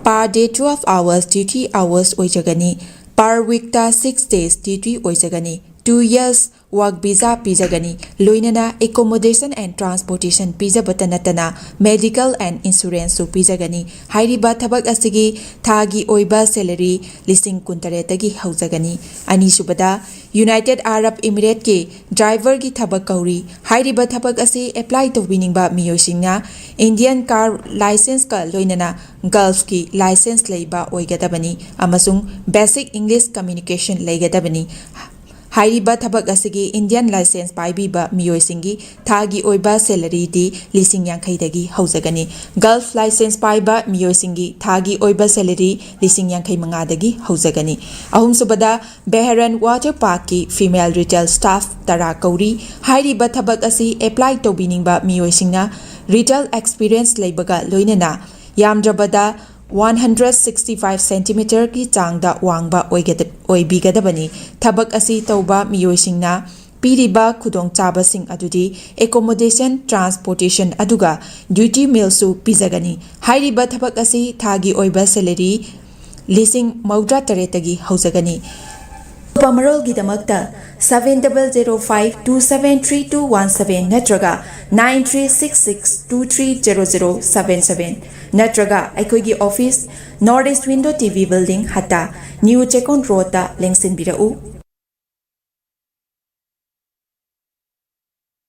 per day twelve hours duty hours ꯑꯣꯏꯖꯒꯅꯤ꯫ Per weekꯇ six days duty ꯑꯣꯏꯖꯒꯅꯤ꯫ Two years work visa ꯄꯤꯖꯒꯅꯤ꯫ ꯂꯣꯏꯅꯅ accommodation and transportation ꯄꯤꯖꯕꯇ ꯅꯠꯇꯅ medical and insuranceꯁꯨ ꯄꯤꯖꯒꯅꯤ꯫ ꯍꯥꯏꯔꯤꯕ ꯊꯕꯛ ꯑꯁꯤꯒꯤ ꯊꯥꯒꯤ ꯑꯣꯏꯕ salary ꯂꯤꯁꯤꯡ ꯀꯨꯟꯇꯔꯦꯠꯇꯒꯤ ꯍꯧꯖꯒꯅꯤ꯫ ꯑꯅꯤꯁꯨꯕꯗ, United Arab Emirateꯀꯤ driverꯒꯤ ꯊꯕꯛ ꯀꯧꯔꯤ꯫ ꯍꯥꯏꯔꯤꯕ ꯊꯕꯛ ꯑꯁꯤ apply ꯇꯧꯕꯤꯅꯤꯡꯕ ꯃꯤꯑꯣꯏꯁꯤꯡꯅ Indian car licenceꯀ ꯂꯣꯏꯅꯅ Gulfꯀꯤ license ꯂꯩꯕ ꯑꯣꯏꯒꯗꯕꯅꯤ ꯑꯃꯁꯨꯡ basic English communication ꯂꯩꯒꯗꯕꯅꯤ꯫ ꯍꯥꯏꯔꯤꯕ ꯊꯕꯛ ꯑꯁꯤꯒꯤ ꯏꯟꯗꯤꯌꯟ ꯂꯥꯏꯁꯦꯟꯁ ꯄꯥꯏꯕꯤꯕ ꯃꯤꯑꯣꯏꯁꯤꯡꯒꯤ ꯊꯥꯒꯤ ꯑꯣꯏꯕ ꯁꯦꯂꯔꯤꯗꯤ ꯂꯤꯁꯤꯡ ꯌꯥꯡꯈꯩꯗꯒꯤ ꯍꯧꯖꯒꯅꯤ꯫ ꯒꯜꯐ ꯂꯥꯏꯁꯦꯟꯁ ꯄꯥꯏꯕ ꯃꯤꯑꯣꯏꯁꯤꯡꯒꯤ ꯊꯥꯒꯤ ꯑꯣꯏꯕ ꯁꯦꯂꯔꯤ ꯂꯤꯁꯤꯡ ꯌꯥꯡꯈꯩ ꯃꯉꯥꯗꯒꯤ ꯍꯧꯖꯒꯅꯤ꯫ ꯑꯍꯨꯝꯁꯨꯕꯗ, ꯕꯦꯍꯔꯟ ꯋꯥꯇꯔ ꯄꯥꯔꯛꯀꯤ ꯐꯤꯃꯦꯜ ꯔꯤꯇꯦꯜ ꯁ꯭ꯇꯥꯐ ꯇꯔꯥ ꯀꯧꯔꯤ꯫ ꯍꯥꯏꯔꯤꯕ ꯊꯕꯛ ꯑꯁꯤ ꯑꯦꯄ꯭ꯂꯥꯏ ꯇꯧꯕꯤꯅꯤꯡꯕ ꯃꯤꯑꯣꯏꯁꯤꯡꯅ ꯔꯤꯇꯦꯜ ꯑꯦꯛꯁꯄꯤꯔꯤꯌꯦꯟꯁ ꯂꯩꯕꯒ ꯂꯣꯏꯅꯅ ꯌꯥꯝꯗ꯭ꯔꯕꯗ ꯋꯥꯟ ꯍꯟꯗ꯭ꯔꯦꯠ ꯁꯤꯛꯁꯇꯤ ꯐꯥꯏꯚ ꯁꯦꯟꯇꯤꯃꯤꯇꯔꯒꯤ ꯆꯥꯡꯗ ꯋꯥꯡꯕ ꯑꯣꯏꯒꯗ-, ꯑꯣꯏꯕꯤꯒꯗꯕꯅꯤ꯫ ꯊꯕꯛ ꯑꯁꯤ ꯇꯧꯕ ꯃꯤꯑꯣꯏꯁꯤꯡꯅ ꯄꯤꯔꯤꯕ ꯈꯨꯗꯣꯡꯆꯥꯕꯁꯤꯡ ꯑꯗꯨꯗꯤ ꯑꯦꯀꯣꯃꯣꯗꯦꯁꯟ, ꯇ꯭ꯔꯥꯟꯁꯄꯣꯔꯇꯦꯁꯟ ꯑꯗꯨꯒ ꯗ꯭ꯌꯨꯇꯤ ꯃꯤꯜꯁꯨ ꯄꯤꯖꯒꯅꯤ꯫ ꯍꯥꯏꯔꯤꯕ ꯊꯕꯛ ꯑꯁꯤ ꯊꯥꯒꯤ ꯑꯣꯏꯕ ꯁꯦꯂꯔꯤ ꯂꯤꯁꯤꯡ ꯃꯧꯗ꯭ꯔꯥ ꯇꯔꯦꯠꯇꯒꯤ ꯍꯧꯖꯒꯅꯤ꯫ ꯑꯀꯨꯞꯄ ꯃꯔꯣꯜꯒꯤꯗꯃꯛꯇ seven double zero five two seven three two one seven ꯅꯠꯇ꯭ꯔꯒ nine three six six two three zero zero seven seven ꯅꯠꯇ꯭ꯔꯒ ꯑꯩꯈꯣꯏꯒꯤ office, North East Window T V Building, ꯍꯠꯇꯥ, ꯅ꯭ꯌꯨ ꯆꯦꯛꯀꯣꯟ ꯔꯣꯗꯇ ꯂꯦꯡꯁꯤꯟꯕꯤꯔꯛꯎ꯫